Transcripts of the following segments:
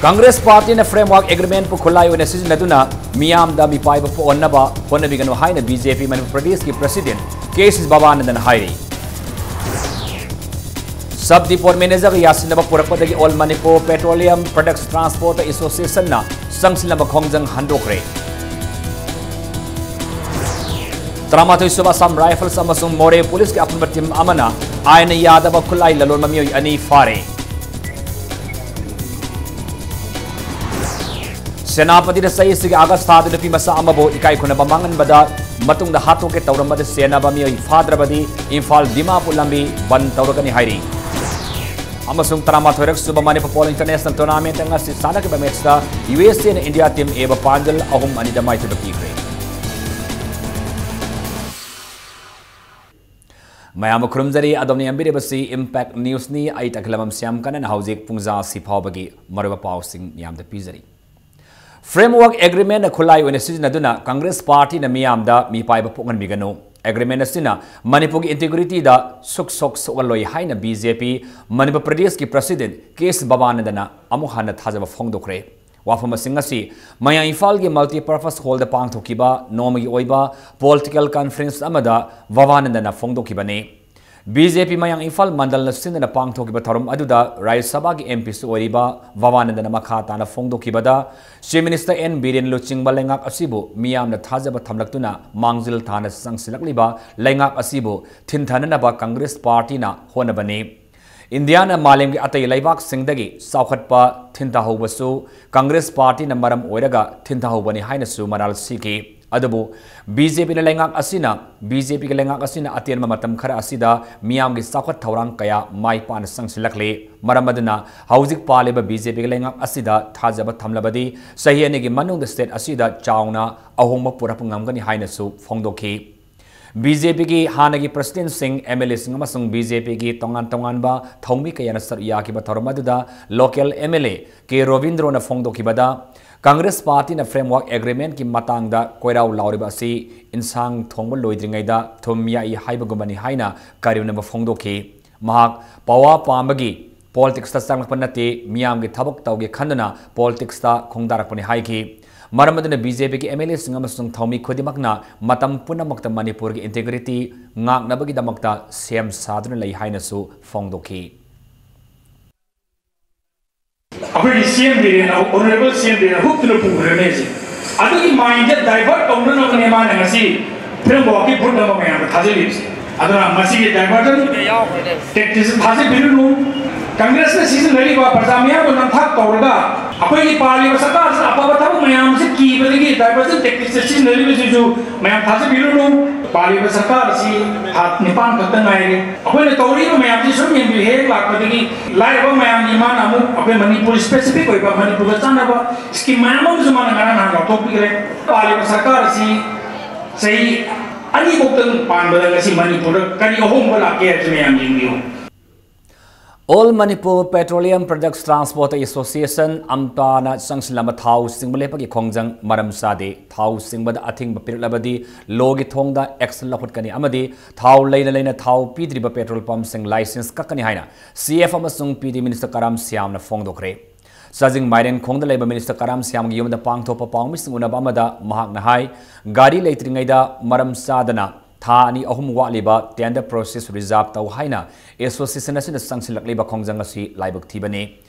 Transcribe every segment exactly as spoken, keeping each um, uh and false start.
ꯀꯪꯒ꯭ꯔꯦꯁ ꯄꯥꯔꯇꯤꯅ ꯐ꯭ꯔꯦꯝꯋꯥꯔꯛ ꯑꯦꯒ꯭ꯔꯤꯃꯦꯟꯠꯄꯨ ꯈꯨꯠꯂꯥꯏ ꯑꯣꯏꯅ ꯁꯤꯖꯤꯟꯅꯗꯨꯅ ꯃꯤꯌꯥꯝꯗ ꯃꯤꯄꯥꯏꯕ ꯄꯣꯛꯍꯟꯅꯕ ꯍꯣꯠꯅꯕꯤꯒꯅꯨ ꯍꯥꯏꯅ ꯕꯤ ꯖꯦ ꯄꯤ ꯃꯅꯤꯄꯨꯔ ꯄ꯭ꯔꯗꯦꯁꯀꯤ ꯄ꯭ꯔꯁꯤꯗꯦꯟꯠ ꯀꯦ ꯁꯤ ꯚꯕꯥꯅꯟꯗꯅ ꯍꯥꯏꯔꯤ꯫ ꯁꯕ ꯗꯤꯄꯣꯠ ꯃꯦꯅꯦꯖꯔꯒ ꯌꯥꯁꯤꯟꯅꯕ ꯄꯨꯔꯛꯄꯗꯒꯤ all Manipur petroleum products transport ꯑꯦꯁꯣꯁꯤꯌꯦꯁꯟꯅ ꯆꯪꯁꯤꯜꯂꯝꯕ ꯈꯣꯡꯖꯪ ꯍꯟꯗꯣꯛꯈ꯭ꯔꯦ꯫ ꯇꯔꯥꯃꯥꯊꯣꯏ ꯁꯨꯕ ꯑꯁꯥꯝ ꯔꯥꯏꯐꯜꯁ ꯑꯃꯁꯨꯡ ꯃꯣꯔꯦ ꯄꯨꯂꯤꯁꯀꯤ ꯑꯄꯨꯟꯕ ꯇꯤꯝ ꯑꯃꯅ ꯑꯥꯏꯟꯅ ꯌꯥꯗꯕ ꯈꯨꯠꯂꯥꯏ ꯂꯂꯣꯟꯕ ꯃꯤꯑꯣꯏ ꯑꯅꯤ ꯐꯥꯔꯦ꯫ ꯁꯦꯅꯥꯄꯇꯤꯗ ꯆꯍꯤ ꯑꯁꯤꯒꯤ ꯑꯥꯒꯁ ꯊꯥꯗ ꯅꯨꯄꯤ ꯃꯆꯥ ꯑꯃꯕꯨ ꯏꯀꯥꯏ ꯈꯨꯝꯅꯕ ꯃꯥꯡꯍꯟꯕꯗ ꯃꯇꯨꯡꯗ ꯍꯥꯠꯇꯣꯛꯀꯦ ꯇꯧꯔꯝꯕꯗ ꯆꯦꯟꯅꯕ ꯃꯤꯑꯣꯏ ꯐꯥꯗ꯭ꯔꯕꯗꯤ ꯏꯝꯐꯥꯜ ꯗꯤꯃꯥꯄꯨꯔ ꯂꯝꯕꯤ ꯕꯟ ꯇꯧꯔꯒꯅꯤ ꯍꯥꯏꯔꯤ꯫ ꯑꯃꯁꯨꯡ ꯇꯔꯥꯃꯥꯊꯣꯏꯔꯛ ꯁꯨꯕ ꯃꯅꯤꯄꯨꯔ ꯄꯣꯜ ꯏꯟꯇꯔꯅꯦꯁꯅꯦꯜ ꯇꯣꯔꯅꯥꯃꯦꯟꯠ ꯉꯁꯤ ꯁꯥꯟꯅꯈꯤꯕ ꯃꯦꯠꯁꯇ ꯌꯨ ꯑꯦꯁ ꯑꯦꯅ ꯏꯟꯗꯤꯌꯥ ꯇꯤꯝ ꯑꯦꯕꯨ ꯄꯥꯟꯖꯜ ꯑꯍꯨꯝ ꯑꯅꯤꯗ ꯃꯥꯏꯊꯤꯕ ꯄꯤꯈ꯭ꯔꯦ꯫ ꯃꯌꯥꯝꯕꯨ ꯈꯨꯔꯨꯝꯖꯔꯤ꯫ ꯑꯗꯣꯝꯅ ꯌꯦꯡꯕꯤꯔꯤꯕꯁꯤ ꯏꯝꯄꯦꯛ ꯅ꯭ꯌꯨꯁꯅꯤ꯫ ꯑꯩ ꯇꯈꯤꯂꯝꯕꯝ ꯁ꯭ꯌꯥꯝ ꯀꯅꯟ꯫ ꯍꯧꯖꯤꯛ ꯄꯨꯡꯖꯥ ꯑꯁꯤ ꯐꯥꯎꯕꯒꯤ ꯃꯔꯨꯑꯣꯏꯕ ꯄꯥꯎꯁꯤꯡ ꯃꯌꯥꯝꯗ ꯄꯤꯖꯔꯤ꯫ ꯐ꯭ꯔꯦꯝꯋꯥꯔꯛ ꯑꯦꯒ꯭ꯔꯤꯃꯦꯟꯠꯅ ꯈꯨꯠꯂꯥꯏ ꯑꯣꯏꯅ ꯁꯤꯖꯤꯟꯅꯗꯨꯅ ꯀꯪꯒ꯭ꯔꯦꯁ ꯄꯥꯔꯇꯤꯅ ꯃꯤꯌꯥꯝꯗ ꯃꯤꯄꯥꯏꯕ ꯄꯣꯛꯍꯟꯕꯤꯒꯅꯨ꯫ ꯑꯦꯒ꯭ꯔꯤꯃꯦꯟꯠ ꯑꯁꯤꯅ ꯃꯅꯤꯄꯨꯔꯒꯤ ꯏꯟꯇꯤꯒ꯭ꯔꯤꯇꯤꯗ ꯁꯨꯛ ꯁꯣꯛ ꯁꯣꯛꯍꯜꯂꯣꯏ ꯍꯥꯏꯅ ꯕꯤ ꯖꯦ ꯄꯤ ꯃꯅꯤꯄꯨꯔ ꯄ꯭ꯔꯗꯦꯁꯀꯤ ꯄ꯭ꯔꯁꯤꯗꯦꯟꯠ ꯀꯦ ꯑꯦꯁ ꯚꯕꯥꯅꯟꯗꯅ ꯑꯃꯨꯛ ꯍꯟꯅ ꯊꯥꯖꯕ ꯐꯣꯡꯗꯣꯛꯈ꯭ꯔꯦ꯫ ꯋꯥꯐꯝꯁꯤꯡ ꯑꯁꯤ ꯃꯌꯥꯡ ꯏꯝꯐꯥꯜꯒꯤ ꯃꯜꯇꯤꯄꯔꯄꯁ ꯍꯣꯜꯗ ꯄꯥꯡꯊꯣꯛꯈꯤꯕ ꯅꯣꯡꯃꯒꯤ ꯑꯣꯏꯕ ꯄꯣꯂꯤꯇꯤꯀꯦꯜ ꯀꯟꯐꯔꯦꯟꯁ ꯑꯃꯗ ꯚꯕꯥꯅꯟꯗꯅ ꯐꯣꯡꯗꯣꯛꯈꯤꯕꯅꯤ꯫ ꯕꯤ ꯖꯦ ꯄꯤ ꯃꯌꯥꯡ ꯏꯝꯐꯥꯜ ꯃꯟꯗꯜꯅ ꯁꯤꯟꯗꯨꯅ ꯄꯥꯡꯊꯣꯛꯈꯤꯕ ꯊꯧꯔꯝ ꯑꯗꯨꯗ ꯔꯥꯖ꯭ꯌ ꯁꯚꯥꯒꯤ ꯑꯦꯝ ꯄꯤꯁꯨ ꯑꯣꯏꯔꯤꯕ ꯚꯕꯥꯅꯟꯗꯅ ꯃꯈꯥ ꯇꯥꯅ ꯐꯣꯡꯗꯣꯛꯈꯤꯕꯗ, ꯆꯤꯐ ꯃꯤꯅꯤꯁꯇꯔ ꯑꯦꯟ ꯕꯤꯔꯦꯟ ꯂꯨꯆꯤꯡꯕ ꯂꯩꯉꯥꯛ ꯑꯁꯤꯕꯨ ꯃꯤꯌꯥꯝꯅ ꯊꯥꯖꯕ ꯊꯝꯂꯛꯇꯨꯅ ꯃꯥꯡꯖꯤꯜ ꯊꯥꯅ ꯆꯪꯁꯤꯜꯂꯛꯂꯤꯕ ꯂꯩꯉꯥꯛ ꯑꯁꯤꯕꯨ ꯊꯤꯟꯊꯅꯅꯕ ꯀꯪꯒ꯭ꯔꯦꯁ ꯄꯥꯔꯇꯤꯅ ꯍꯣꯠꯅꯕꯅꯤ꯫ ꯏꯟꯗꯤꯌꯥꯅ ꯃꯥꯂꯦꯝꯒꯤ ꯑꯇꯩ ꯂꯩꯕꯥꯛꯁꯤꯡꯗꯒꯤ ꯆꯥꯎꯈꯠꯄ ꯊꯤꯟꯊꯍꯧꯕꯁꯨ ꯀꯪꯒ꯭ꯔꯦꯁ ꯄꯥꯔꯇꯤꯅ ꯃꯔꯝ ꯑꯣꯏꯔꯒ ꯊꯤꯟꯊꯍꯧꯕꯅꯤ ꯍꯥꯏꯅꯁꯨ ꯃꯔꯥꯜ ꯁꯤꯈꯤ꯫ ꯑꯗꯨꯕꯨ ꯕꯤ ꯖꯦ ꯄꯤꯅ ꯂꯩꯉꯥꯛ ꯑꯁꯤꯅ, ꯕꯤ ꯖꯦ ꯄꯤꯒꯤ ꯂꯩꯉꯥꯛ ꯑꯁꯤꯅ ꯑꯇꯦꯟꯕ ꯃꯇꯝ ꯈꯔ ꯑꯁꯤꯗ ꯃꯤꯌꯥꯝꯒꯤ ꯆꯥꯎꯈꯠ ꯊꯧꯔꯥꯡ ꯀꯌꯥ ꯃꯥꯏ ꯄꯥꯛꯅ ꯆꯪꯁꯤꯜꯂꯛꯂꯤ꯫ ꯃꯔꯝ ꯑꯗꯨꯅ ꯍꯧꯖꯤꯛ ꯄꯥꯜꯂꯤꯕ ꯕꯤ ꯖꯦ ꯄꯤꯒꯤ ꯂꯩꯉꯥꯛ ꯑꯁꯤꯗ ꯊꯥꯖꯕ ꯊꯝꯂꯕꯗꯤ ꯆꯍꯤ ꯑꯅꯤꯒꯤ ꯃꯅꯨꯡꯗ ꯁ꯭ꯇꯦꯠ ꯑꯁꯤꯗ ꯆꯥꯎꯅ ꯑꯍꯣꯡꯕ ꯄꯨꯔꯛꯄ ꯉꯝꯒꯅꯤ ꯍꯥꯏꯅꯁꯨ ꯐꯣꯡꯗꯣꯛꯈꯤ꯫ ꯕꯤ ꯖꯦ ꯄꯤꯒꯤ ꯍꯥꯟꯅꯒꯤ ꯄ꯭ꯔꯁꯤꯗꯦꯟꯠꯁꯤꯡ, ꯑꯦꯝ ꯑꯦꯜ ꯑꯦꯁꯤꯡ ꯑꯃꯁꯨꯡ ꯕꯤ ꯖꯦ ꯄꯤꯒꯤ ꯇꯣꯉꯥꯟ ꯇꯣꯉꯥꯟꯕ ꯊꯧꯃꯤ ꯀꯌꯥꯅ ꯁꯔꯨꯛ ꯌꯥꯈꯤꯕ ꯊꯧꯔꯝ ꯑꯗꯨꯗ local M L A K ꯔꯣꯕꯤꯟꯗ꯭ꯔꯣꯅ ꯐꯣꯡꯗꯣꯛꯈꯤꯕꯗ, ꯀꯪꯒ꯭ꯔꯦꯁ ꯄꯥꯔꯇꯤꯅ ꯐ꯭ꯔꯦꯝꯋꯥꯔꯛ ꯑꯦꯒ꯭ꯔꯤꯃꯦꯟꯠꯀꯤ ꯃꯇꯥꯡꯗ ꯀꯣꯏꯔꯥꯎ ꯂꯥꯎꯔꯤꯕ ꯑꯁꯤ ꯏꯟꯁꯥꯡ ꯊꯣꯡꯕ ꯂꯣꯏꯗ꯭ꯔꯤꯉꯩꯗ ꯊꯨꯝ ꯌꯥꯛꯏ ꯍꯥꯏꯕꯒꯨꯝꯕꯅꯤ ꯍꯥꯏꯅ ꯀꯔꯦꯝꯅꯕ ꯐꯣꯡꯗꯣꯛꯈꯤ꯫ ꯃꯍꯥꯛ ꯄꯋꯥ ꯄꯥꯝꯕꯒꯤ ꯄꯣꯂꯤꯇꯤꯛꯁꯇ ꯆꯪꯂꯛꯄ ꯅꯠꯇꯦ, ꯃꯤꯌꯥꯝꯒꯤ ꯊꯕꯛ ꯇꯧꯒꯦ ꯈꯟꯗꯨꯅ ꯄꯣꯂꯤꯇꯤꯛꯁꯇ ꯈꯣꯡꯗꯥꯔꯛꯄꯅꯤ ꯍꯥꯏꯈꯤ꯫ ꯃꯔꯝ ꯑꯗꯨꯅ ꯕꯤ ꯖꯦ ꯄꯤꯒꯤ ꯑꯦꯝ ꯑꯦꯜ ꯑꯦꯁꯤꯡ ꯑꯃꯁꯨꯡ ꯊꯧꯃꯤ ꯈꯨꯗꯤꯡꯃꯛꯅ ꯃꯇꯝ ꯄꯨꯝꯅꯃꯛꯇ ꯃꯅꯤꯄꯨꯔꯒꯤ ꯏꯟꯇꯤꯒ꯭ꯔꯤꯇꯤ ꯉꯥꯛꯅꯕꯒꯤꯗꯃꯛꯇ ꯁꯦꯝ ꯁꯥꯗꯨꯅ ꯂꯩ ꯍꯥꯏꯅꯁꯨ ꯐꯣꯡꯗꯣꯛꯈꯤ꯫ ꯑꯩꯈꯣꯏꯒꯤ ꯁꯤ ꯑꯦꯝ ꯕꯤꯔꯦꯟ, ꯑꯣꯅꯔꯦꯕꯜ ꯁꯤ ꯑꯦꯝ ꯕꯤꯔꯦꯟ ꯍꯨꯞꯇꯨꯅ ꯄꯨꯈ꯭ꯔꯅꯦ ꯁꯤ꯫ ꯑꯗꯨꯒꯤ ꯃꯥꯏꯟꯁꯦ ꯗꯥꯏꯚꯔꯠ ꯇꯧꯅꯅꯕꯅꯦ ꯃꯥꯅ ꯉꯁꯤ ꯐꯤꯂꯝ ꯋꯥꯛꯀꯤ ꯚꯨꯠ ꯑꯃ ꯃꯌꯥꯝꯗ ꯊꯥꯖꯤꯜꯂꯤꯕꯁꯦ꯫ ꯑꯗꯨꯅ ꯃꯁꯤꯒꯤ ꯗꯥꯏꯚꯔꯖꯟ ꯇꯦꯛꯇꯤꯛꯁ ꯊꯥꯖꯤꯟꯕꯤꯔꯨꯅꯨ꯫ ꯀꯪꯒ꯭ꯔꯦꯁꯅ ꯁꯤꯖꯤꯟꯅꯔꯤꯕ ꯄ꯭ꯔꯖꯥ ꯃꯤꯌꯥꯝꯕꯨ ꯅꯝꯊꯥꯛ ꯇꯧꯔꯒ ꯑꯩꯈꯣꯏꯒꯤ ꯄꯥꯜꯂꯤꯕ ꯁꯔꯀꯥꯔꯁꯤꯅ ꯑꯐꯕ ꯊꯕꯛ ꯃꯌꯥꯝꯁꯤ ꯀꯤꯕꯗꯒꯤ ꯗꯥꯏꯚꯔꯖꯟ ꯇꯦꯛꯇꯤꯛꯁ ꯁꯤꯖꯤꯟꯅꯔꯤꯕꯁꯤꯁꯨ ꯃꯌꯥꯝ ꯊꯥꯖꯕꯤꯔꯨꯅꯨ꯫ ꯄꯥꯜꯂꯤꯕ ꯁꯔꯀꯥꯔ ꯑꯁꯤ ꯊꯥ ꯅꯤꯄꯥꯟ ꯈꯛꯇ ꯉꯥꯏꯔꯦ꯫ ꯑꯩꯈꯣꯏꯅ ꯇꯧꯔꯤꯕ ꯃꯌꯥꯝꯁꯤ ꯁꯨꯝ ꯌꯦꯡꯕꯤꯌꯨ, ꯍꯦꯛ ꯂꯥꯛꯄꯗꯒꯤ ꯂꯥꯏꯔꯕ ꯃꯌꯥꯝꯒꯤ ꯃꯥꯅ ꯑꯃꯨꯛ ꯑꯩꯈꯣꯏ ꯃꯅꯤꯄꯨꯔ ꯁ꯭ꯄꯦꯁꯤꯐꯤꯛ ꯑꯣꯏꯕ ꯃꯅꯤꯄꯨꯔꯒ ꯆꯥꯟꯅꯕ ꯁ꯭ꯀꯤꯝ ꯃꯌꯥꯝ ꯑꯃꯁꯨ ꯃꯥꯅ ꯉꯔꯥꯡ ꯅꯍꯥꯟ ꯂꯥꯎꯊꯣꯛꯄꯤꯈ꯭ꯔꯦ꯫ ꯄꯥꯜꯂꯤꯕ ꯁꯔꯀꯥꯔ ꯑꯁꯤ ꯆꯍꯤ ꯑꯅꯤꯐꯧꯗꯪ ꯄꯥꯟꯕꯗ ꯉꯁꯤ ꯃꯅꯤꯄꯨꯔꯗ ꯀꯔꯤ ꯑꯍꯣꯡꯕ ꯂꯥꯛꯀꯦ ꯍꯥꯏꯕꯁꯤ ꯃꯌꯥꯝ ꯌꯦꯡꯕꯤꯌꯨ꯫ All Manipur Petroleum Products Transport Association, ꯑꯝꯇꯥꯅ ꯆꯪꯁꯤꯜꯂꯝꯕ ꯊꯥꯎ ꯆꯤꯡꯕ ꯂꯦꯞꯄꯒꯤ ꯈꯣꯡꯖꯪ ꯃꯔꯝ ꯆꯥꯗꯦ꯫ ꯊꯥꯎ ꯆꯤꯡꯕꯗ ꯑꯊꯤꯡꯕ ꯄꯤꯔꯛꯂꯕꯗꯤ ꯂꯣꯒꯤ ꯊꯣꯡꯗ ꯑꯦꯛꯁꯟ ꯂꯧꯈꯠꯀꯅꯤ ꯑꯃꯗꯤ ꯊꯥꯎ ꯂꯩꯅ ꯂꯩꯅ ꯊꯥꯎ ꯄꯤꯗ꯭ꯔꯤꯕ ꯄꯦꯇ꯭ꯔꯣꯜ ꯄꯝꯁꯤꯡ ꯂꯥꯏꯁꯦꯟꯁ ꯀꯛꯀꯅꯤ ꯍꯥꯏꯅ ꯁꯤ ꯑꯦꯐ ꯑꯃꯁꯨꯡ ꯄꯤ ꯗꯤ ꯃꯤꯅꯤꯁꯇꯔ ꯀꯔꯥꯝ ꯁ꯭ꯌꯥꯝꯅ ꯐꯣꯡꯗꯣꯛꯈ꯭ꯔꯦ꯫ ꯆꯥꯖꯤꯡ ꯃꯥꯏꯔꯦꯟꯈꯣꯡꯗ ꯂꯩꯕ ꯃꯤꯅꯤꯁꯇꯔ ꯀꯔꯥꯝ ꯁ꯭ꯌꯥꯝꯒꯤ ꯌꯨꯝꯗ ꯄꯥꯡꯊꯣꯛꯄ ꯄꯥꯎꯃꯤꯁꯤꯡ ꯎꯅꯕ ꯑꯃꯗ ꯃꯍꯥꯛꯅ ꯍꯥꯏ, ꯒꯥꯔꯤ ꯂꯩꯇ꯭ꯔꯤꯉꯩꯗ ꯃꯔꯝ ꯆꯥꯗꯅ ꯊꯥ ꯑꯅꯤ ꯑꯍꯨꯝ ꯋꯥꯠꯂꯤꯕ ꯇꯦꯟꯗꯔ ꯄ꯭ꯔꯣꯁꯦꯁ ꯔꯤꯖꯥꯔꯚ ꯇꯧ ꯍꯥꯏꯅ ꯑꯦꯁꯣꯁꯤꯌꯦꯁꯟ ꯑꯁꯤꯅ ꯆꯪꯁꯤꯜꯂꯛꯂꯤꯕ ꯈꯣꯡꯖꯪ ꯑꯁꯤ ꯂꯥꯏꯕꯛ ꯊꯤꯕꯅꯤ꯫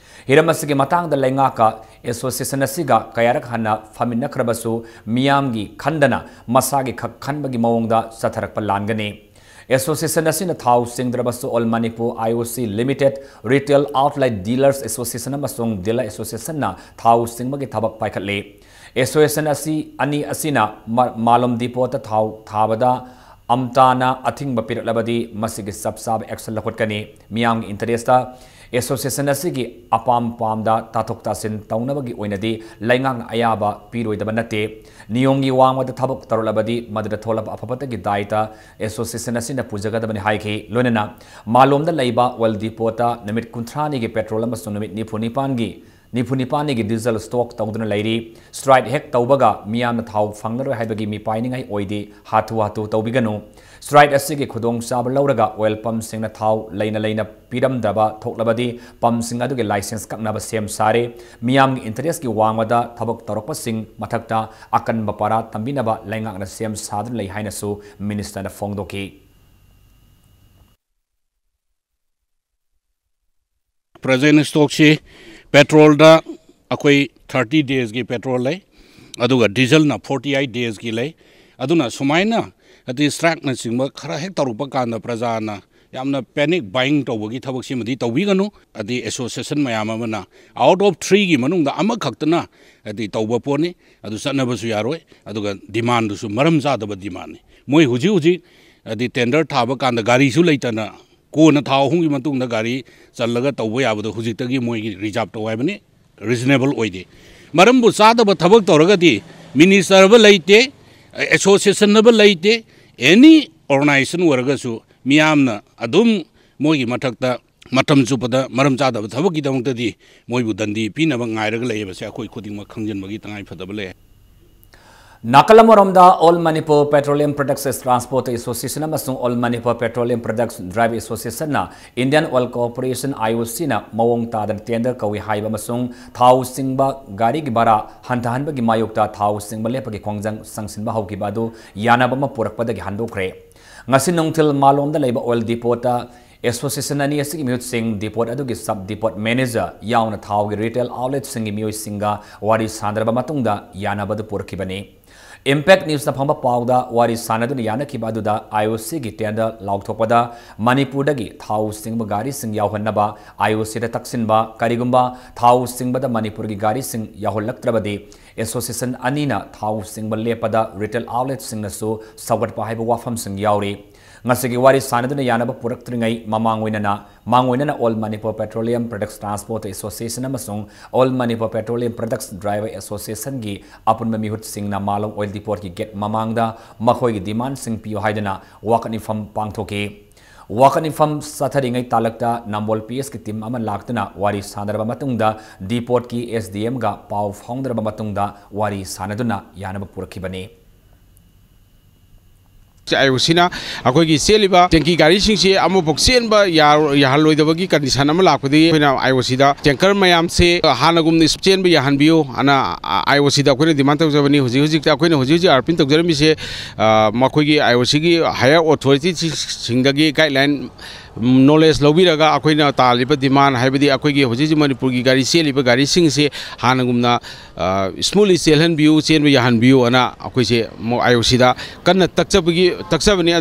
ꯍꯤꯔꯝ ꯑꯁꯤꯒꯤ ꯃꯇꯥꯡꯗ ꯂꯩꯉꯥꯛꯀ ꯑꯦꯁꯣꯁꯤꯌꯦꯁꯟ ꯑꯁꯤꯒ ꯀꯌꯥꯔꯛ ꯍꯟꯅ ꯐꯝꯃꯤꯟꯅꯈ꯭ꯔꯕꯁꯨ ꯃꯤꯌꯥꯝꯒꯤ ꯈꯟꯗꯅ ꯃꯁꯥꯒꯤ ꯈꯛ ꯈꯟꯕꯒꯤ ꯃꯑꯣꯡꯗ ꯆꯠꯊꯔꯛꯄ ꯂꯥꯟꯒꯅꯤ꯫ ꯑꯦꯁꯣꯁꯤꯌꯦꯁꯟ ꯑꯁꯤꯅ ꯊꯥꯎ ꯆꯤꯡꯗ꯭ꯔꯕꯁꯨ All Manipur I O C Limited, Retail Outlet Dealers Association ꯑꯃꯁꯨꯡ ꯗꯤꯂꯔ ꯑꯦꯁꯣꯁꯤꯌꯦꯁꯟꯅ ꯊꯥꯎ ꯆꯤꯡꯕꯒꯤ ꯊꯕꯛ ꯄꯥꯏꯈꯠꯂꯤ꯫ ꯑꯦꯁꯣꯁꯤꯌꯦꯁꯟ ꯑꯁꯤ ꯑꯅꯤ ꯑꯁꯤꯅ ꯃ-, ꯃꯥꯂꯣꯝ ꯗꯤꯄꯣꯠꯇ ꯊꯥꯎ ꯊꯥꯕꯗ ꯑꯝꯇꯥꯅ ꯑꯊꯤꯡꯕ ꯄꯤꯔꯛꯂꯕꯗꯤ ꯃꯁꯤꯒꯤ ꯆꯞ ꯆꯥꯕ ꯑꯦꯛꯁꯟ ꯂꯧꯈꯠꯀꯅꯤ꯫ ꯃꯤꯌꯥꯝꯒꯤ ꯏꯟꯇꯔꯦꯁꯇ ꯑꯦꯁꯣꯁꯤꯌꯦꯁꯟ ꯑꯁꯤꯒꯤ ꯑꯄꯥꯝ ꯄꯥꯝꯗ ꯇꯥꯊꯣꯛ ꯇꯥꯁꯤꯟ ꯇꯧꯅꯕꯒꯤ ꯑꯣꯏꯅꯗꯤ ꯂꯩꯉꯥꯛꯅ ꯑꯌꯥꯕ ꯄꯤꯔꯣꯏꯗꯕ ꯅꯠꯇꯦ꯫ ꯅꯤꯌꯣꯝꯒꯤ ꯋꯥꯡꯃꯗ ꯊꯕꯛ ꯇꯧꯔꯛꯂꯕꯗꯤ ꯃꯗꯨꯗ ꯊꯣꯛꯂꯛꯄ ꯑꯐ ꯐꯠꯇꯒꯤ ꯗꯥꯏꯇ ꯑꯦꯁꯣꯁꯤꯌꯦꯁꯟ ꯑꯁꯤꯅ ꯄꯨꯖꯒꯗꯕꯅꯤ ꯍꯥꯏꯈꯤ꯫ ꯂꯣꯏꯅꯅ ꯃꯥꯂꯣꯝꯗ ꯂꯩꯕ ꯑꯣꯏꯜ ꯗꯤꯄꯣꯠꯇ ꯅꯨꯃꯤꯠ ꯀꯨꯟꯊ꯭ꯔꯥꯅꯤꯒꯤ ꯄꯦꯇ꯭ꯔꯣꯜ ꯑꯃꯁꯨꯡ ꯅꯨꯃꯤꯠ ꯅꯤꯐꯨ ꯅꯤꯄꯥꯟꯒꯤ ꯅꯤꯐꯨ ꯅꯤꯄꯥꯟꯅꯤꯒꯤ ꯗꯤꯖꯜ ꯁ꯭ꯇꯣꯛ ꯇꯧꯗꯨꯅ ꯂꯩꯔꯤ꯫ ꯁ꯭ꯇ꯭ꯔꯥꯏꯛ ꯍꯦꯛ ꯇꯧꯕꯒ ꯃꯤꯌꯥꯝꯅ ꯊꯥꯎ ꯐꯪꯂꯔꯣꯏ ꯍꯥꯏꯕꯒꯤ ꯃꯤꯄꯥꯏꯅꯤꯡꯉꯥꯏ ꯑꯣꯏꯗꯦ, ꯍꯥꯊꯨ ꯍꯥꯊꯨ ꯇꯧꯕꯤꯒꯅꯨ꯫ ꯁ꯭ꯇ꯭ꯔꯥꯏꯛ ꯑꯁꯤꯒꯤ ꯈꯨꯗꯣꯡꯆꯥꯕ ꯂꯧꯔꯒ ꯑꯣꯏꯜ ꯄꯝꯁꯤꯡꯅ ꯊꯥꯎ ꯂꯩꯅ ꯂꯩꯅ ꯄꯤꯔꯝꯗꯕ ꯊꯣꯛꯂꯕꯗꯤ ꯄꯝꯁꯤꯡ ꯑꯗꯨꯒꯤ ꯂꯥꯏꯁꯦꯟꯁ ꯀꯛꯅꯕ ꯁꯦꯝ ꯁꯥꯔꯦ꯫ ꯃꯤꯌꯥꯝꯒꯤ ꯏꯟꯇꯔꯦꯁꯀꯤ ꯋꯥꯡꯃꯗ ꯊꯕꯛ ꯇꯧꯔꯛꯄꯁꯤꯡ ꯃꯊꯛꯇ ꯑꯀꯟꯕ ꯄꯥꯔꯥ ꯇꯝꯕꯤꯅꯕ ꯂꯩꯉꯥꯛꯅ ꯁꯦꯝ ꯁꯥꯗꯨꯅ ꯂꯩ ꯍꯥꯏꯅꯁꯨ ꯃꯤꯅꯤꯁꯇꯔꯅ ꯐꯣꯡꯗꯣꯛꯈꯤ꯫ ꯄ꯭ꯔꯖꯦꯟ ꯁ꯭ꯇꯣꯛꯁꯤ ꯄꯦꯇ꯭ꯔꯣꯜꯗ ꯑꯩꯈꯣꯏ ꯊꯥꯔꯇꯤ ꯗꯦꯖꯀꯤ ꯄꯦꯇ꯭ꯔꯣꯜ ꯂꯩ, ꯑꯗꯨꯒ ꯗꯤꯖꯜꯅ ꯐꯣꯔꯇꯤ ꯑꯩꯠ ꯗꯦꯖꯀꯤ ꯂꯩ꯫ ꯑꯗꯨꯅ ꯁꯨꯃꯥꯏꯅ ꯍꯥꯏꯗꯤ ꯁ꯭ꯇ꯭ꯔꯥꯏꯛꯅꯆꯤꯡꯕ ꯈꯔ ꯍꯦꯛ ꯇꯧꯔꯛꯄ ꯀꯥꯟꯗ ꯄ꯭ꯔꯖꯥꯅ ꯌꯥꯝꯅ ꯄꯦꯅꯤꯛ ꯕꯥꯏꯌꯤꯡ ꯇꯧꯕꯒꯤ ꯊꯕꯛꯁꯤꯃꯗꯤ ꯇꯧꯕꯤꯒꯅꯨ꯫ ꯍꯥꯏꯗꯤ ꯑꯦꯁꯣꯁꯤꯌꯦꯁꯟ ꯃꯌꯥꯝ ꯑꯃꯅ ꯑꯥꯎꯠ ꯑꯣꯐ ꯊ꯭ꯔꯤꯒꯤ ꯃꯅꯨꯡꯗ ꯑꯃꯈꯛꯇꯅ ꯍꯥꯏꯗꯤ ꯇꯧꯕ ꯄꯣꯠꯅꯤ, ꯑꯗꯨ ꯆꯠꯅꯕꯁꯨ ꯌꯥꯔꯣꯏ꯫ ꯑꯗꯨꯒ ꯗꯤꯃꯥꯟꯗꯨꯁꯨ ꯃꯔꯝ ꯆꯥꯗꯕ ꯗꯤꯃꯥꯟꯅꯤ꯫ ꯃꯣꯏ ꯍꯧꯖꯤꯛ ꯍꯧꯖꯤꯛ ꯍꯥꯏꯗꯤ ꯇꯦꯟꯗꯔ ꯊꯥꯕ ꯀꯥꯟꯗ ꯒꯥꯔꯤꯁꯨ ꯂꯩꯇꯅ ꯀꯣꯟꯅ ꯊꯥ ꯑꯍꯨꯝꯒꯤ ꯃꯇꯨꯡꯗ ꯒꯥꯔꯤ ꯆꯜꯂꯒ ꯇꯧꯕ ꯌꯥꯕꯗꯣ ꯍꯧꯖꯤꯛꯇꯒꯤ ꯃꯣꯏꯒꯤ ꯔꯤꯖꯥꯔꯚ ꯇꯧ ꯍꯥꯏꯕꯅꯤ, ꯔꯤꯖꯅꯦꯕꯜ ꯑꯣꯏꯗꯦ꯫ ꯃꯔꯝꯕꯨ ꯆꯥꯗꯕ ꯊꯕꯛ ꯇꯧꯔꯒꯗꯤ ꯃꯤꯅꯤꯁꯇꯔꯕ ꯂꯩꯇꯦ, ꯑꯦꯁꯣꯁꯤꯌꯦꯁꯟꯅꯕ ꯂꯩꯇꯦ, ꯑꯦꯅꯤ ꯑꯣꯔꯒꯅꯥꯏꯖꯦꯁꯟ ꯑꯣꯏꯔꯒꯁꯨ ꯃꯤꯌꯥꯝꯅ ꯑꯗꯨꯝ ꯃꯣꯏꯒꯤ ꯃꯊꯛꯇ ꯃꯇꯝ ꯆꯨꯞꯄꯗ ꯃꯔꯝ ꯆꯥꯗꯕ ꯊꯕꯛꯀꯤꯗꯃꯛꯇꯗꯤ ꯃꯣꯏꯕꯨ ꯗꯟꯗꯤ ꯄꯤꯅꯕ ꯉꯥꯏꯔꯒ ꯂꯩꯌꯦꯕꯁꯦ ꯑꯩꯈꯣꯏ ꯈꯨꯗꯤꯡꯃꯛ ꯈꯪꯖꯤꯟꯕꯒꯤ ꯇꯉꯥꯏ ꯐꯗꯕ ꯂꯩ꯫ ꯅꯥꯀꯜ ꯑꯃꯔꯣꯝꯗ All Manipur Petroleum Products Transport Association ꯑꯃꯁꯨꯡ All Manipur Petroleum Products Driver Associationꯅ Indian Oil Corporation, IOCꯅ ꯃꯑꯣꯡ ꯇꯥꯗꯅ ꯇꯦꯟꯗꯔ ꯀꯧꯏ ꯍꯥꯏꯕ ꯑꯃꯁꯨꯡ ꯊꯥꯎ ꯆꯤꯡꯕ ꯒꯥꯔꯤꯒꯤ ꯚꯔꯥ ꯍꯟꯊꯍꯟꯕꯒꯤ ꯃꯥꯌꯣꯛꯇ ꯊꯥꯎ ꯆꯤꯡꯕ ꯂꯦꯞꯄꯒꯤ ꯈꯣꯡꯖꯪ ꯆꯪꯁꯤꯟꯕ ꯍꯧꯈꯤꯕ ꯑꯗꯨ ꯌꯥꯅꯕ ꯑꯃ ꯄꯨꯔꯛꯄꯗꯒꯤ ꯍꯟꯗꯣꯛꯈ꯭ꯔꯦ꯫ ꯉꯁꯤ ꯅꯨꯡꯊꯤꯜ ꯃꯥꯂꯣꯝꯗ ꯂꯩꯕ ꯑꯣꯏꯜ ꯗꯤꯄꯣꯠꯇ ꯑꯦꯁꯣꯁꯤꯌꯦꯁꯟ ꯑꯅꯤ ꯑꯁꯤꯒꯤ ꯃꯤꯍꯨꯠꯁꯤꯡ, ꯗꯤꯄꯣꯠ ꯑꯗꯨꯒꯤ ꯁꯕ ꯗꯤꯄꯣꯠ ꯃꯦꯅꯦꯖꯔ ꯌꯥꯎꯅ ꯊꯥꯎꯒꯤ ꯔꯤꯇꯦꯜ ꯑꯥꯎꯠꯂꯦꯠꯁꯤꯡꯒꯤ ꯃꯤꯑꯣꯏꯁꯤꯡꯒ ꯋꯥꯔꯤ ꯁꯥꯅꯔꯕ ꯃꯇꯨꯡꯗ ꯌꯥꯅꯕ ꯑꯗꯨ ꯄꯨꯔꯛꯈꯤꯕꯅꯤ꯫ ꯏꯝꯄꯦꯛ ꯅ꯭ꯌꯨꯁꯅ ꯐꯪꯕ ꯄꯥꯎꯗ ꯋꯥꯔꯤ ꯁꯥꯅꯗꯨꯅ ꯌꯥꯅꯈꯤꯕ ꯑꯗꯨꯗ IOCꯒꯤ ꯇꯦꯟꯗꯔ ꯂꯥꯎꯊꯣꯛꯄꯗ ꯃꯅꯤꯄꯨꯔꯗꯒꯤ ꯊꯥꯎ ꯆꯤꯡꯕ ꯒꯥꯔꯤꯁꯤꯡ ꯌꯥꯎꯍꯟꯅꯕ IOCꯗ ꯇꯛꯁꯤꯟꯕ, ꯀꯔꯤꯒꯨꯝꯕ ꯊꯥꯎ ꯆꯤꯡꯕꯗ ꯃꯅꯤꯄꯨꯔꯒꯤ ꯒꯥꯔꯤꯁꯤꯡ ꯌꯥꯎꯍꯜꯂꯛꯇ꯭ꯔꯕꯗꯤ ꯑꯦꯁꯣꯁꯤꯌꯦꯁꯟ ꯑꯅꯤꯅ ꯊꯥꯎ ꯆꯤꯡꯕ ꯂꯦꯞꯄꯗ ꯔꯤꯇꯦꯜ ꯑꯥꯎꯠꯂꯦꯠꯁꯤꯡꯅꯁꯨ ꯁꯧꯒꯠꯄ ꯍꯥꯏꯕ ꯋꯥꯐꯝꯁꯤꯡ ꯌꯥꯎꯔꯤ꯫ ꯉꯁꯤꯒꯤ ꯋꯥꯔꯤ ꯁꯥꯅꯗꯨꯅ ꯌꯥꯅꯕ ꯄꯨꯔꯛꯇ꯭ꯔꯤꯉꯩ ꯃꯃꯥꯡ ꯑꯣꯏꯅꯅ, ꯃꯥꯡ ꯑꯣꯏꯅꯅ All Manipur Petroleum Products Transport Association ꯑꯃꯁꯨꯡ All Manipur Petroleum Products Driver Associationꯒꯤ ꯑꯄꯨꯟꯕ ꯃꯤꯍꯨꯠꯁꯤꯡꯅ ꯃꯥꯂꯣꯝ ꯑꯣꯏꯜ ꯗꯤꯄꯣꯠꯀꯤ ꯒꯦꯠ ꯃꯃꯥꯡꯗ ꯃꯈꯣꯏꯒꯤ ꯗꯤꯃꯥꯟꯁꯤꯡ ꯄꯤꯌꯨ ꯍꯥꯏꯗꯨꯅ ꯋꯥꯀꯠ ꯃꯤꯐꯝ ꯄꯥꯡꯊꯣꯛꯈꯤ꯫ ꯋꯥꯀꯠ ꯃꯤꯐꯝ ꯆꯠꯊꯔꯤꯉꯩ ꯇꯥꯂꯛꯇ ꯅꯝꯕꯣꯜ ꯄꯤ ꯑꯦꯁꯀꯤ ꯇꯤꯝ ꯑꯃ ꯂꯥꯛꯇꯨꯅ ꯋꯥꯔꯤ ꯁꯥꯟꯅꯔꯕ ꯃꯇꯨꯡꯗ ꯗꯤꯄꯣꯠꯀꯤ ꯑꯦꯁ ꯗꯤ ꯑꯦꯝꯒ ꯄꯥꯎ ꯐꯥꯎꯅꯔꯕ ꯃꯇꯨꯡꯗ ꯋꯥꯔꯤ ꯁꯥꯟꯅꯗꯨꯅ ꯌꯥꯅꯕ ꯄꯨꯔꯛꯈꯤꯕꯅꯤ꯫ ꯑꯥꯏ ꯑꯣ ꯁꯤꯅ ꯑꯩꯈꯣꯏꯒꯤ ꯆꯦꯜꯂꯤꯕ ꯇꯦꯡꯀꯤ ꯒꯥꯔꯤꯁꯤꯡꯁꯤ ꯑꯃꯐꯥꯎ ꯆꯦꯟꯕ ꯌꯥꯔꯣ-, ꯌꯥꯍꯜꯂꯣꯏꯗꯕꯒꯤ ꯀꯟꯗꯤꯁꯟ ꯑꯃ ꯂꯥꯛꯄꯗꯒꯤ ꯑꯩꯈꯣꯏꯅ ꯑꯥꯏ ꯑꯣ ꯁꯤꯗ ꯇꯦꯡꯀꯔ ꯃꯌꯥꯝꯁꯦ ꯍꯥꯟꯅꯒꯨꯝꯅ ꯆꯦꯟꯕ ꯌꯥꯍꯟꯕꯤꯌꯨ ꯑꯅ ꯑꯥꯏ ꯑꯣ ꯁꯤꯗ ꯑꯩꯈꯣꯏꯅ ꯗꯤꯃꯥꯟ ꯇꯧꯖꯕꯅꯤ꯫ ꯍꯧꯖꯤꯛ ꯍꯧꯖꯤꯛꯇ ꯑꯩꯈꯣꯏꯅ ꯍꯧꯖꯤꯛ ꯍꯧꯖꯤꯛ ꯑꯥꯔꯄꯤꯟ ꯇꯧꯖꯔꯝꯃꯤꯁꯦ, ꯑ, ꯃꯈꯣꯏꯒꯤ ꯑꯥꯏ ꯑꯣ ꯁꯤꯒꯤ ꯍꯥꯌꯔ ꯑꯣꯊꯣꯔꯤꯇꯤꯁꯤꯡꯗꯒꯤ ꯒꯥꯏꯗꯂꯥꯏꯟ, ꯅꯣꯂꯦꯖ ꯂꯧꯕꯤꯔꯒ ꯑꯩꯈꯣꯏꯅ ꯇꯥꯜꯂꯤꯕ ꯗꯤꯃꯥꯟ, ꯍꯥꯏꯕꯗꯤ ꯑꯩꯈꯣꯏꯒꯤ ꯍꯧꯖꯤꯛ ꯍꯧꯖꯤꯛ ꯃꯅꯤꯄꯨꯔꯒꯤ ꯒꯥꯔꯤ ꯆꯦꯜꯂꯤꯕ ꯒꯥꯔꯤꯁꯤꯡꯁꯦ ꯍꯥꯟꯅꯒꯨꯝꯅ, ꯑ, ꯁ꯭ꯃꯨꯠꯂꯤ ꯆꯦꯜꯍꯟꯕꯤꯌꯨ, ꯆꯦꯟꯕ ꯌꯥꯍꯟꯕꯤꯌꯨ ꯑꯅ ꯑꯩꯈꯣꯏꯁꯦ ꯑꯃꯨꯛ ꯑꯥꯏ ꯑꯣ ꯁꯤꯗ ꯀꯟꯅ ꯇꯛꯆꯕꯒꯤ, ꯇꯛꯆꯕꯅꯤ꯫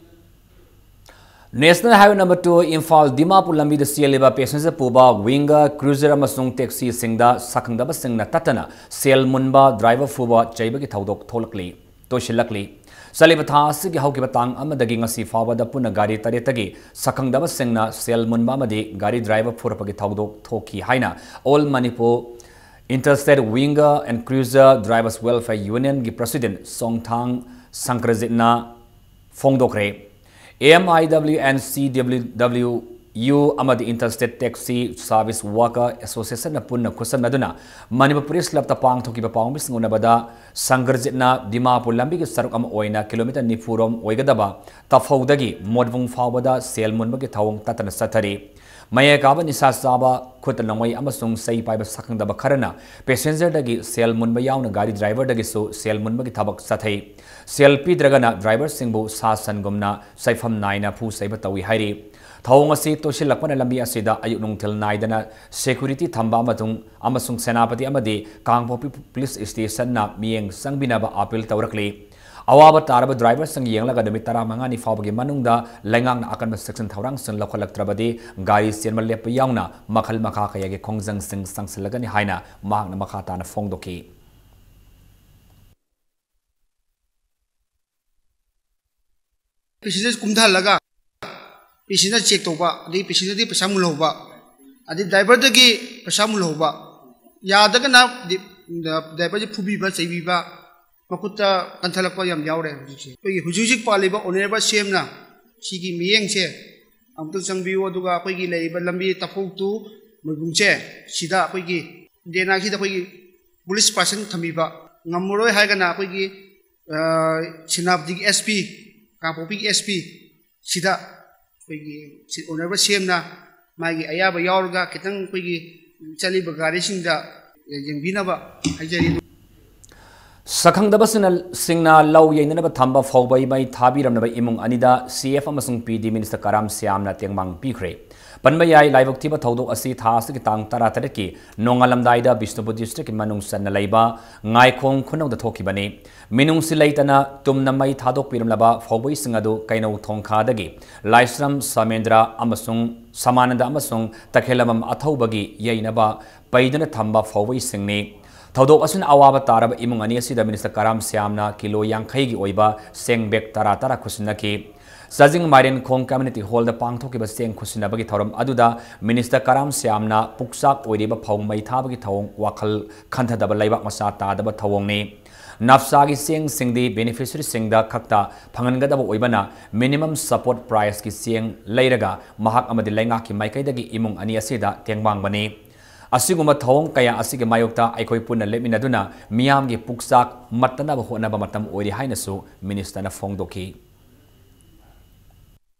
National highway number two Imphal Dimapur ꯂꯝꯕꯤꯗ ꯆꯦꯜꯂꯤꯕ ꯄꯦꯁꯦꯟꯖꯔ ꯄꯨꯕ ꯋꯤꯡꯒꯔ, ꯀ꯭ꯔꯨꯖꯔ ꯑꯃꯁꯨꯡ ꯇꯦꯛꯁꯤꯁꯤꯡꯗ ꯁꯛꯈꯪꯗꯕꯁꯤꯡꯅ ꯇꯠꯇꯅ ꯁꯦꯜ ꯃꯨꯟꯕ, ꯗ꯭ꯔꯥꯏꯚꯔ ꯐꯨꯕ, ꯆꯩꯕꯒꯤ ꯊꯧꯗꯣꯛ ꯊꯣꯛꯂꯛꯂꯤ, ꯇꯣꯏꯁꯤꯜꯂꯛꯂꯤ꯫ ꯆꯠꯂꯤꯕ ꯊꯥ ꯑꯁꯤꯒꯤ ꯍꯧꯈꯤꯕ ꯇꯥꯡ ꯑꯃꯗꯒꯤ ꯉꯁꯤ ꯐꯥꯎꯕꯗ ꯄꯨꯟꯅ ꯒꯥꯔꯤ ꯇꯔꯦꯠꯇꯒꯤ ꯁꯛꯈꯪꯗꯕꯁꯤꯡꯅ ꯁꯦꯜ ꯃꯨꯟꯕ ꯑꯃꯗꯤ ꯒꯥꯔꯤ ꯗ꯭ꯔꯥꯏꯚꯔ ꯐꯨꯔꯛꯄꯒꯤ ꯊꯧꯗꯣꯛ ꯊꯣꯛꯈꯤ ꯍꯥꯏꯅ All Manipur Interstate Winger and Cruiser Drivers Welfare Unionꯒꯤ ꯄ꯭ꯔꯁꯤꯗꯦꯟ ꯁꯣꯡꯊꯥꯡ ꯁꯪꯀ꯭ꯔꯖꯤꯠꯅ ꯐꯣꯡꯗꯣꯛꯈ꯭ꯔꯦ꯫ A M I W N C W W U ꯑꯃꯗꯤ Interstate Taxi Service Worker Associationꯅ ꯄꯨꯟꯅ ꯈꯨꯠꯁꯝꯅꯗꯨꯅ ꯃꯅꯤꯄꯨꯔ ꯄ꯭ꯔꯦꯁ ꯀ꯭ꯂꯕꯇ ꯄꯥꯡꯊꯣꯛꯈꯤꯕ ꯄꯥꯎꯃꯤꯁꯤꯡ ꯎꯅꯕꯗ ꯁꯪꯒ꯭ꯔꯖꯤꯠꯅ ꯗꯤꯃꯥꯄꯨꯔ ꯂꯝꯕꯤꯒꯤ ꯁꯔꯨꯛ ꯑꯃ ꯑꯣꯏꯅ ꯀꯤꯂꯣꯃꯤꯇꯔ ꯅꯤꯐꯨ ꯔꯣꯝ ꯑꯣꯏꯒꯗꯕ ꯇꯐꯧꯗꯒꯤ ꯃꯣꯠꯕꯨꯡ ꯐꯥꯎꯕꯗ ꯁꯦꯜ ꯃꯨꯟꯕꯒꯤ ꯊꯧꯑꯣꯡ ꯇꯠꯇꯅ ꯆꯠꯊꯔꯤ꯫ ꯃꯌꯥꯏ ꯀꯥꯕ ꯅꯤꯁꯥ ꯆꯥꯕ, ꯈꯨꯠꯇ ꯅꯣꯡꯃꯩ ꯑꯃꯁꯨꯡ ꯆꯩ ꯄꯥꯏꯕ ꯁꯛꯈꯪꯗꯕ ꯈꯔꯅ ꯄꯦꯁꯦꯟꯖꯔꯗꯒꯤ ꯁꯦꯜ ꯃꯨꯟꯕ ꯌꯥꯎꯅ ꯒꯥꯔꯤ ꯗ꯭ꯔꯥꯏꯚꯔꯗꯒꯤꯁꯨ ꯁꯦꯜ ꯃꯨꯟꯕꯒꯤ ꯊꯕꯛ ꯆꯠꯊꯩ꯫ ꯁꯦꯜ ꯄꯤꯗ꯭ꯔꯒꯅ ꯗ꯭ꯔꯥꯏꯚꯔꯁꯤꯡꯕꯨ ꯁꯥ ꯁꯟꯒꯨꯝꯅ ꯆꯩꯐꯝ ꯅꯥꯏꯅ ꯐꯨ ꯆꯩꯕ ꯇꯧꯏ ꯍꯥꯏꯔꯤ꯫ ꯊꯧꯑꯣꯡ ꯑꯁꯤ ꯇꯣꯏꯁꯤꯜꯂꯛꯄꯅ ꯂꯝꯕꯤ ꯑꯁꯤꯗ ꯑꯌꯨꯛ ꯅꯨꯡꯊꯤꯜ ꯅꯥꯏꯗꯅ ꯁꯦꯀ꯭ꯌꯨꯔꯤꯇꯤ ꯊꯝꯕ ꯑꯃꯁꯨꯡ, ꯑꯃꯁꯨꯡ ꯁꯦꯅꯥꯄꯇꯤ ꯑꯃꯗꯤ ꯀꯥꯡꯄꯣꯛꯄꯤ ꯄꯨꯂꯤꯁ ꯁ꯭ꯇꯦꯁꯟꯅ ꯃꯤꯠꯌꯦꯡ ꯆꯪꯕꯤꯅꯕ ꯑꯥꯄꯤꯜ ꯇꯧꯔꯛꯂꯤ꯫ ꯑꯋꯥꯕ ꯇꯥꯔꯕ ꯗ꯭ꯔꯥꯏꯚꯔꯁꯤꯡ ꯌꯦꯡꯂꯒ ꯅꯨꯃꯤꯠ ꯇꯔꯥꯃꯉꯥꯅꯤ ꯐꯥꯎꯕꯒꯤ ꯃꯅꯨꯡꯗ ꯂꯩꯉꯥꯛꯅ ꯑꯀꯟꯕ ꯆꯦꯛꯁꯤꯟ ꯊꯧꯔꯥꯡꯁꯤꯡ ꯂꯧꯈꯠꯂꯛꯇ꯭ꯔꯕꯗꯤ ꯒꯥꯔꯤ ꯆꯦꯟꯕ ꯂꯦꯞꯄ ꯌꯥꯎꯅ ꯃꯈꯜ ꯃꯈꯥ ꯀꯌꯥꯒꯤ ꯈꯣꯡꯖꯪꯁꯤꯡ ꯆꯪꯁꯤꯜꯂꯒꯅꯤ ꯍꯥꯏꯅ ꯃꯍꯥꯛꯅ ꯃꯈꯥ ꯇꯥꯅ ꯐꯣꯡꯗꯣꯛꯈꯤ꯫ ꯄꯦꯁꯦꯟꯖꯔ ꯀꯨꯝꯊꯍꯜꯂꯒ ꯄꯦꯁꯦꯟꯖꯔ ꯆꯦꯛ ꯇꯧꯕ, ꯑꯗꯒꯤ ꯄꯦꯁꯦꯟꯖꯔꯗꯒꯤ ꯄꯩꯁꯥ ꯃꯨꯜꯍꯧꯕ, ꯑꯗꯩ ꯗ꯭ꯔꯥꯏꯚꯔꯗꯒꯤ ꯄꯩꯁꯥ ꯃꯨꯜꯍꯧꯕ, ꯌꯥꯗ꯭ꯔꯒꯅ ꯗꯤ-, ꯗ꯭ꯔꯥꯏꯚꯔꯁꯦ ꯐꯨꯕꯤꯕ, ꯆꯩꯕꯤꯕ, ꯃꯈꯨꯠꯇ ꯀꯟꯊꯠꯂꯛꯄ ꯌꯥꯝ ꯌꯥꯎꯔꯦ ꯍꯧꯖꯤꯛꯁꯦ꯫ ꯑꯩꯈꯣꯏꯒꯤ ꯍꯧꯖꯤꯛ ꯍꯧꯖꯤꯛ ꯄꯥꯜꯂꯤꯕ ꯑꯣꯅꯔꯦꯕꯜ ꯁꯤ ꯑꯦꯝꯅ ꯁꯤꯒꯤ ꯃꯤꯠꯌꯦꯡꯁꯦ ꯑꯃꯨꯛꯇꯪ ꯆꯪꯕꯤꯌꯨ꯫ ꯑꯗꯨꯒ ꯑꯩꯈꯣꯏꯒꯤ ꯂꯩꯔꯤꯕ ꯂꯝꯕꯤ ꯇꯐꯧꯇꯨ ꯃꯣꯏꯕꯨꯡꯁꯦ, ꯁꯤꯗ ꯑꯩꯈꯣꯏꯒꯤ ꯗꯦ ꯅꯥꯏꯠꯁꯤꯗ ꯑꯩꯈꯣꯏꯒꯤ ꯄꯨꯂꯤꯁ ꯄꯥꯔꯁꯟ ꯊꯝꯕꯤꯕ, ꯉꯝꯃꯔꯣꯏ ꯍꯥꯏꯔꯒꯅ ꯑꯩꯈꯣꯏꯒꯤ ꯁꯦꯅꯥꯄꯇꯤꯒꯤ ꯑꯦꯁ ꯄꯤ, ꯀꯥꯡꯄꯣꯛꯄꯤꯒꯤ ꯑꯦꯁ ꯄꯤ ꯁꯤꯗ ꯑꯩꯈꯣꯏꯒꯤ ꯑꯣꯅꯔꯕꯜ ꯁꯤ ꯑꯦꯝꯅ ꯃꯥꯒꯤ ꯑꯌꯥꯕ ꯌꯥꯎꯔꯒ ꯈꯤꯇꯪ ꯑꯩꯈꯣꯏꯒꯤ ꯆꯠꯂꯤꯕ ꯒꯥꯔꯤꯁꯤꯡꯗ ꯌꯦꯡꯕꯤꯅꯕ ꯍꯥꯏꯖꯔꯤ꯫ ꯁꯛꯈꯪꯗꯕꯁꯤꯡꯅ ꯁꯤꯡꯅ ꯂꯧ ꯌꯩꯅꯅꯕ ꯊꯝꯕ ꯐꯧꯕꯩ ꯃꯩ ꯊꯥꯕꯤꯔꯝꯂꯕ ꯏꯃꯨꯡ ꯑꯅꯤꯗ ꯁꯤ ꯑꯦꯐ ꯑꯃꯁꯨꯡ ꯄꯤ ꯗꯤ ꯃꯤꯅꯤꯁꯇꯔ ꯀꯔꯥꯝ ꯁ꯭ꯌꯥꯝꯅ ꯇꯦꯡꯕꯥꯡ ꯄꯤꯈ꯭ꯔꯦ꯫ ꯄꯟꯕ ꯌꯥꯏ, ꯂꯥꯏꯕꯛ ꯊꯤꯕ ꯊꯧꯗꯣꯛ ꯑꯁꯤ ꯊꯥ ꯑꯁꯤꯒꯤ ꯇꯥꯡ ꯇꯔꯥ ꯇꯔꯦꯠꯀꯤ ꯅꯣꯡꯉꯥꯜꯂꯝꯗꯥꯏꯗ ꯕꯤꯁꯅꯨꯄꯨꯔ ꯗꯤꯁꯇ꯭ꯔꯤꯛꯀꯤ ꯃꯅꯨꯡ ꯆꯟꯅ ꯂꯩꯕ ꯉꯥꯏꯈꯣꯡ ꯈꯨꯅꯧꯗ ꯊꯣꯛꯈꯤꯕꯅꯤ꯫ ꯃꯤꯅꯨꯡꯁꯤ ꯂꯩꯇꯅ ꯇꯨꯝꯅ ꯃꯩ ꯊꯥꯗꯣꯛꯄꯤꯔꯝꯂꯕ ꯐꯧꯕꯩꯁꯤꯡ ꯑꯗꯨ ꯀꯩꯅꯧ ꯊꯣꯡꯈꯥꯗꯒꯤ ꯂꯥꯏꯁ꯭ꯔꯝ ꯁꯃꯦꯟꯗ꯭ꯔ ꯑꯃꯁꯨꯡ ꯁꯃꯥꯅꯟꯗ ꯑꯃꯁꯨꯡ ꯇꯈꯦꯂꯝꯕꯝ ꯑꯊꯧꯕꯒꯤ ꯌꯩꯅꯕ ꯄꯩꯗꯨꯅ ꯊꯝꯕ ꯐꯧꯕꯩꯁꯤꯡꯅꯤ꯫ ꯊꯧꯗꯣꯛ ꯑꯁꯤꯅ ꯑꯋꯥꯕ ꯇꯥꯔꯕ ꯏꯃꯨꯡ ꯑꯅꯤ ꯑꯁꯤꯗ ꯃꯤꯅꯤꯁꯇꯔ ꯀꯔꯥꯝ ꯁ꯭ꯌꯥꯝꯅ ꯀꯤꯂꯣ ꯌꯥꯡꯈꯩꯒꯤ ꯑꯣꯏꯕ ꯆꯦꯡ ꯕꯦꯒ ꯇꯔꯥ ꯇꯔꯥ ꯈꯨꯠꯁꯤꯟꯅꯈꯤ꯫ ꯆꯥꯖꯤꯡ ꯃꯥꯏꯔꯦꯟꯈꯣꯡ ꯀꯝꯃ꯭ꯌꯨꯅꯤꯇꯤ ꯍꯣꯜꯗ ꯄꯥꯡꯊꯣꯛꯈꯤꯕ ꯆꯦꯡ ꯈꯨꯠꯁꯤꯟꯅꯕꯒꯤ ꯊꯧꯔꯝ ꯑꯗꯨꯗ ꯃꯤꯅꯤꯁꯇꯔ ꯀꯔꯥꯝ ꯁ꯭ꯌꯥꯝꯅ ꯄꯨꯛꯆꯥꯛ ꯑꯣꯏꯔꯤꯕ ꯐꯧ ꯃꯩ ꯊꯥꯕꯒꯤ ꯊꯧꯑꯣꯡ ꯋꯥꯈꯜ ꯈꯟꯊꯗꯕ ꯂꯩꯕꯥꯛ ꯃꯆꯥ ꯇꯥꯗꯕ ꯊꯧꯑꯣꯡꯅꯤ꯫ ꯅꯞꯁꯥꯒꯤ ꯆꯦꯡꯁꯤꯡꯗꯤ ꯕꯦꯅꯤꯐꯤꯁꯔꯤꯁꯤꯡꯗ ꯈꯛꯇ ꯐꯪꯍꯟꯒꯗꯕ ꯑꯣꯏꯕꯅ ꯃꯤꯅꯤꯃꯝ ꯁꯄꯣꯔꯠ ꯄ꯭ꯔꯥꯏꯁꯀꯤ ꯆꯦꯡ ꯂꯩꯔꯒ ꯃꯍꯥꯛ ꯑꯃꯗꯤ ꯂꯩꯉꯥꯛꯀꯤ ꯃꯥꯏꯀꯩꯗꯒꯤ ꯏꯃꯨꯡ ꯑꯅꯤ ꯑꯁꯤꯗ ꯇꯦꯡꯕꯥꯡꯕꯅꯤ꯫ ꯑꯁꯤꯒꯨꯝꯕ ꯊꯧꯑꯣꯡ ꯀꯌꯥ ꯑꯁꯤꯒꯤ ꯃꯥꯌꯣꯛꯇ ꯑꯩꯈꯣꯏ ꯄꯨꯟꯅ ꯂꯦꯞꯃꯤꯟꯅꯗꯨꯅ ꯃꯤꯌꯥꯝꯒꯤ ꯄꯨꯛꯆꯥꯛ ꯃꯠꯇꯅꯕ ꯍꯣꯠꯅꯕ ꯃꯇꯝ ꯑꯣꯏꯔꯤ ꯍꯥꯏꯅꯁꯨ ꯃꯤꯅꯤꯁꯇꯔꯅ ꯐꯣꯡꯗꯣꯛꯈꯤ꯫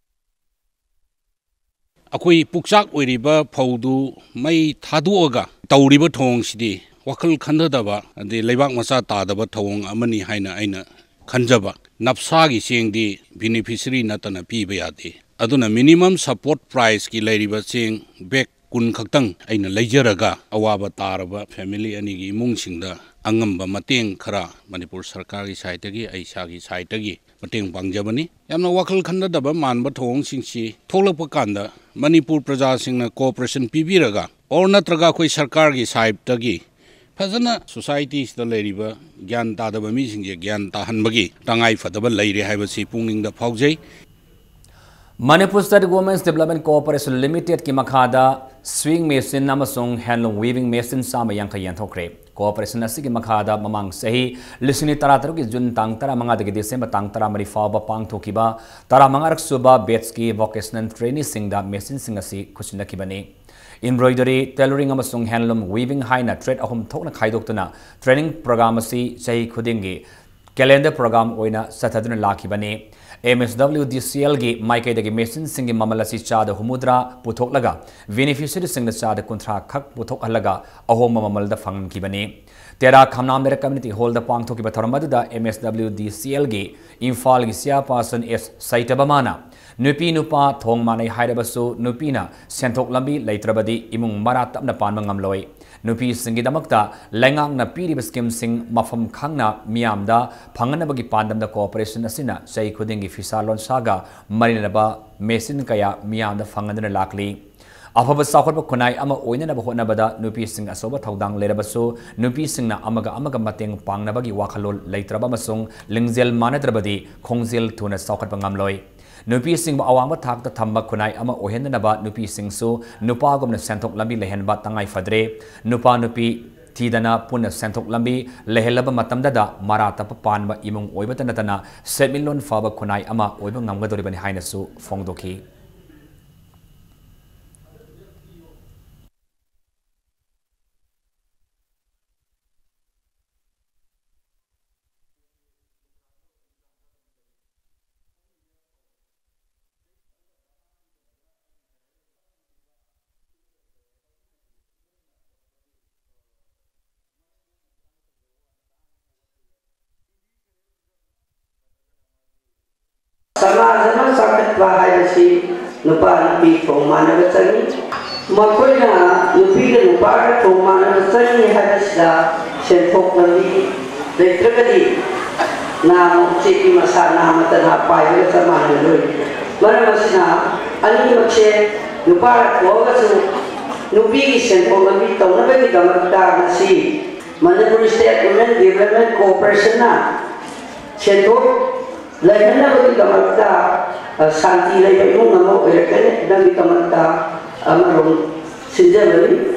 ꯑꯩꯈꯣꯏ ꯄꯨꯛꯆꯥꯛ ꯑꯣꯏꯔꯤꯕ ꯐꯧꯗꯨ ꯃꯩ ꯊꯥꯗꯣꯛꯑꯒ ꯇꯧꯔꯤꯕ ꯊꯧꯑꯣꯡꯁꯤꯗꯤ ꯋꯥꯈꯜ ꯈꯟꯊꯗꯕ ꯑꯗꯩ ꯂꯩꯕꯥꯛ ꯃꯆꯥ ꯇꯥꯗꯕ ꯊꯧꯑꯣꯡ ꯑꯃꯅꯤ ꯍꯥꯏꯅ ꯑꯩꯅ ꯈꯟꯖꯕ꯫ ꯅꯞꯁꯥꯒꯤ ꯆꯦꯡꯗꯤ ꯕꯦꯅꯤꯐꯤꯁꯔꯤ ꯅꯠꯇꯅ ꯄꯤꯕ ꯌꯥꯗꯦ꯫ ꯑꯗꯨꯅ ꯃꯤꯅꯤꯃꯝ ꯁꯄꯣꯔꯠ ꯄ꯭ꯔꯥꯏꯁꯀꯤ ꯂꯩꯔꯤꯕ ꯆꯦꯡ ꯕꯦꯒ ꯀꯨꯟ ꯈꯛꯇꯪ ꯑꯩꯅ ꯂꯩꯖꯔꯒ ꯑꯋꯥꯕ ꯇꯥꯔꯕ ꯐꯦꯃꯤꯂꯤ ꯑꯅꯤꯒꯤ ꯏꯃꯨꯡꯁꯤꯡꯗ ꯑꯉꯝꯕ ꯃꯇꯦꯡ ꯈꯔ ꯃꯅꯤꯄꯨꯔ ꯁꯔꯀꯥꯔꯒꯤ ꯁꯥꯏꯠꯇꯒꯤ, ꯑꯩ ꯏꯁꯥꯒꯤ ꯁꯥꯏꯠꯇꯒꯤ ꯃꯇꯦꯡ ꯄꯥꯡꯖꯕꯅꯤ꯫ ꯌꯥꯝꯅ ꯋꯥꯈꯜ ꯈꯟꯊꯗꯕ ꯃꯥꯟꯕ ꯊꯧꯑꯣꯡꯁꯤꯡꯁꯤ ꯊꯣꯛꯂꯛꯄ ꯀꯥꯟꯗ ꯃꯅꯤꯄꯨꯔ ꯄ꯭ꯔꯖꯥꯁꯤꯡꯅ ꯀꯣꯑꯣꯄꯔꯦꯁꯟ ꯄꯤꯕꯤꯔꯒ ꯑꯣꯔ ꯅꯠꯇ꯭ꯔꯒ ꯑꯩꯈꯣꯏ ꯁꯔꯀꯥꯔꯒꯤ ꯁꯥꯏꯠꯇꯒꯤ ꯐꯖꯅ ꯁꯣꯁꯥꯏꯇꯤꯁꯤꯗ ꯂꯩꯔꯤꯕ ꯒ꯭ꯌꯥꯟ ꯇꯥꯗꯕ ꯃꯤꯁꯤꯡꯁꯦ ꯒ꯭ꯌꯥꯟ ꯇꯥꯍꯟꯕꯒꯤ ꯇꯉꯥꯏ ꯐꯗꯕ ꯂꯩꯔꯦ ꯍꯥꯏꯕꯁꯤ ꯄꯨꯛꯅꯤꯡꯗ ꯐꯥꯎꯖꯩ꯫ Manipur state women's development cooperation ꯂꯤꯃꯤꯇꯦꯗꯀꯤ ꯃꯈꯥꯗ ꯁ꯭ꯋꯤꯡ ꯃꯦꯆꯤꯟ ꯑꯃꯁꯨꯡ ꯍꯦꯟꯂꯨꯝ ꯋꯤꯚꯤꯡ ꯃꯦꯆꯤꯟ ꯆꯥꯝꯃ ꯌꯥꯡꯈꯩ ꯌꯦꯟꯊꯣꯛꯈ꯭ꯔꯦ꯫ Cooperation ꯑꯁꯤꯒꯤ ꯃꯈꯥꯗ ꯃꯃꯥꯡ ꯆꯍꯤ ꯂꯤꯁꯤꯡ ꯑꯅꯤ ꯇꯔꯥꯇꯔꯨꯛꯀꯤ ꯖꯨꯟ ꯇꯥꯡ ꯇꯔꯥꯃꯉꯥꯗꯒꯤ ꯗꯤꯁꯦꯝꯕꯔ ꯇꯥꯡ ꯇꯔꯥꯃꯔꯤ ꯐꯥꯎꯕ ꯄꯥꯡꯊꯣꯛꯈꯤꯕ ꯇꯔꯥꯃꯉꯥ ꯁꯨꯕ batchꯀꯤ vocational traineeꯁꯤꯡꯗ machineꯁꯤꯡ ꯑꯁꯤ ꯈꯨꯠꯁꯤꯟꯅꯈꯤꯕꯅꯤ꯫ Embroidery, tailoring ꯑꯃꯁꯨꯡ handloom weaving ꯍꯥꯏꯅ trade ꯑꯍꯨꯝ ꯊꯣꯛꯅ ꯈꯥꯏꯗꯣꯛꯇꯨꯅ training program ꯑꯁꯤ ꯆꯍꯤ ꯈꯨꯗꯤꯡꯒꯤ calendar program ꯑꯣꯏꯅ ꯆꯠꯊꯗꯨꯅ ꯂꯥꯛꯈꯤꯕꯅꯤ꯫ MSWDCLꯒꯤ ꯃꯥꯏꯀꯩꯗꯒꯤ machineꯁꯤꯡꯒꯤ ꯃꯃꯜ ꯑꯁꯤ ꯆꯥꯗ ꯍꯨꯝꯐꯨꯇꯔꯥ ꯄꯨꯊꯣꯛꯂꯒ beneficiaryꯁꯤꯡꯗ ꯆꯥꯗ ꯀꯨꯟꯊ꯭ꯔꯥ ꯈꯛ ꯄꯨꯊꯣꯛꯍꯜꯂꯒ ꯑꯍꯣꯡꯕ ꯃꯃꯜꯗ ꯐꯪꯍꯟꯈꯤꯕꯅꯤ꯫ ꯇꯦꯔꯥ ꯈꯝꯅꯥꯝ ꯂꯩꯔꯛ community hallꯗ ꯄꯥꯡꯊꯣꯛꯈꯤꯕ ꯊꯧꯔꯝ ꯑꯗꯨꯗ MSWDCLꯒꯤ ꯏꯝꯐꯥꯜꯒꯤ chairperson S ꯁꯩꯇꯕꯃꯥꯅ ꯅꯨꯄꯤ ꯅꯨꯄꯥ ꯊꯣꯡ ꯃꯥꯟꯅꯩ ꯍꯥꯏꯔꯕꯁꯨ ꯅꯨꯄꯤꯅ ꯁꯦꯟꯊꯣꯛ ꯂꯝꯕꯤ ꯂꯩꯇ꯭ꯔꯕꯗꯤ ꯏꯃꯨꯡ ꯃꯔꯥ ꯇꯞꯅ ꯄꯥꯟꯕ ꯉꯝꯂꯣꯏ꯫ ꯅꯨꯄꯤꯁꯤꯡꯒꯤꯗꯃꯛꯇ ꯂꯩꯉꯥꯛꯅ ꯄꯤꯔꯤꯕ schemeꯁꯤꯡ ꯃꯐꯝ ꯈꯪꯅ ꯃꯤꯌꯥꯝꯗ ꯐꯪꯍꯟꯅꯕꯒꯤ ꯄꯥꯟꯗꯝꯗ cooperation ꯑꯁꯤꯅ ꯆꯍꯤ ꯈꯨꯗꯤꯡꯒꯤ ꯐꯤꯁꯥ ꯂꯣꯟꯁꯥꯒ ꯃꯔꯤ ꯂꯩꯅꯕ machine ꯀꯌꯥ ꯃꯤꯌꯥꯝꯗ ꯐꯪꯍꯟꯗꯨꯅ ꯂꯥꯛꯂꯤ꯫ ꯑꯐꯕ ꯆꯥꯎꯈꯠꯄ ꯈꯨꯟꯅꯥꯏ ꯑꯃ ꯑꯣꯏꯅꯅꯕ ꯍꯣꯠꯅꯕꯗ ꯅꯨꯄꯤꯁꯤꯡ ꯑꯆꯧꯕ ꯊꯧꯗꯥꯡ ꯂꯩꯔꯕꯁꯨ, ꯅꯨꯄꯤꯁꯤꯡꯅ ꯑꯃꯒ ꯑꯃꯒ ꯃꯇꯦꯡ ꯄꯥꯡꯅꯕꯒꯤ ꯋꯥꯈꯜꯂꯣꯟ ꯂꯩꯇ꯭ꯔꯕ ꯑꯃꯁꯨꯡ ꯂꯤꯡꯖꯦꯜ ꯃꯥꯟꯅꯗ꯭ꯔꯕꯗꯤ ꯈꯣꯡꯖꯦꯜ ꯊꯨꯅ ꯆꯥꯎꯈꯠꯄ ꯉꯝꯂꯣꯏ꯫ ꯅꯨꯄꯤꯁꯤꯡꯕꯨ ꯑꯋꯥꯡꯕ ꯊꯥꯛꯇ ꯊꯝꯕ ꯈꯨꯟꯅꯥꯏ ꯑꯃ ꯑꯣꯏꯍꯟꯅꯅꯕ ꯅꯨꯄꯤꯁꯤꯡꯁꯨ ꯅꯨꯄꯥꯒꯨꯝꯅ ꯁꯦꯟꯊꯣꯛ ꯂꯝꯕꯤ ꯂꯩꯍꯟꯕ ꯇꯉꯥꯏ ꯐꯗ꯭ꯔꯦ꯫ ꯅꯨꯄꯥ ꯅꯨꯄꯤ ꯊꯤꯗꯅ ꯄꯨꯟꯅ ꯁꯦꯟꯊꯣꯛ ꯂꯝꯕꯤ ꯂꯩꯍꯜꯂꯕ ꯃꯇꯝꯗꯗ ꯃꯔꯥ ꯇꯞꯄ ꯄꯥꯟꯕ ꯏꯃꯨꯡ ꯑꯣꯏꯕꯇ ꯅꯠꯇꯅ ꯁꯦꯟꯃꯤꯠꯂꯣꯟ ꯐꯕ ꯈꯨꯟꯅꯥꯏ ꯑꯃ ꯑꯣꯏꯕ ꯉꯝꯒꯗꯧꯔꯤꯕꯅꯤ ꯍꯥꯏꯅꯁꯨ ꯐꯣꯡꯗꯣꯛꯈꯤ꯫ ꯁꯃꯥꯖ ꯑꯃ ꯆꯥꯎꯈꯠꯄ ꯍꯥꯏꯕꯁꯤ ꯅꯨꯄꯥ ꯅꯨꯄꯤ ꯊꯣꯡ ꯃꯥꯟꯅꯕ ꯆꯪꯏ꯫ ꯃꯈꯣꯏꯅ ꯅꯨꯄꯤꯒ ꯅꯨꯄꯥꯒ ꯊꯣꯡ ꯃꯥꯟꯅꯕ ꯆꯪꯏ ꯍꯥꯏꯕꯁꯤꯗ ꯁꯦꯟꯊꯣꯛ ꯂꯝꯕꯤ ꯂꯩꯇ꯭ꯔꯒꯗꯤ ꯅꯥꯃ ꯎꯆꯦꯛꯀꯤ ꯃꯁꯥ ꯅꯥꯃꯇꯅ ꯄꯥꯏꯕꯒ ꯆꯞ ꯃꯥꯟꯅꯔꯣꯏ꯫ ꯃꯔꯝ ꯑꯁꯤꯅ ꯑꯅꯤꯃꯛꯁꯦ ꯅꯨꯄꯥ ꯊꯣꯛꯑꯒꯁꯨ ꯅꯨꯄꯤꯒꯤ ꯁꯦꯟꯊꯣꯛ ꯂꯝꯕꯤ ꯇꯧꯅꯕꯒꯤꯗꯃꯛꯇ ꯉꯁꯤ Manipur State Women Development Corporationꯅ ꯁꯦꯟꯊꯣꯛ ꯂꯩꯍꯟꯅꯕꯒꯤꯗꯃꯛꯇ, ꯑ, ꯁꯥꯟꯇꯤ ꯂꯩꯕ ꯏꯃꯨꯡ ꯑꯃ ꯑꯣꯏꯔꯛꯀꯅꯕꯒꯤꯗꯃꯛꯇ ꯑꯃꯔꯣꯝ ꯁꯤꯟꯖꯕꯅꯤ꯫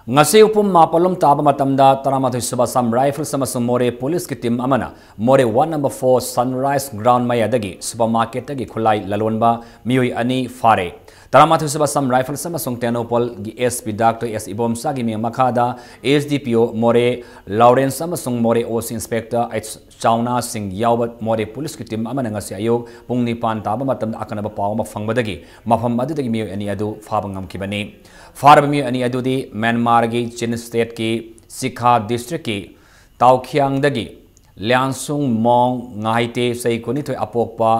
ꯉꯁꯤ ꯄꯨꯡ ꯃꯥꯄꯜ ꯂꯣꯝ ꯇꯥꯕ ꯃꯇꯝꯗ ꯇꯔꯥꯃꯥꯊꯣꯏ ꯁꯨꯕ Assam Rifles ꯑꯃꯁꯨꯡ ꯃꯣꯔꯦ Police ꯀꯤ team ꯑꯃꯅ ꯃꯣꯔꯦ ward number four Sunrise Ground ꯃꯌꯥꯗꯒꯤ supermarket ꯇꯒꯤ ꯈꯨꯠꯂꯥꯏ ꯂꯂꯣꯟꯕ ꯃꯤꯑꯣꯏ ꯑꯅꯤ ꯐꯥꯔꯦ꯫ ꯇꯔꯥꯃꯥꯊꯣꯏ ꯁꯨꯕ Assam Rifles ꯑꯃꯁꯨꯡ ꯇꯦꯡꯅꯧꯄꯜꯒꯤ S P Doctor S ꯏꯕꯣꯝꯆꯥꯒꯤ ꯃꯤꯡ ꯃꯈꯥꯗ S D P O ꯃꯣꯔꯦ Lawrence ꯑꯃꯁꯨꯡ ꯃꯣꯔꯦ O C Inspector H ꯆꯥꯎꯅꯥ ꯁꯤꯡ ꯌꯥꯎꯕ ꯃꯣꯔꯦ Police ꯀꯤ team ꯑꯃꯅ ꯉꯁꯤ ꯑꯌꯨꯛ ꯄꯨꯡ ꯅꯤꯄꯥꯟ ꯇꯥꯕ ꯃꯇꯝꯗ ꯑꯀꯟꯅꯕ ꯄꯥꯎ ꯑꯃ ꯐꯪꯕꯗꯒꯤ ꯃꯐꯝ ꯑꯗꯨꯗꯒꯤ ꯃꯤꯑꯣꯏ ꯑꯅꯤ ꯑꯗꯨ ꯐꯥꯕ ꯉꯝꯈꯤꯕꯅꯤ꯫ ꯐꯥꯔꯕ ꯃꯤꯑꯣꯏ ꯑꯅꯤ ꯑꯗꯨꯗꯤ ꯃ꯭ꯌꯥꯟꯃꯥꯔꯒꯤ ꯆꯤꯟ state ꯀꯤ ꯁꯤꯈꯥ district ꯀꯤ ꯇꯥꯎꯈꯤꯌꯥꯡꯗꯒꯤ ꯂꯤꯌꯥꯟꯁꯨꯡ ꯃꯣꯡ ꯉꯥꯏꯇꯦ, ꯆꯍꯤ ꯀꯨꯟꯅꯤꯊꯣꯏ ꯑꯄꯣꯛꯄ,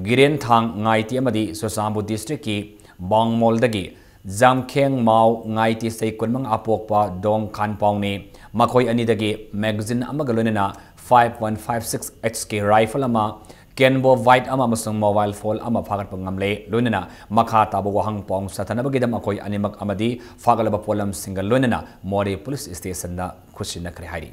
ꯒꯤꯔꯦꯟꯊꯥꯡ ꯉꯥꯏꯇꯦ ꯑꯃꯗꯤ ꯆꯨꯔꯆꯥꯟꯄꯨꯔ district ꯀꯤ ꯕꯥꯡꯃꯣꯜꯗꯒꯤ ꯖꯥꯝꯈꯦꯡ ꯃꯥꯎ ꯉꯥꯏꯇꯦ, ꯆꯍꯤ ꯀꯨꯟꯃꯉꯥ ꯑꯄꯣꯛꯄ, ꯗꯣꯡ ꯈꯥꯟꯄꯥꯎꯅꯤ꯫ ꯃꯈꯣꯏ ꯑꯅꯤꯗꯒꯤ magazine ꯑꯃꯒ ꯂꯣꯏꯅꯅ five one five six H K rifle ꯑꯃ, Kenbo White ꯑꯃ ꯑꯃꯁꯨꯡ mobile phone ꯑꯃ ꯐꯥꯒꯠꯄ ꯉꯝꯂꯦ꯫ ꯂꯣꯏꯅꯅ ꯃꯈꯥ ꯇꯥꯕ ꯋꯥꯍꯪ ꯄꯥꯎ ꯁꯥꯊꯅꯕꯒꯤꯗꯃꯛ ꯃꯈꯣꯏ ꯑꯅꯤꯃꯛ ꯑꯃꯗꯤ ꯐꯥꯒꯠꯂꯕ ꯄꯣꯠꯂꯝꯁꯤꯡꯒ ꯂꯣꯏꯅꯅ ꯃꯣꯔꯦ Police Station ꯗ ꯈꯨꯠꯁꯤꯟꯅꯈ꯭ꯔꯦ ꯍꯥꯏꯔꯤ꯫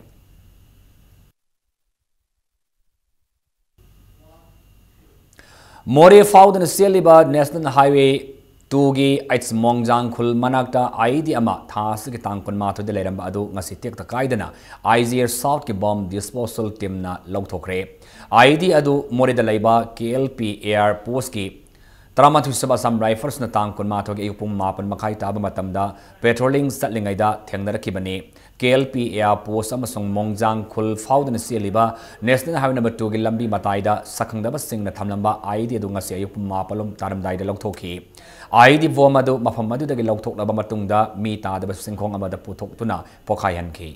ꯃꯣꯔꯦ ꯐꯥꯎꯗꯨꯅ ꯆꯦꯜꯂꯤꯕ National Highway two ꯒꯤ H ꯃꯣꯡꯖꯥꯡ ꯈꯨꯜ ꯃꯅꯥꯛꯇ I E D ꯑꯃ ꯊꯥ ꯑꯁꯤꯒꯤ ꯇꯥꯡ ꯀꯨꯟꯃꯥꯊꯣꯏꯗ ꯂꯩꯔꯝꯕ ꯑꯗꯨ ꯉꯁꯤ ꯇꯦꯛꯇ ꯀꯥꯏꯗꯅ I G L South ꯀꯤ bomb disposal team ꯅ ꯂꯧꯊꯣꯛꯈ꯭ꯔꯦ꯫ I E D ꯑꯗꯨ ꯃꯣꯔꯦꯗ ꯂꯩꯕ K L P A R post ꯀꯤ ꯇꯔꯥꯃꯥꯊꯣꯏ ꯁꯨꯕ Assam Rifles ꯅ ꯇꯥꯡ ꯀꯨꯟꯃꯥꯊꯣꯏꯒꯤ ꯑꯌꯨꯛ ꯄꯨꯡ ꯃꯥꯄꯟ ꯃꯈꯥꯏ ꯇꯥꯕ ꯃꯇꯝꯗ patrolling ꯆꯠꯂꯤꯉꯩꯗ ꯊꯦꯡꯅꯔꯛꯈꯤꯕꯅꯤ꯫ K L P A R post ꯑꯃꯁꯨꯡ ꯃꯣꯡꯖꯥꯡ ꯈꯨꯜ ꯐꯥꯎꯗꯨꯅ ꯆꯦꯜꯂꯤꯕ National Highway number two ꯒꯤ ꯂꯝꯕꯤ ꯃꯇꯥꯏꯗ ꯁꯛꯈꯪꯗꯕꯁꯤꯡꯅ ꯊꯝꯂꯝꯕ I E D ꯑꯗꯨ ꯉꯁꯤ ꯑꯌꯨꯛ ꯄꯨꯡ ꯃꯥꯄꯜ ꯂꯣꯝ ꯇꯥꯔꯝꯗꯥꯏꯗ ꯂꯧꯊꯣꯛꯈꯤ꯫ I E D bomb ꯑꯗꯨ ꯃꯐꯝ ꯑꯗꯨꯗꯒꯤ ꯂꯧꯊꯣꯛꯂꯕ ꯃꯇꯨꯡꯗ ꯃꯤ ꯇꯥꯗꯕ ꯆꯤꯡꯈꯣꯡ ꯑꯃꯗ ꯄꯨꯊꯣꯛꯇꯨꯅ ꯄꯣꯈꯥꯏꯍꯟꯈꯤ꯫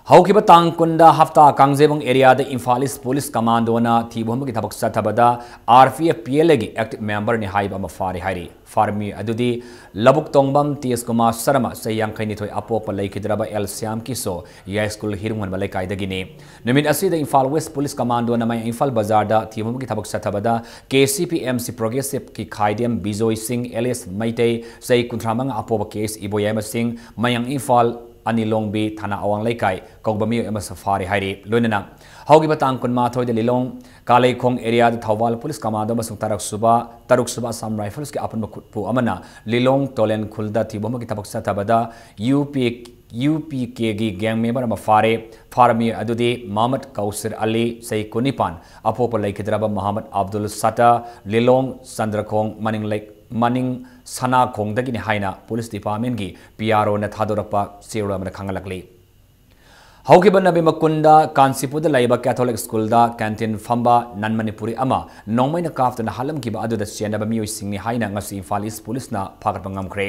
ꯍꯧꯈꯤꯕ ꯇꯥꯡ ꯀꯨꯟꯗ ꯍꯞꯇꯥ ꯀꯥꯡꯖꯩꯕꯨꯡ area ꯗ Imphal East Police Commando ꯅ ꯊꯤꯕ ꯍꯨꯝꯕꯒꯤ ꯊꯕꯛ ꯆꯠꯊꯕꯗ R P F P L A ꯒꯤ active member ꯅꯤ ꯍꯥꯏꯕ ꯑꯃ ꯐꯥꯔꯦ ꯍꯥꯏꯔꯤ꯫ ꯐꯥꯔꯕ ꯃꯤꯑꯣꯏ ꯑꯗꯨꯗꯤ ꯂꯧꯕꯨꯛ ꯇꯣꯡꯕꯝ ꯇꯦꯖ ꯀꯨꯃꯥꯔ ꯁꯔꯃ, ꯆꯍꯤ ꯌꯥꯡꯈꯩ ꯅꯤꯊꯣꯏ ꯑꯄꯣꯛꯄ, ꯂꯩꯈꯤꯗ꯭ꯔꯕ ꯑꯦꯜ ꯁ꯭ꯌꯥꯝ ꯀꯤꯁꯣ, ꯌꯥꯏꯁ꯭ꯀꯨꯜ ꯍꯤꯔꯨꯡꯍꯟꯕ ꯂꯩꯀꯥꯏꯗꯒꯤꯅꯤ꯫ ꯅꯨꯃꯤꯠ ꯑꯁꯤꯗ ꯏꯝꯐꯥꯜ West Police Commando ꯅ ꯃꯌꯥꯡ ꯏꯝꯐꯥꯜ ꯕꯖꯥꯔꯗ ꯊꯤꯕ ꯍꯨꯝꯕꯒꯤ ꯊꯕꯛ ꯆꯠꯊꯕꯗ K C P M C Progressive ꯀꯤ ꯈꯥꯏꯗꯦꯝ ꯕꯤꯖꯣꯏ ꯁꯤꯡ alias ꯃꯩꯇꯩ, ꯆꯍꯤ ꯀꯨꯟꯊ꯭ꯔꯥ ꯃꯉꯥ ꯑꯄꯣꯛꯄ, K S ꯏꯕꯣꯌꯥꯏꯃ ꯁꯤꯡ, ꯃꯌꯥꯡ ꯏꯝꯐꯥꯜ ꯑꯅꯤꯂꯣꯡꯕꯤ ꯊꯥꯅꯥ ꯑꯋꯥꯡ ꯂꯩꯀꯥꯏ ꯀꯧꯕ ꯃꯤꯑꯣꯏ ꯑꯃꯁꯨ ꯐꯥꯔꯦ ꯍꯥꯏꯔꯤ꯫ ꯂꯣꯏꯅꯅ ꯍꯧꯈꯤꯕ ꯇꯥꯡ ꯀꯨꯟꯃꯥꯊꯣꯏꯗ ꯂꯤꯂꯣꯡ ꯀꯥꯂꯩꯈꯣꯡ ꯑꯦꯔꯤꯌꯥꯗ ꯊꯧꯕꯥꯜ ꯄꯨꯂꯤꯁ ꯀꯃꯥꯟꯗꯣ ꯑꯃꯁꯨꯡ ꯇꯔꯨꯛ ꯁꯨꯕ, ꯇꯔꯨꯛ ꯁꯨꯕ ꯑꯁꯥꯝ ꯔꯥꯏꯐꯜꯁꯀꯤ ꯑꯄꯨꯟꯕ ꯈꯨꯠꯄꯨ ꯑꯃꯅ ꯂꯤꯂꯣꯡ ꯇꯣꯂꯦꯟ ꯈꯨꯜꯗ ꯊꯤꯕ ꯑꯃꯒꯤ ꯊꯕꯛ ꯆꯠꯊꯕꯗ ꯌꯨ ꯄꯤ, ꯌꯨ ꯄꯤ ꯀꯦꯒꯤ ꯒꯦꯡ ꯃꯦꯝꯕꯔ ꯑꯃ ꯐꯥꯔꯦ꯫ ꯐꯥꯔꯕ ꯃꯤꯑꯣꯏ ꯑꯗꯨꯗꯤ ꯃꯍꯃꯗ ꯀꯧꯁꯤꯔ ꯑꯂꯤ, ꯆꯍꯤ ꯀꯨꯟꯅꯤꯄꯥꯟ, ꯑꯄꯣꯛꯄ ꯂꯩꯈꯤꯗ꯭ꯔꯕ ꯃꯍꯃꯗ ꯑꯕꯗꯨꯜ ꯁꯠꯇ, ꯂꯤꯂꯣꯡ ꯆꯟꯗ꯭ꯔꯈꯣꯡ ꯃꯅꯤꯡ ꯂꯩ-, ꯃꯅꯤꯡ ꯁꯅꯥꯈꯣꯡꯗꯒꯤꯅꯤ ꯍꯥꯏꯅ ꯄꯨꯂꯤꯁ ꯗꯤꯄꯥꯔꯠꯃꯦꯟꯒꯤ ꯄꯤ ꯑꯥꯔ ꯑꯣꯅ ꯊꯥꯗꯣꯔꯛꯄ ꯆꯦꯔꯣꯜ ꯑꯃꯗ ꯈꯪꯍꯜꯂꯛꯂꯤ꯫ ꯍꯧꯈꯤꯕ ꯅꯕꯦꯝꯕꯔ ꯀꯨꯟꯗ ꯀꯥꯟꯆꯤꯄꯨꯔꯗ ꯂꯩꯕ ꯀꯦꯊꯣꯂꯤꯛ ꯁ꯭ꯀꯨꯜꯗ ꯀꯦꯟꯇꯤꯟ ꯐꯝꯕ ꯅꯟ ꯃꯅꯤꯄꯨꯔꯤ ꯑꯃ ꯅꯣꯡꯃꯩꯅ ꯀꯥꯞꯇꯨꯅ ꯍꯥꯠꯂꯝꯈꯤꯕ ꯑꯗꯨꯗ ꯆꯦꯟꯅꯕ ꯃꯤꯑꯣꯏꯁꯤꯡꯅꯤ ꯍꯥꯏꯅ ꯉꯁꯤ ꯏꯝꯐꯥꯜ ꯏꯁ ꯄꯨꯂꯤꯁꯅ ꯐꯥꯒꯠꯄ ꯉꯝꯈ꯭ꯔꯦ꯫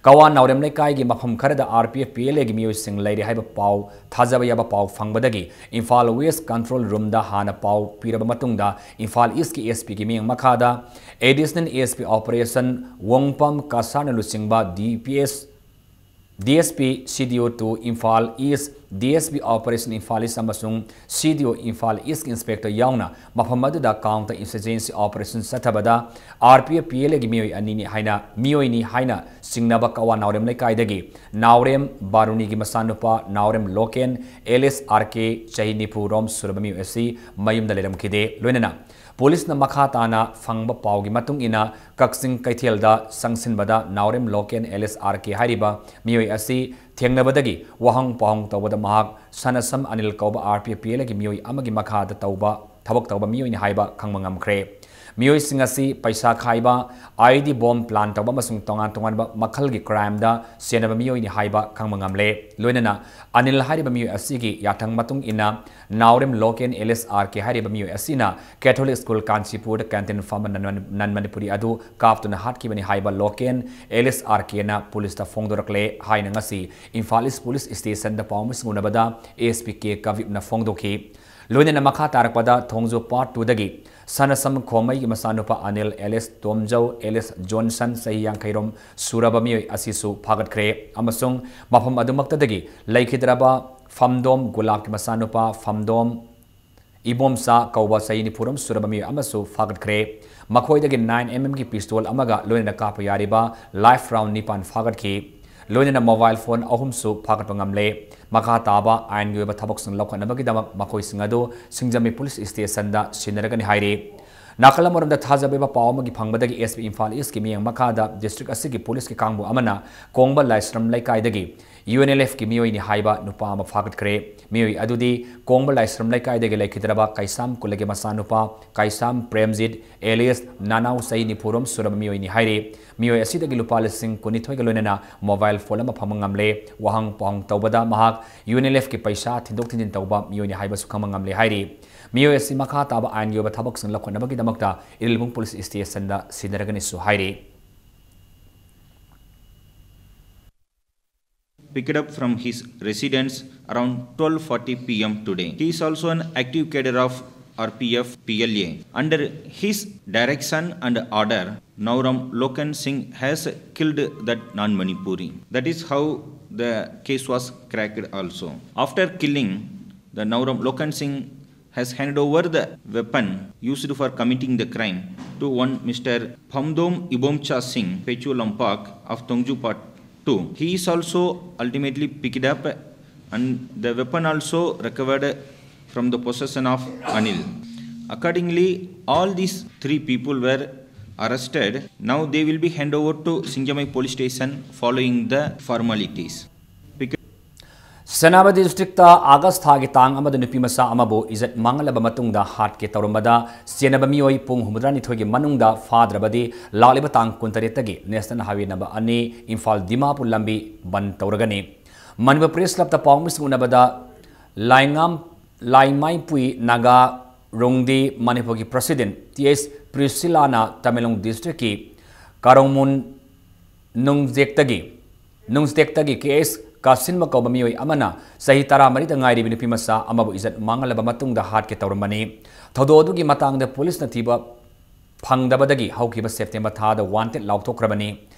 ꯀꯋꯥ ꯅꯥꯎꯔꯦꯝ ꯂꯩꯀꯥꯏꯒꯤ ꯃꯐꯝ ꯈꯔꯗ R P F, P L ꯑꯦꯒꯤ ꯃꯤꯑꯣꯏꯁꯤꯡ ꯂꯩꯔꯦ ꯍꯥꯏꯕ ꯄꯥꯎ, ꯊꯥꯖꯕ ꯌꯥꯕ ꯄꯥꯎ ꯐꯪꯕꯗꯒꯤ ꯏꯝꯐꯥꯜ ꯋꯦꯁ ꯀꯟꯇ꯭ꯔꯣꯜ ꯔꯨꯝꯗ ꯍꯥꯟꯅ ꯄꯥꯎ ꯄꯤꯔꯕ ꯃꯇꯨꯡꯗ ꯏꯝꯐꯥꯜ ꯏꯁꯀꯤ ꯑꯦꯁ ꯄꯤꯒꯤ ꯃꯤꯠꯌꯦꯡ ꯃꯈꯥꯗ ꯑꯦꯗꯤꯁꯅꯦꯜ ꯑꯦꯁ ꯄꯤ ꯑꯣꯄꯔꯦꯁꯟ ꯋꯣꯡꯄꯝ ꯀꯁꯥꯔꯅ ꯂꯨꯆꯤꯡꯕ ꯗꯤ ꯄꯤ ꯑꯦꯁ, ꯗꯤ ꯑꯦꯁ ꯄꯤ, C D O two Imphal east, D S P operation Imphal east ꯑꯃꯁꯨꯡ ꯁꯤ ꯗꯤ ꯑꯣ ꯏꯝꯐꯥꯜ ꯏꯁꯀꯤ ꯏꯟꯁꯄꯦꯛꯇꯔ ꯌꯥꯎꯅ ꯃꯐꯝ ꯑꯗꯨꯗ ꯀꯥꯎꯟꯇꯔ ꯏꯟꯁꯔꯖꯦꯟꯁꯤ ꯑꯣꯄꯔꯦꯁꯟ ꯆꯠꯊꯕꯗ R P F, P L ꯑꯦꯒꯤ ꯃꯤꯑꯣꯏ ꯑꯅꯤꯅꯤ ꯍꯥꯏꯅ, ꯃꯤꯑꯣꯏꯅꯤ ꯍꯥꯏꯅ ꯆꯤꯡꯅꯕ ꯀꯋꯥ ꯅꯥꯎꯔꯦꯝ ꯂꯩꯀꯥꯏꯗꯒꯤ ꯅꯥꯎꯔꯦꯝ ꯕꯥꯔꯨꯅꯤꯒꯤ ꯃꯆꯥꯅꯨꯄꯥ ꯅꯥꯎꯔꯦꯝ ꯂꯣꯀꯦꯟ, ꯑꯦꯂꯤꯁ ꯑꯥꯔ ꯀꯦ, ꯆꯍꯤ ꯅꯤꯐꯨ ꯔꯣꯝ ꯁꯨꯔꯕ ꯃꯤꯑꯣꯏ ꯑꯁꯤ ꯃꯌꯨꯝꯗ ꯂꯩꯔꯝꯈꯤꯗꯦ꯫ ꯂꯣꯏꯅꯅ ꯄꯨꯂꯤꯁꯅ ꯃꯈꯥ ꯇꯥꯅ ꯐꯪꯕ ꯄꯥꯎꯒꯤ ꯃꯇꯨꯡ ꯏꯟꯅ ꯀꯛꯆꯤꯡ ꯀꯩꯊꯦꯜꯗ ꯆꯪꯁꯤꯟꯕꯗ ꯅꯥꯎꯔꯦꯝ ꯂꯣꯀꯦꯟ, ꯑꯦꯂꯤꯁ ꯑꯥꯔ ꯀꯦ ꯍꯥꯏꯔꯤꯕ ꯃꯤꯑꯣꯏ ꯑꯁꯤ ꯊꯦꯡꯅꯕꯗꯒꯤ ꯋꯥꯍꯪ ꯄꯥꯎꯍꯪ ꯇꯧꯕꯗ ꯃꯍꯥꯛ ꯁꯅꯁꯝ ꯑꯅꯤꯜ ꯀꯧꯕ R P F, P L ꯑꯦꯒꯤ ꯃꯤꯑꯣꯏ ꯑꯃꯒꯤ ꯃꯈꯥꯗ ꯇꯧꯕ, ꯊꯕꯛ ꯇꯧꯕ ꯃꯤꯑꯣꯏꯅꯤ ꯍꯥꯏꯕ ꯈꯪꯕ ꯉꯝꯈ꯭ꯔꯦ꯫ ꯃꯤꯑꯣꯏꯁꯤꯡ ꯑꯁꯤ ꯄꯩꯁꯥ ꯈꯥꯏꯕ, ꯑꯥꯏ ꯏ ꯗꯤ ꯕꯣꯝ ꯄ꯭ꯂꯥꯟ ꯇꯧꯕ ꯑꯃꯁꯨꯡ ꯇꯣꯉꯥꯟ ꯇꯣꯉꯥꯟꯕ ꯃꯈꯜꯒꯤ ꯀ꯭ꯔꯥꯏꯝꯗ ꯆꯦꯟꯅꯕ ꯃꯤꯑꯣꯏꯅꯤ ꯍꯥꯏꯕ ꯈꯪꯕ ꯉꯝꯂꯦ꯫ ꯂꯣꯏꯅꯅ ꯑꯅꯤꯜ ꯍꯥꯏꯔꯤꯕ ꯃꯤꯑꯣꯏ ꯑꯁꯤꯒꯤ ꯌꯥꯊꯪ ꯃꯇꯨꯡ ꯏꯟꯅ ꯅꯥꯎꯔꯦꯝ ꯂꯣꯀꯦꯟ, ꯑꯦꯂꯤꯁ ꯑꯥꯔ ꯀꯦ ꯍꯥꯏꯔꯤꯕ ꯃꯤꯑꯣꯏ ꯑꯁꯤꯅ ꯀꯦꯊꯣꯂꯤꯛ ꯁ꯭ꯀꯨꯜ ꯀꯥꯟꯆꯤꯄꯨꯔꯗ ꯀꯦꯟꯇꯤꯟ ꯐꯝꯕ ꯅꯟ-, ꯅꯟ ꯃꯅꯤꯄꯨꯔꯤ ꯑꯗꯨ ꯀꯥꯞꯇꯨꯅ ꯍꯥꯠꯈꯤꯕꯅꯤ ꯍꯥꯏꯕ ꯂꯣꯀꯦꯟ, ꯑꯦꯂꯤꯁ ꯑꯥꯔ ꯀꯦꯅ ꯄꯨꯂꯤꯁꯇ ꯐꯣꯡꯗꯣꯔꯛꯂꯦ ꯍꯥꯏꯅ ꯉꯁꯤ ꯏꯝꯐꯥꯜ ꯏꯁ ꯄꯨꯂꯤꯁ ꯁ꯭ꯇꯦꯁꯟꯗ ꯄꯥꯎꯃꯤꯁꯤꯡ ꯎꯅꯕꯗ ꯑꯦꯁ ꯄꯤ ꯀꯦ ꯀꯕꯤꯞꯅ ꯐꯣꯡꯗꯣꯛꯈꯤ꯫ ꯂꯣꯏꯅꯅ ꯃꯈꯥ ꯇꯥꯔꯛꯄꯗ ꯊꯣꯡꯖꯨ ꯄꯥꯔꯠ ꯇꯨꯗꯒꯤ ꯁꯅꯁꯝ ꯈꯣꯃꯩꯒꯤ ꯃꯆꯥꯅꯨꯄꯥ ꯑꯅꯤꯜ, ꯑꯦꯂꯤꯁ ꯇꯣꯝꯖꯧ, ꯑꯦꯂꯤꯁ ꯖꯣꯟꯁꯟ, ꯆꯍꯤ ꯌꯥꯡꯈꯩ ꯔꯣꯝ ꯁꯨꯔꯕ ꯃꯤꯑꯣꯏ ꯑꯁꯤꯁꯨ ꯐꯥꯒꯠꯈ꯭ꯔꯦ ꯑꯃꯁꯨꯡ ꯃꯐꯝ ꯑꯗꯨꯃꯛꯇꯗꯒꯤ ꯂꯩꯈꯤꯗ꯭ꯔꯕ ꯐꯝꯗꯣꯝ ꯒꯨꯂꯥꯞꯀꯤ ꯃꯆꯥꯅꯨꯄꯥ ꯐꯝꯗꯣꯝ ꯏꯕꯣꯝꯆꯥ ꯀꯧꯕ ꯆꯍꯤ ꯅꯤꯐꯨ ꯔꯣꯝ ꯁꯨꯔꯕ ꯃꯤꯑꯣꯏ ꯑꯃꯁꯨ ꯐꯥꯒꯠꯈ꯭ꯔꯦ꯫ ꯃꯈꯣꯏꯗꯒꯤ ꯅꯥꯏꯟ ꯑꯦꯝ ꯑꯦꯝꯒꯤ ꯄꯤꯁꯇꯣꯜ ꯑꯃꯒ ꯂꯣꯏꯅꯅ ꯀꯥꯞꯄ ꯌꯥꯔꯤꯕ ꯂꯥꯏꯐ ꯔꯥꯎꯟ ꯅꯤꯄꯥꯟ ꯐꯥꯒꯠꯈꯤ꯫ ꯂꯣꯏꯅꯅ mobile phone ꯑꯍꯨꯝꯁꯨ ꯐꯥꯒꯠꯄ ꯉꯝꯂꯦ꯫ ꯃꯈꯥ ꯇꯥꯕ ꯑꯥꯏꯟꯒꯤ ꯑꯣꯏꯕ ꯊꯕꯛꯁꯤꯡ ꯂꯧꯈꯠꯅꯕꯒꯤꯗꯃꯛ ꯃꯈꯣꯏꯁꯤꯡ ꯑꯗꯨ ꯁꯤꯡꯖꯃꯩ police stationꯗ ꯁꯤꯟꯅꯔꯒꯅꯤ ꯍꯥꯏꯔꯤ꯫ ꯅꯥꯀꯜ ꯑꯃꯔꯣꯝꯗ, ꯊꯥꯖꯕ ꯑꯣꯏꯕ ꯄꯥꯎ ꯑꯃꯒꯤ ꯐꯪꯕꯗꯒꯤ S P ꯏꯝꯐꯥꯜ Eastꯀꯤ ꯃꯤꯠꯌꯦꯡ ꯃꯈꯥꯗ district ꯑꯁꯤꯒꯤ policeꯀꯤ ꯀꯥꯡꯕꯨ ꯑꯃꯅ ꯀꯣꯡꯕ ꯂꯥꯏꯁ꯭ꯔꯝ ꯂꯩꯀꯥꯏꯗꯒꯤ UNLFꯀꯤ ꯃꯤꯑꯣꯏꯅꯤ ꯍꯥꯏꯕ ꯅꯨꯄꯥ ꯑꯃ ꯐꯥꯒꯠꯈ꯭ꯔꯦ꯫ ꯃꯤꯑꯣꯏ ꯑꯗꯨꯗꯤ ꯀꯣꯡꯕ ꯂꯥꯏꯁ꯭ꯔꯝ ꯂꯩꯀꯥꯏꯗꯒꯤ ꯂꯩꯈꯤꯗ꯭ꯔꯕ ꯀꯩꯁꯥꯝ ꯀꯨꯂꯒꯤ ꯃꯆꯥꯅꯨꯄꯥ ꯀꯩꯁꯥꯝ ꯄ꯭ꯔꯦꯝꯖꯤꯠ alias ꯅꯅꯥꯎ, ꯆꯍꯤ ꯅꯤꯐꯨꯔꯣꯝ ꯁꯨꯔꯕ ꯃꯤꯑꯣꯏꯅꯤ ꯍꯥꯏꯔꯤ꯫ ꯃꯤꯑꯣꯏ ꯑꯁꯤꯗꯒꯤ ꯂꯨꯄꯥ ꯂꯤꯁꯤꯡ ꯀꯨꯟꯅꯤꯊꯣꯏꯒ ꯂꯣꯏꯅꯅ mobile phone ꯑꯃ ꯐꯪꯕ ꯉꯝꯂꯦ꯫ ꯋꯥꯍꯪ ꯄꯥꯎꯍꯪ ꯇꯧꯕꯗ ꯃꯍꯥꯛ UNLFꯀꯤ ꯄꯩꯁꯥ ꯊꯤꯟꯗꯣꯛ ꯊꯤꯟꯖꯤꯟ ꯇꯧꯕ ꯃꯤꯑꯣꯏꯅꯤ ꯍꯥꯏꯕꯁꯨ ꯈꯪꯕ ꯉꯝꯂꯦ ꯍꯥꯏꯔꯤ꯫ ꯃꯤꯑꯣꯏ ꯑꯁꯤ ꯃꯈꯥ ꯇꯥꯕ ꯑꯥꯏꯟꯒꯤ ꯑꯣꯏꯕ ꯊꯕꯛꯁꯤꯡ ꯂꯧꯈꯠꯅꯕꯒꯤꯗꯃꯛꯇ ꯏꯔꯤꯜꯕꯨꯡ police stationꯗ ꯁꯤꯟꯅꯔꯒꯅꯤꯁꯨ ꯍꯥꯏꯔꯤ꯫ Picked up from his residence around twelve forty P M today. He is also an active cadre of R P F P L A. Under his direction and order, Nauram Lokan Singh has killed that non-Manipuri. That is how the case was cracked also. After killing, the Nauram Lokan Singh has handed over the weapon used for committing the crime to one Mister Phamdom Ibomcha Singh, Pechu Lampak of Tongju Part two. He is also ultimately picked up and the weapon also recovered from the possession of Anil. Accordingly, all these three people were arrested. Now they will be handed over to Singjamai police station following the formalities. Senapati districtꯇ August ꯊꯥꯒꯤ ꯇꯥꯡ ꯑꯃꯗ ꯅꯨꯄꯤ ꯃꯆꯥ ꯑꯃꯕꯨ ꯏꯖꯠ ꯃꯥꯡꯍꯜꯂꯕ ꯃꯇꯨꯡꯗ ꯍꯥꯠꯀꯦ ꯇꯧꯔꯝꯕꯗ ꯆꯦꯟꯅꯕ ꯃꯤꯑꯣꯏ ꯄꯨꯡ ꯍꯨꯝꯐꯨꯇꯔꯥꯅꯤꯊꯣꯏꯒꯤ ꯃꯅꯨꯡꯗ ꯐꯥꯗ꯭ꯔꯕꯗꯤ ꯂꯥꯛꯂꯤꯕ ꯇꯥꯡ ꯀꯨꯟꯇꯔꯦꯠꯇꯒꯤ National Highway number ꯑꯅꯤ ꯏꯝꯐꯥꯜ ꯗꯤꯃꯥꯄꯨꯔ ꯂꯝꯕꯤ ꯕꯟ ꯇꯧꯔꯒꯅꯤ꯫ ꯃꯅꯤꯄꯨꯔ Press Clubꯇ ꯄꯥꯎꯃꯤꯁꯤꯡ ꯎꯅꯕꯗ ꯂꯥꯏꯉꯥꯝ ꯂꯥꯏꯃꯥꯏꯄꯨꯏ ꯅꯥꯒꯥ ꯔꯣꯡꯗꯤ ꯃꯅꯤꯄꯨꯔꯒꯤ President T H ꯄ꯭ꯔꯤꯁꯤꯂꯥꯅ Tamenglong districtꯀꯤ ꯀꯥꯔꯣꯡꯃꯨꯟ ꯅꯨꯡꯖꯦꯛꯇꯒꯤ ꯅꯨꯡꯖꯦꯛꯇꯒꯤ K S ꯀꯥꯁꯤꯟꯕ ꯀꯧꯕ ꯃꯤꯑꯣꯏ ꯑꯃꯅ ꯆꯍꯤ ꯇꯔꯥꯃꯔꯤꯗ ꯉꯥꯏꯔꯤꯕ ꯅꯨꯄꯤ ꯃꯆꯥ ꯑꯃꯕꯨ ꯏꯖꯠ ꯃꯥꯡꯍꯜꯂꯕ ꯃꯇꯨꯡꯗ ꯍꯥꯠꯀꯦ ꯇꯧꯔꯝꯕꯅꯤ꯫ ꯊꯧꯗꯣꯛ ꯑꯗꯨꯒꯤ ꯃꯇꯥꯡꯗ policeꯅ ꯊꯤꯕ ꯐꯪꯗꯕꯗꯒꯤ ꯍꯧꯈꯤꯕ September ꯊꯥꯗ wanted ꯂꯥꯎꯊꯣꯛꯈ꯭ꯔꯕꯅꯤ꯫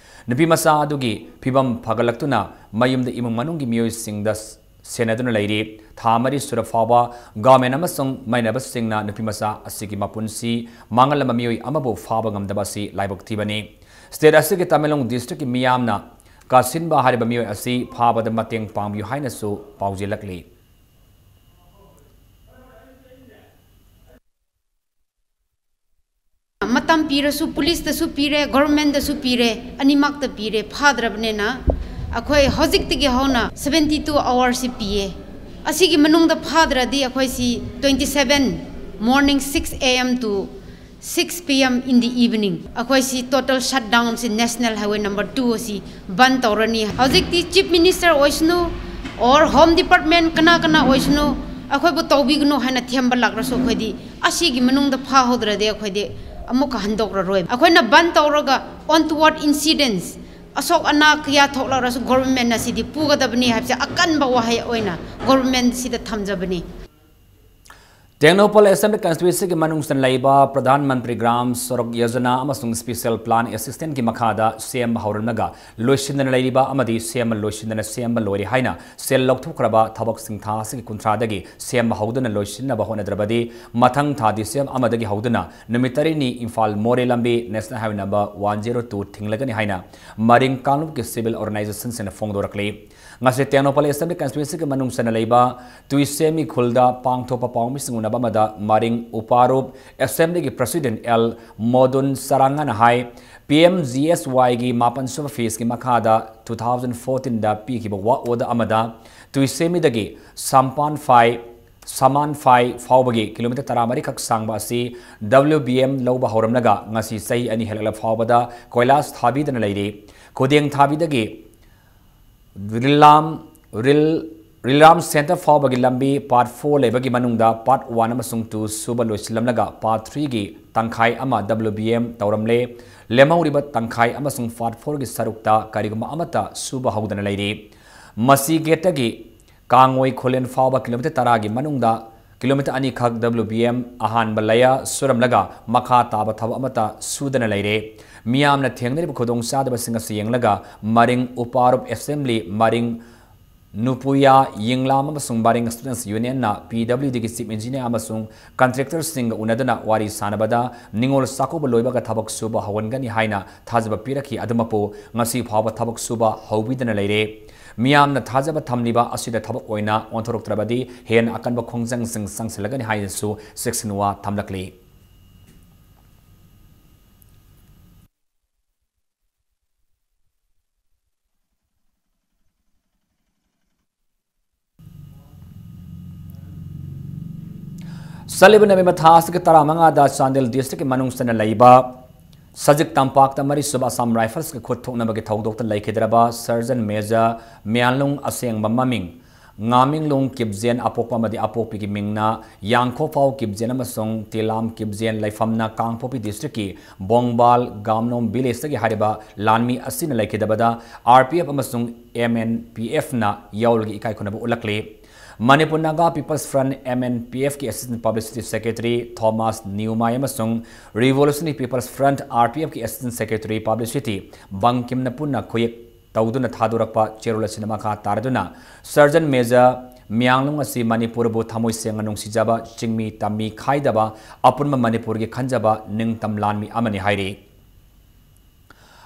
ꯅꯨꯄꯤ ꯃꯆꯥ ꯑꯗꯨꯒꯤ ꯐꯤꯕꯝ ꯐꯒꯠꯂꯛꯇꯨꯅ ꯃꯌꯨꯝꯗ ꯏꯃꯨꯡ ꯃꯅꯨꯡꯒꯤ ꯃꯤꯑꯣꯏꯁꯤꯡꯗ ꯁꯦꯟꯅꯗꯨꯅ ꯂꯩꯔꯤ꯫ ꯊꯥ ꯃꯔꯤ ꯁꯨꯔ ꯐꯥꯎꯕ government ꯑꯃꯁꯨꯡ ꯃꯩꯅꯕꯁꯤꯡꯅ ꯅꯨꯄꯤ ꯃꯆꯥ ꯑꯁꯤꯒꯤ ꯃꯄꯨꯟꯁꯤ ꯃꯥꯡꯍꯜꯂꯝꯕ ꯃꯤꯑꯣꯏ ꯑꯃꯕꯨ ꯐꯥꯕ ꯉꯝꯗꯕ ꯑꯁꯤ ꯂꯥꯏꯕꯛ ꯊꯤꯕꯅꯤ꯫ State ꯑꯁꯤꯒꯤ ꯇꯃꯦꯡꯂꯣꯡ districtꯀꯤ ꯃꯤꯌꯥꯝꯅ ꯀꯥꯁꯤꯟꯕ ꯍꯥꯏꯔꯤꯕ ꯃꯤꯑꯣꯏ ꯑꯁꯤ ꯐꯥꯕꯗ ꯃꯇꯦꯡ ꯄꯥꯡꯕꯤꯌꯨ ꯍꯥꯏꯅꯁꯨ ꯄꯥꯎꯖꯦꯜꯂꯛꯂꯤ꯫ ꯃꯇꯝ ꯄꯤꯔꯁꯨ, ꯄꯨꯂꯤꯁꯇꯁꯨ ꯄꯤꯔꯦ, ꯒꯣꯚꯔꯟꯃꯦꯟꯗꯁꯨ ꯄꯤꯔꯦ, ꯑꯅꯤꯃꯛꯇ ꯄꯤꯔꯦ, ꯐꯥꯗ꯭ꯔꯕꯅꯤꯅ ꯑꯩꯈꯣꯏ ꯍꯧꯖꯤꯛꯇꯒꯤ ꯍꯧꯅ seventy two hours ꯁꯤ ꯄꯤꯌꯦ꯫ ꯑꯁꯤꯒꯤ ꯃꯅꯨꯡꯗ ꯐꯥꯗ꯭ꯔꯗꯤ ꯑꯩꯈꯣꯏꯁꯤ twenty seven morning six A M to six P M in the evening ꯑꯩꯈꯣꯏꯁꯤ total shutdown ꯁꯤ National Highway number two ꯑꯁꯤ ꯕꯟ ꯇꯧꯔꯅꯤ꯫ ꯍꯧꯖꯤꯛꯇꯤ Chief Minister ꯑꯣꯏꯁꯅꯨ, or Home Department ꯀꯅꯥ ꯀꯅꯥ ꯑꯣꯏꯁꯅꯨ, ꯑꯩꯈꯣꯏꯕꯨ ꯇꯧꯕꯤꯒꯅꯨ ꯍꯥꯏꯅ ꯊꯦꯝꯕ ꯂꯥꯛꯂꯁꯨ ꯑꯩꯈꯣꯏꯗꯤ ꯑꯁꯤꯒꯤ ꯃꯅꯨꯡꯗ ꯐꯥꯍꯧꯗ꯭ꯔꯗꯤ ꯑꯩꯈꯣꯏꯗꯤ ꯑꯃꯨꯛꯀ ꯍꯟꯗꯣꯛꯂꯔꯣꯏ꯫ ꯑꯩꯈꯣꯏꯅ ꯕꯟ ꯇꯧꯔꯒ untoward incidents, ꯑꯁꯣꯛ ꯑꯅꯥ ꯀꯌꯥ ꯊꯣꯛꯂꯛꯂꯁꯨ ꯒꯣꯚꯔꯟꯃꯦꯟꯅ ꯁꯤꯗꯤ ꯄꯨꯒꯗꯕꯅꯤ ꯍꯥꯏꯕꯁꯦ ꯑꯀꯟꯕ ꯋꯥꯍꯩ ꯑꯣꯏꯅ ꯒꯣꯚꯔꯟꯃꯦꯟ ꯁꯤꯗ ꯊꯝꯖꯕꯅꯤ꯫ ꯇꯦꯡꯅꯧꯄꯜ ꯑꯦꯁꯦꯝꯕ꯭ꯂꯤ ꯀꯟꯁꯇꯤꯇ꯭ꯋꯦꯟꯁꯤꯒꯤ ꯃꯅꯨꯡꯗ ꯂꯩꯕ ꯄ꯭ꯔꯙꯥꯟ ꯃꯟꯇ꯭ꯔꯤ ꯒ꯭ꯔꯥꯝ ꯁꯣꯔꯣꯛ ꯌꯣꯖꯅꯥ ꯑꯃꯁꯨꯡ ꯁ꯭ꯄꯦꯁꯦꯜ ꯄ꯭ꯂꯥꯟ ꯑꯦꯁꯤꯁꯇꯦꯟꯁꯀꯤ ꯃꯈꯥꯗ ꯁꯦꯝꯕ ꯍꯧꯔꯝꯂꯒ ꯂꯣꯏꯁꯤꯟꯗꯅ ꯂꯩꯔꯤꯕ ꯑꯃꯗꯤ ꯁꯦꯝꯕ ꯂꯣꯏꯁꯤꯟꯗꯅ ꯁꯦꯝꯕ ꯂꯣꯏꯔꯦ ꯍꯥꯏꯅ ꯁꯦꯜ ꯂꯧꯊꯣꯛꯈ꯭ꯔꯕ ꯊꯕꯛꯁꯤꯡ ꯊꯥ ꯑꯁꯤꯒꯤ ꯀꯨꯟꯊ꯭ꯔꯥꯗꯒꯤ ꯁꯦꯝꯕ ꯍꯧꯗꯨꯅ ꯂꯣꯏꯁꯤꯟꯅꯕ ꯍꯣꯠꯅꯗ꯭ꯔꯕꯗꯤ ꯃꯊꯪ ꯊꯥ ꯗꯤꯁꯦꯝꯕꯔ ꯑꯃꯗꯒꯤ ꯍꯧꯗꯨꯅ ꯅꯨꯃꯤꯠ ꯇꯔꯦꯠꯅꯤ ꯏꯝꯐꯥꯜ ꯃꯣꯔꯦ ꯂꯝꯕꯤ National Highway number one zero two ꯊꯤꯡꯂꯒꯅꯤ ꯍꯥꯏꯅ ꯃꯔꯤꯡ ꯀꯥꯡꯂꯨꯞꯀꯤ civil organizationꯁꯤꯡꯅ ꯐꯣꯡꯗꯣꯔꯛꯂꯤ꯫ ꯉꯁꯤ ꯇꯦꯡꯅꯧꯄꯜ ꯑꯦꯁꯦꯝꯕ꯭ꯂꯤ ꯀꯟꯁꯇꯤꯇ꯭ꯋꯦꯟꯁꯤꯒꯤ ꯃꯅꯨꯡ ꯆꯟꯅ ꯂꯩꯕ ꯇꯨꯏꯁꯦꯝꯃꯤ ꯈꯨꯜꯗ ꯄꯥꯡꯊꯣꯛꯄ ꯄꯥꯎꯃꯤꯁꯤꯡ ꯎꯅꯕ ꯑꯃꯗ ꯃꯔꯤꯡ ꯎꯄꯥꯔꯨꯞ ꯑꯦꯁꯦꯝꯕ꯭ꯂꯤꯒꯤ ꯄ꯭ꯔꯁꯤꯗꯦꯟꯠ ꯑꯦꯜ ꯃꯣꯗꯨꯟ ꯁꯔꯥꯉꯥꯅ ꯍꯥꯏ, P M G S Yꯒꯤ ꯃꯥꯄꯟ ꯁꯨꯕ ꯐꯦꯖꯀꯤ ꯃꯈꯥꯗ two thousand fourteenꯗ ꯄꯤꯈꯤꯕ work order ꯑꯃꯗ ꯇꯨꯏꯁꯦꯝꯃꯤꯗꯒꯤ ꯁꯝꯄꯥꯟꯐꯥꯏ, ꯁꯃꯥꯟꯐꯥꯏ ꯐꯥꯎꯕꯒꯤ ꯀꯤꯂꯣꯃꯤꯇꯔ ꯇꯔꯥꯃꯔꯤꯈꯛ ꯁꯥꯡꯕ ꯑꯁꯤ W B M ꯂꯧꯕ ꯍꯧꯔꯝꯂꯒ ꯉꯁꯤ ꯆꯍꯤ ꯑꯅꯤ ꯍꯦꯜꯂꯛꯂ ꯐꯥꯎꯕꯗ ꯀꯣꯏꯂꯥꯁ ꯊꯥꯕꯤꯗꯅ ꯂꯩꯔꯤ꯫ ꯈꯨꯗꯦꯡ ꯊꯥꯕꯤꯗꯒꯤ ꯔꯤꯂꯥꯝ, ꯔꯤꯜ, ꯔꯤꯂꯥꯝ ꯁꯦꯟꯇꯔ ꯐꯥꯎꯕꯒꯤ ꯂꯝꯕꯤ part four ꯂꯩꯕꯒꯤ ꯃꯅꯨꯡꯗ part one ꯑꯃꯁꯨꯡ two ꯁꯨꯕ ꯂꯣꯏꯁꯤꯜꯂꯝꯂꯒ part threeꯒꯤ ꯇꯪꯈꯥꯏ ꯑꯃ W B M ꯇꯧꯔꯝꯂꯦ꯫ ꯂꯦꯝꯍꯧꯔꯤꯕ ꯇꯪꯈꯥꯏ ꯑꯃꯁꯨꯡ part fourꯒꯤ ꯁꯔꯨꯛꯇ ꯀꯔꯤꯒꯨꯝꯕ ꯑꯃꯠꯇ ꯁꯨꯕ ꯍꯧꯗꯅ ꯂꯩꯔꯤ꯫ ꯃꯁꯤ ꯒꯦꯠꯇꯒꯤ ꯀꯥꯡꯉꯣꯏ ꯈꯨꯂꯦꯟ ꯐꯥꯎꯕ ꯀꯤꯂꯣꯃꯤꯇꯔ ꯇꯔꯥꯒꯤ ꯃꯅꯨꯡꯗ ꯀꯤꯂꯣꯃꯤꯇꯔ ꯑꯅꯤꯈꯛ W B M ꯑꯍꯥꯟꯕ layer ꯁꯨꯔꯝꯂꯒ ꯃꯈꯥ ꯇꯥꯕ ꯊꯕꯛ ꯑꯃꯠꯇ ꯁꯨꯗꯅ ꯂꯩꯔꯦ꯫ ꯃꯤꯌꯥꯝꯅ ꯊꯦꯡꯅꯔꯤꯕ ꯈꯨꯗꯣꯡꯆꯥꯗꯕꯁꯤꯡ ꯑꯁꯤ ꯌꯦꯡꯂꯒ ꯃꯔꯤꯡ ꯎꯄꯥꯔꯨꯞ ꯑꯦꯁꯦꯝꯕ꯭ꯂꯤ ꯃꯔꯤꯡ ꯅꯨꯄꯨꯌꯥ, ꯌꯦꯡꯂꯥꯝ ꯑꯃꯁꯨꯡ ꯕꯥꯔꯤꯡ Students Unionꯅ PWDꯒꯤ Chief Engineer ꯑꯃꯁꯨꯡ contractorꯁꯤꯡꯒ ꯎꯅꯗꯨꯅ ꯋꯥꯔꯤ ꯁꯥꯟꯅꯕꯗ ꯅꯤꯉꯣꯜ ꯆꯥꯛꯀꯧꯕ ꯂꯣꯏꯕꯒ ꯊꯕꯛ ꯁꯨꯕ ꯍꯧꯍꯟꯒꯅꯤ ꯍꯥꯏꯅ ꯊꯥꯖꯕ ꯄꯤꯔꯛꯈꯤ꯫ ꯑꯗꯨꯃꯛꯄꯨ ꯉꯁꯤ ꯐꯥꯎꯕ ꯊꯕꯛ ꯁꯨꯕ ꯍꯧꯕꯤꯗꯅ ꯂꯩꯔꯦ꯫ ꯃꯤꯌꯥꯝꯅ ꯊꯥꯖꯕ ꯊꯝꯂꯤꯕ ꯑꯁꯤꯗ ꯊꯕꯛ ꯑꯣꯏꯅ ꯑꯣꯟꯊꯣꯔꯛꯇ꯭ꯔꯕꯗꯤ ꯍꯦꯟꯅ ꯑꯀꯟꯕ ꯈꯣꯡꯖꯪꯁꯤꯡ ꯆꯪꯁꯤꯜꯂꯒꯅꯤ ꯍꯥꯏꯅꯁꯨ ꯆꯦꯛꯁꯤꯟꯋꯥ ꯊꯝꯂꯛꯂꯤ꯫ ꯆꯠꯂꯤꯕ ꯅꯕꯦꯝꯕꯔ ꯊꯥ ꯑꯁꯤꯒꯤ ꯇꯔꯥꯃꯉꯥꯗ ꯆꯥꯟꯗꯦꯜ districtꯀꯤ ꯃꯅꯨꯡ ꯆꯟꯅ ꯂꯩꯕ ꯁꯖꯤꯛ ꯇꯝꯄꯥꯛꯇ ꯃꯔꯤꯁꯨꯕ Assam Riflesꯀ ꯈꯨꯠ ꯊꯣꯛꯅꯕꯒꯤ ꯊꯧꯗꯣꯛꯇ ꯂꯩꯈꯤꯗ꯭ꯔꯕ Sergeant Major ꯃꯤꯌꯥꯟꯂꯨꯡ ꯑꯁꯦꯡꯕ ꯃꯃꯤꯡ ꯉꯥꯃꯤꯡꯂꯨꯡ ꯀꯤꯞꯖꯦꯟ, ꯑꯄꯣꯛꯄ ꯑꯃꯗꯤ ꯑꯄꯣꯛꯄꯤꯒꯤ ꯃꯤꯡꯅ ꯌꯥꯡꯈꯣꯐꯥꯎ ꯀꯤꯞꯖꯦꯟ ꯑꯃꯁꯨꯡ ꯇꯤꯂꯥꯝ ꯀꯤꯞꯖꯦꯟ, ꯂꯩꯐꯝꯅ ꯀꯥꯡꯄꯣꯛꯄꯤ districtꯀꯤ ꯕꯣꯡꯕꯥꯜ ꯒꯥꯝꯅꯣꯝ villageꯇꯒꯤ ꯍꯥꯏꯔꯤꯕ ꯂꯥꯟꯃꯤ ꯑꯁꯤꯅ ꯂꯩꯈꯤꯗꯕꯗ RPF ꯑꯃꯁꯨꯡ MNPFꯅ ꯌꯥꯑꯣꯜꯒꯤ ꯏꯀꯥꯏ ꯈꯨꯝꯅꯕ ꯎꯠꯂꯛꯂꯤ꯫ Manipur Naga People's Front, MNPFꯀꯤ Assistant Publicity Secretary Thomas Numai ꯑꯃꯁꯨꯡ Revolutionary People's Front, RPFꯀꯤ Assistant Secretary Publicity ꯕꯪꯀꯤꯝꯅ ꯄꯨꯟꯅ ꯈꯨꯌꯦꯛ ꯇꯧꯗꯨꯅ ꯊꯥꯗꯣꯔꯛꯄ ꯆꯦꯔꯣꯜ ꯑꯁꯤꯅ ꯃꯈꯥ ꯇꯥꯔꯗꯨꯅ, Sergeant Major ꯃꯤꯌꯥꯡꯂꯨꯡ ꯑꯁꯤ ꯃꯅꯤꯄꯨꯔꯕꯨ ꯊꯃꯣꯏ ꯁꯦꯡꯅ ꯅꯨꯡꯁꯤꯖꯕ, ꯆꯤꯡꯃꯤ ꯇꯝꯃꯤ ꯈꯥꯏꯗꯕ, ꯑꯄꯨꯟꯕ ꯃꯅꯤꯄꯨꯔꯒꯤ ꯈꯟꯖꯕ ꯅꯤꯡꯇꯝ ꯂꯥꯟꯃꯤ ꯑꯃꯅꯤ ꯍꯥꯏꯔꯤ꯫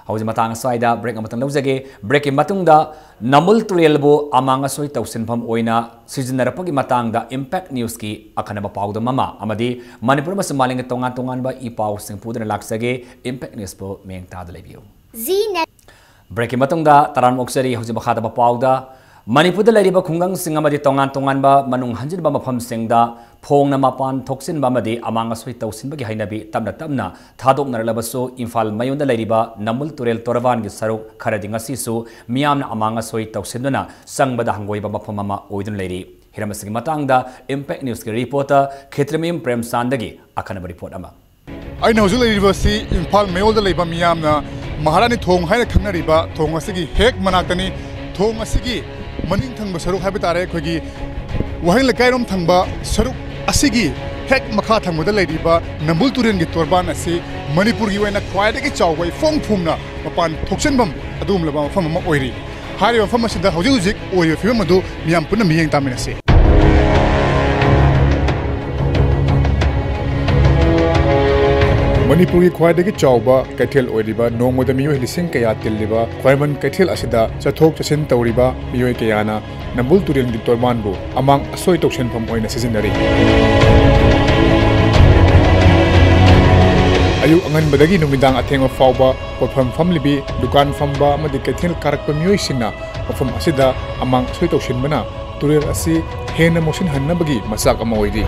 ꯍꯧꯖꯤꯛ ꯃꯇꯥꯡ ꯑꯁ꯭ꯋꯥꯏꯗ break ꯑꯃꯇꯪ ꯂꯧꯖꯒꯦ꯫ Breakꯀꯤ ꯃꯇꯨꯡꯗ ꯅꯝꯕꯨꯜ ꯇꯨꯔꯦꯜꯕꯨ ꯑꯃꯥꯡ ꯑꯁꯣꯏ ꯇꯧꯁꯤꯟꯐꯝ ꯑꯣꯏꯅ ꯁꯤꯖꯤꯟꯅꯔꯛꯄꯒꯤ ꯃꯇꯥꯡꯗ Impact Newsꯀꯤ ꯑꯀꯟꯅꯕ ꯄꯥꯎꯗꯝ ꯑꯃ ꯑꯃꯗꯤ ꯃꯅꯤꯄꯨꯔ ꯑꯃꯁꯨꯡ ꯃꯥꯂꯦꯝꯒꯤ ꯇꯣꯉꯥꯟ ꯇꯣꯉꯥꯟꯕ ꯏ ꯄꯥꯎꯁꯤꯡ ꯄꯨꯗꯨꯅ ꯂꯥꯛꯆꯒꯦ꯫ Impact Newsꯄꯨ ꯃꯤꯠꯌꯦꯡ ꯇꯥꯗꯨꯅ ꯂꯩꯕꯤꯌꯨ꯫ Breakꯀꯤ ꯃꯇꯨꯡꯗ ꯇꯔꯥꯝꯅ ꯑꯣꯛꯆꯔꯤ꯫ ꯍꯧꯖꯤꯛ ꯃꯈꯥꯗ ꯄꯥꯎꯗ ꯃꯅꯤꯄꯨꯔꯗ ꯂꯩꯔꯤꯕ ꯈꯨꯡꯒꯪꯁꯤꯡ ꯑꯃꯗꯤ ꯇꯣꯉꯥꯟ ꯇꯣꯉꯥꯟꯕ ꯃꯅꯨꯡ ꯍꯟꯖꯤꯟꯕ ꯃꯐꯝꯁꯤꯡꯗ ꯐꯣꯡꯅ ꯃꯄꯥꯟ ꯊꯣꯛꯆꯤꯟꯕ ꯑꯃꯗꯤ ꯑꯃꯥꯡ ꯑꯁꯣꯏ ꯇꯧꯁꯤꯟꯕꯒꯤ ꯍꯩꯅꯕꯤ ꯇꯞꯅ ꯇꯞꯅ ꯊꯥꯗꯣꯛꯅꯔꯛꯂꯕꯁꯨ, ꯏꯝꯐꯥꯜ ꯃꯌꯣꯟꯗ ꯂꯩꯔꯤꯕ ꯅꯝꯕꯨꯜ ꯇꯨꯔꯦꯜ ꯇꯣꯔꯕꯥꯟꯒꯤ ꯁꯔꯨꯛ ꯈꯔꯗꯤ ꯉꯁꯤꯁꯨ ꯃꯤꯌꯥꯝꯅ ꯑꯃꯥꯡ ꯑꯁꯣꯏ ꯇꯧꯁꯤꯟꯗꯨꯅ ꯆꯪꯕꯗ ꯍꯪꯒꯣꯏꯕ ꯃꯐꯝ ꯑꯃ ꯑꯣꯏꯗꯨꯅ ꯂꯩꯔꯤ꯫ ꯍꯤꯔꯝ ꯑꯁꯤꯒꯤ ꯃꯇꯥꯡꯗ Impact Newsꯀꯤ reporter ꯈꯦꯇ꯭ꯔꯤꯃꯌꯨꯝ ꯄ꯭ꯔꯦꯝꯆꯥꯟꯗꯒꯤ ꯑꯈꯟꯅꯕ report ꯑꯃ꯫ ꯑꯩꯅ ꯍꯧꯖꯤꯛ ꯂꯩꯔꯤꯕꯁꯤ ꯏꯝꯐꯥꯜ ꯃꯌꯣꯜꯗ ꯂꯩꯕ ꯃꯤꯌꯥꯝꯅ ꯃꯍꯥꯔꯥꯅꯤ ꯊꯣꯡ ꯍꯥꯏꯅ ꯈꯪꯅꯔꯤꯕ ꯊꯣꯡ ꯑꯁꯤꯒꯤ ꯍꯦꯛ ꯃꯅꯥꯛꯇꯅꯤ꯫ ꯊꯣꯡ ꯑꯁꯤꯒꯤ ꯃꯅꯤꯡ ꯊꯪꯕ ꯁꯔꯨꯛ ꯍꯥꯏꯕ ꯇꯥꯔꯦ, ꯑꯩꯈꯣꯏꯒꯤ ꯋꯥꯍꯦꯡ ꯂꯩꯀꯥꯏꯔꯣꯝ ꯊꯪꯕ ꯁꯔꯨꯛ ꯑꯁꯤꯒꯤ ꯍꯦꯛ ꯃꯈꯥ ꯊꯪꯕꯗ ꯂꯩꯔꯤꯕ ꯅꯝꯕꯨꯜ ꯇꯨꯔꯦꯜꯒꯤ ꯇꯣꯔꯕꯥꯟ ꯑꯁꯤ ꯃꯅꯤꯄꯨꯔꯒꯤ ꯑꯣꯏꯅ ꯈ꯭ꯋꯥꯏꯗꯒꯤ ꯆꯥꯎꯕ ꯏꯐꯣꯡ ꯐꯣꯡꯅ ꯃꯄꯥꯟ ꯊꯣꯛꯆꯤꯟꯐꯝ ꯑꯗꯨꯒꯨꯝꯂꯕ ꯃꯐꯝ ꯑꯃ ꯑꯣꯏꯔꯤ꯫ ꯍꯥꯏꯔꯤꯕ ꯃꯐꯝ ꯑꯁꯤꯗ ꯍꯧꯖꯤꯛ ꯍꯧꯖꯤꯛ ꯑꯣꯏꯔꯤꯕ ꯐꯤꯕꯝ ꯑꯗꯨ ꯃꯤꯌꯥꯝ ꯄꯨꯟꯅ ꯃꯤꯠꯌꯦꯡ ꯇꯥꯃꯤꯟꯅꯁꯤ꯫ ꯃꯅꯤꯄꯨꯔꯒꯤ ꯈ꯭ꯋꯥꯏꯗꯒꯤ ꯆꯥꯎꯕ ꯀꯩꯊꯦꯜ ꯑꯣꯏꯔꯤꯕ, ꯅꯣꯡꯃꯗ ꯃꯤꯑꯣꯏ ꯂꯤꯁꯤꯡ ꯀꯌꯥ ꯇꯤꯜꯂꯤꯕ ꯈ꯭ꯋꯥꯏꯔꯝꯕꯟ ꯀꯩꯊꯦꯜ ꯑꯁꯤꯗ ꯆꯠꯊꯣꯛ ꯆꯠꯁꯤꯟ ꯇꯧꯔꯤꯕ ꯃꯤꯑꯣꯏ ꯀꯌꯥꯅ ꯅꯝꯕꯨꯜ ꯇꯨꯔꯦꯜꯒꯤ ꯇꯣꯔꯕꯥꯟꯕꯨ ꯑꯃꯥꯡ ꯑꯁꯣꯏ ꯇꯧꯁꯤꯟꯐꯝ ꯑꯣꯏꯅ ꯁꯤꯖꯤꯟꯅꯔꯤ꯫ ꯑꯌꯨꯛ ꯑꯉꯟꯕꯗꯒꯤ ꯅꯨꯃꯤꯗꯥꯡ ꯑꯊꯦꯡꯕ ꯐꯥꯎꯕ ꯄꯣꯠꯐꯝ ꯐꯝꯂꯤꯕꯤ, ꯗꯨꯀꯥꯟ ꯐꯝꯕ ꯑꯃꯗꯤ ꯀꯩꯊꯦꯜ ꯀꯥꯔꯛꯄ ꯃꯤꯑꯣꯏꯁꯤꯡꯅ ꯃꯐꯝ ꯑꯁꯤꯗ ꯑꯃꯥꯡ ꯑꯁꯣꯏ ꯇꯧꯁꯤꯟꯕꯅ ꯇꯨꯔꯦꯜ ꯑꯁꯤ ꯍꯦꯟꯅ ꯃꯣꯠꯁꯤꯟꯍꯟꯅꯕꯒꯤ ꯃꯆꯥꯛ ꯑꯃ ꯑꯣꯏꯔꯤ꯫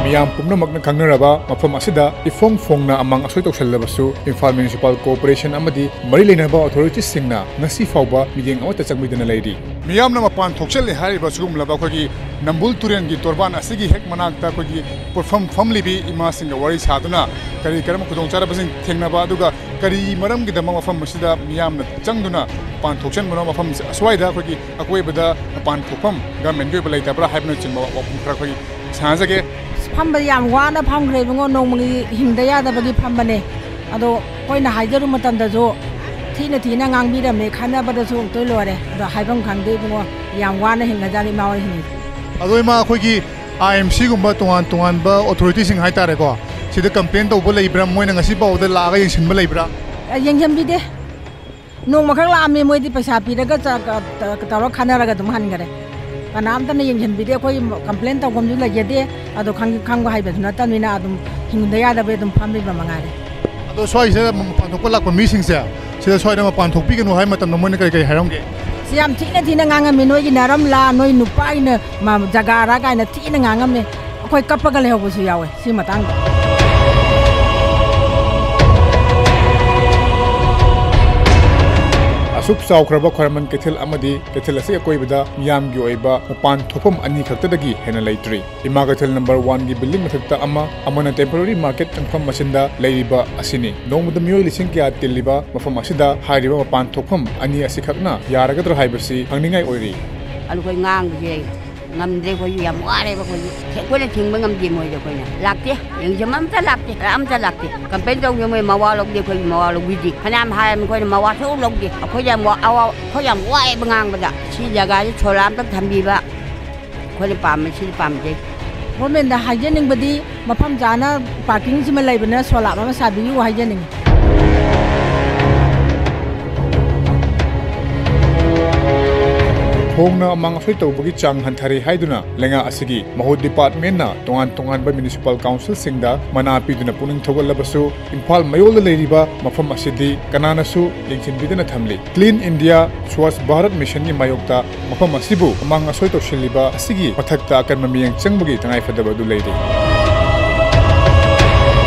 ꯃꯤꯌꯥꯝ ꯄꯨꯝꯅꯃꯛꯅ ꯈꯪꯅꯔꯕ ꯃꯐꯝ ꯑꯁꯤꯗ ꯏꯐꯣꯡ ꯐꯣꯡꯅ ꯑꯃꯥꯡ ꯑꯁꯣꯏ ꯇꯧꯁꯤꯜꯂꯕꯁꯨ, ꯏꯝꯐꯥꯜ ꯃ꯭ꯌꯨꯅꯤꯁꯤꯄꯥꯜ ꯀꯣꯔꯄꯣꯔꯦꯁꯟ ꯑꯃꯗꯤ ꯃꯔꯤ ꯂꯩꯅꯕ ꯑꯣꯊꯣꯔꯤꯇꯤꯁꯤꯡꯅ ꯉꯁꯤ ꯐꯥꯎꯕ ꯃꯤꯠꯌꯦꯡ ꯑꯃꯠꯇ ꯆꯪꯕꯤꯗꯅ ꯂꯩꯔꯤ꯫ ꯃꯤꯌꯥꯝꯅ ꯃꯄꯥꯟ ꯊꯣꯛꯆꯜꯂꯦ ꯍꯥꯏꯔꯤꯕ ꯁꯤꯒꯨꯝꯂꯕ ꯑꯩꯈꯣꯏꯒꯤ ꯅꯝꯕꯨꯜ ꯇꯨꯔꯦꯜꯒꯤ ꯇꯣꯔꯕꯥꯟ ꯑꯁꯤꯒꯤ ꯍꯦꯛ ꯃꯅꯥꯛꯇ ꯑꯩꯈꯣꯏꯒꯤ ꯄꯣꯠꯐꯝ ꯐꯝꯂꯤꯕꯤ ꯏꯃꯥꯁꯤꯡꯒ ꯋꯥꯔꯤ ꯁꯥꯗꯨꯅ ꯀꯔꯤ ꯀꯔꯝꯕ ꯈꯨꯗꯣꯡꯆꯥꯗꯕꯁꯤꯡ ꯊꯦꯡꯅꯕ, ꯑꯗꯨꯒ ꯀꯔꯤ ꯃꯔꯝꯒꯤꯗꯃꯛ ꯃꯐꯝ ꯑꯁꯤꯗ ꯃꯤꯌꯥꯝꯅ ꯆꯪꯗꯨꯅ ꯃꯄꯥꯟ ꯊꯣꯛꯆꯟꯕꯅꯣ, ꯃꯐꯝ ꯑꯁ꯭ꯋꯥꯏꯗ ꯑꯩꯈꯣꯏꯒꯤ ꯑꯀꯣꯏꯕꯗ ꯃꯄꯥꯟ ꯊꯣꯛꯐꯝ ꯒꯃꯦꯟꯒꯤ ꯑꯣꯏꯕ ꯂꯩꯇꯕ꯭ꯔꯥ ꯍꯥꯏꯕꯅꯆꯤꯡꯕ ꯋꯥꯐꯝ ꯈꯔ ꯑꯩꯈꯣꯏ ꯁꯥꯟꯅꯖꯒꯦ꯫ ꯑꯁ, ꯐꯝꯕꯗꯤ ꯌꯥꯝ ꯋꯥꯅ ꯐꯝꯈ꯭ꯔꯦ ꯏꯕꯨꯡꯉꯣ, ꯅꯣꯡꯃꯒꯤ ꯍꯤꯡꯗ ꯌꯥꯗꯕꯒꯤ ꯐꯝꯕꯅꯦ꯫ ꯑꯗꯣ ꯑꯩꯈꯣꯏꯅ ꯍꯥꯏꯖꯔꯨ ꯃꯇꯝꯗꯁꯨ ꯊꯤꯅ ꯊꯤꯅ ꯉꯥꯡꯕꯤꯔꯝꯃꯦ, ꯈꯟꯅꯕꯗꯁꯨ ꯑꯃꯨꯛꯇꯣꯏ ꯂꯣꯏꯔꯦ꯫ ꯑꯗꯣ ꯍꯥꯏꯐꯝ ꯈꯪꯗꯦ ꯏꯕꯨꯡꯉꯣ, ꯌꯥꯝ ꯋꯥꯅ ꯍꯤꯡꯉꯖꯥꯠꯅꯤ ꯏꯃꯥ ꯍꯣꯏ ꯍꯤꯡꯉꯤꯁꯦ꯫ ꯑꯗꯣ ꯏꯃꯥ, ꯑꯩꯈꯣꯏꯒꯤ ꯑꯥꯏ ꯑꯦꯝ ꯁꯤꯒꯨꯝꯕ ꯇꯣꯉꯥꯟ ꯇꯣꯉꯥꯟꯕ ꯑꯣꯊꯣꯔꯤꯇꯤꯁꯤꯡ ꯍꯥꯏꯇꯥꯔꯦꯀꯣ, ꯁꯤꯗ ꯀꯝꯄ꯭ꯂꯦꯟ ꯇꯧꯕ ꯂꯩꯕ꯭ꯔꯥ? ꯃꯣꯏꯅ ꯉꯁꯤ ꯐꯥꯎꯕꯗ ꯂꯥꯛꯑꯒ ꯌꯦꯡꯁꯤꯟꯕ ꯂꯩꯕ꯭ꯔꯥ? ꯑ, ꯌꯦꯡꯁꯤꯟꯕꯤꯗꯦ꯫ ꯅꯣꯡꯃꯈꯛ ꯂꯥꯛꯑꯝꯃꯤ, ꯃꯣꯏꯗꯤ ꯄꯩꯁꯥ ꯄꯤꯔꯒ ꯆ-, ꯀ-, ꯇ-, ꯇꯧꯔ ꯈꯟꯅꯔꯒ ꯑꯗꯨꯝ ꯍꯟꯈꯔꯦ꯫ ꯀꯅꯥꯝꯇꯅ ꯌꯦꯡꯁꯤꯟꯕꯤꯗꯦ꯫ ꯑꯩꯈꯣꯏ ꯀꯝꯄ꯭ꯂꯦꯟ ꯇꯧꯐꯝꯁꯨ ꯂꯩꯖꯗꯦ꯫ ꯑꯗꯣ ꯈꯪ-, ꯈꯪꯕ ꯍꯩꯕꯁꯨ ꯅꯠꯇꯕꯅꯤꯅ ꯑꯗꯨꯝ ꯍꯤꯡꯗ ꯌꯥꯗꯕꯩ ꯑꯗꯨꯝ ꯐꯝꯃꯤꯕ ꯃꯉꯥꯏꯔꯦ꯫ ꯑꯗꯣ ꯁ꯭ꯋꯥꯏꯁꯤꯗ ꯃꯄꯥꯟ ꯊꯣꯛꯄ ꯂꯥꯛꯄ ꯃꯤꯁꯤꯡꯁꯦ ꯁꯤꯗ ꯁ꯭ꯋꯥꯏꯗ ꯃꯄꯥꯟ ꯊꯣꯛꯄꯤꯒꯅꯨ ꯍꯥꯏ ꯃꯇꯝꯗ ꯃꯣꯏꯅ ꯀꯔꯤ ꯀꯔꯤ ꯍꯥꯏꯔꯝꯒꯦ? ꯁꯤ ꯌꯥꯝ ꯊꯤꯅ ꯊꯤꯅ ꯉꯥꯡꯉꯝꯃꯤ, "ꯅꯣꯏꯒꯤ ꯅꯔꯝꯂꯥ, ꯅꯣꯏ ꯅꯨꯄꯥꯒꯤꯅ ꯃ-, ꯖꯒꯥꯔꯥ?" ꯀꯥꯏꯅ ꯊꯤꯅ ꯉꯥꯡꯉꯝꯃꯤ꯫ ꯑꯩꯈꯣꯏ ꯀꯞꯄꯒ ꯂꯩꯍꯧꯕꯁꯨ ꯌꯥꯎꯋꯦ ꯁꯤ ꯃꯇꯥꯡꯗ꯫ ꯑꯁꯨꯛ ꯆꯥꯎꯈ꯭ꯔꯕ ꯈ꯭ꯋꯥꯏꯔꯝꯕꯟ ꯀꯩꯊꯦꯜ ꯑꯃꯗꯤ ꯀꯩꯊꯦꯜ ꯑꯁꯤꯒꯤ ꯑꯀꯣꯏꯕꯗ ꯃꯤꯌꯥꯝꯒꯤ ꯑꯣꯏꯕ ꯃꯄꯥꯟ ꯊꯣꯛꯐꯝ ꯑꯅꯤ ꯈꯛꯇꯗꯒꯤ ꯍꯦꯟꯅ ꯂꯩꯇ꯭ꯔꯤ꯫ ꯏꯃꯥ ꯀꯩꯊꯦꯜ ꯅꯝꯕꯔ ꯋꯥꯟꯒꯤ ꯕꯤꯜꯗꯤꯡ ꯃꯊꯛꯇ ꯑꯃ, ꯑꯃꯅ ꯇꯦꯝꯄꯣꯔꯔꯤ ꯃꯥꯔꯀꯦꯠ ꯆꯪꯐꯝ ꯃꯆꯤꯟꯗ ꯂꯩꯔꯤꯕ ꯑꯁꯤꯅꯤ꯫ ꯅꯣꯡꯃꯗ ꯃꯤꯑꯣꯏ ꯂꯤꯁꯤꯡ ꯀꯌꯥ ꯇꯤꯜꯂꯤꯕ ꯃꯐꯝ ꯑꯁꯤꯗ ꯍꯥꯏꯔꯤꯕ ꯃꯄꯥꯟ ꯊꯣꯛꯐꯝ ꯑꯅꯤ ꯑꯁꯤꯈꯛꯅ ꯌꯥꯔꯒꯗ꯭ꯔꯥ ꯍꯥꯏꯕꯁꯤ ꯍꯪꯅꯤꯡꯉꯥꯏ ꯑꯣꯏꯔꯤ꯫ ꯑꯗꯨ ꯑꯩꯈꯣꯏ ꯉꯥꯡꯕꯁꯦ ꯉꯝꯗ꯭ꯔꯦ ꯑꯩꯈꯣꯏꯁꯨ, ꯌꯥꯝ ꯋꯥꯔꯦꯕ ꯑꯩꯈꯣꯏꯁꯨ꯫ ꯑꯩꯈꯣꯏꯅ ꯊꯤꯡꯕ ꯉꯝꯗꯦ ꯃꯣꯏꯗ ꯑꯩꯈꯣꯏꯅ꯫ ꯂꯥꯛꯇꯦ, ꯌꯦꯡꯁꯤꯟꯕ ꯑꯝꯇ ꯂꯥꯛꯇꯦ, ꯑꯝꯇ ꯂꯥꯛꯇꯦ꯫ ꯀꯝꯄ꯭ꯂꯦꯟ ꯇꯧꯒꯦ, ꯃꯣꯏ ꯃꯋꯥ ꯂꯧꯗꯦ, ꯑꯩꯈꯣꯏꯒꯤ ꯃꯋꯥ ꯂꯧꯕꯤꯗꯦ꯫ ꯐꯅꯌꯥꯝ ꯍꯥꯏꯔꯕꯅꯤ ꯑꯩꯈꯣꯏꯅ, ꯃꯋꯥ ꯁꯨꯡꯂꯧ ꯂꯧꯗꯦ꯫ ꯑꯩꯈꯣꯏ ꯌꯥꯝ ꯋꯥ-, ꯑꯋꯥ-, ꯑꯩꯈꯣꯏ ꯌꯥꯝ ꯋꯥꯏꯑꯦꯕ ꯉꯥꯡꯕꯗ꯫ ꯁꯤ ꯖꯒꯥꯁꯤ ꯁꯣꯂꯥ ꯑꯝꯇ ꯊꯝꯕꯤꯕ ꯑꯩꯈꯣꯏꯅ ꯄꯥꯝꯃꯦ, ꯁꯤꯗꯤ ꯄꯥꯝꯖꯩ꯫ ꯒꯣꯔꯃꯦꯟꯗ ꯍꯥꯏꯖꯅꯤꯡꯕꯗꯤ ꯃꯐꯝ ꯆꯥꯅ ꯄꯥꯔꯀꯤꯡꯁꯤꯃ ꯂꯩꯕꯅ ꯁꯣꯂꯥꯞ ꯑꯃ ꯁꯥꯕꯤꯌꯨ ꯍꯥꯏꯖꯅꯤꯡꯉꯤ꯫ ꯊꯣꯡꯅ ꯑꯃꯥꯡ ꯑꯁꯣꯏ ꯇꯧꯕꯒꯤ ꯆꯥꯡ ꯍꯟꯊꯔꯦ ꯍꯥꯏꯗꯨꯅ ꯂꯩꯉꯥꯛ ꯑꯁꯤꯒꯤ ꯃꯍꯨꯠ ꯗꯤꯄꯥꯔꯠꯃꯦꯟꯅ ꯇꯣꯉꯥꯟ ꯇꯣꯉꯥꯟꯕ ꯃ꯭ꯌꯨꯅꯤꯁꯤꯄꯥꯜ ꯀꯥꯎꯟꯁꯤꯜꯁꯤꯡꯗ ꯃꯅꯥ ꯄꯤꯗꯨꯅ ꯄꯨꯛꯅꯤꯡ ꯊꯧꯒꯠꯂꯕꯁꯨ, ꯏꯝꯐꯥꯜ ꯃꯌꯣꯜꯗ ꯂꯩꯔꯤꯕ ꯃꯐꯝ ꯑꯁꯤꯗꯤ ꯀꯅꯥꯅꯁꯨ ꯌꯦꯡꯁꯤꯟꯕꯤꯗꯅ ꯊꯝꯂꯤ꯫ ꯀ꯭ꯂꯤꯟ ꯏꯟꯗꯤꯌꯥ, ꯁ꯭ꯋꯥꯁ ꯚꯥꯔꯠ ꯃꯤꯁꯟꯒꯤ ꯃꯥꯌꯣꯛꯇ ꯃꯐꯝ ꯑꯁꯤꯕꯨ ꯑꯃꯥꯡ ꯑꯁꯣꯏ ꯇꯧꯁꯤꯜꯂꯤꯕ ꯑꯁꯤꯒꯤ ꯃꯊꯛꯇ ꯑꯀꯟꯕ ꯃꯤꯠꯌꯦꯡ ꯆꯪꯕꯒꯤ ꯇꯉꯥꯏꯐꯗꯕ ꯑꯗꯨ ꯂꯩꯔꯤ꯫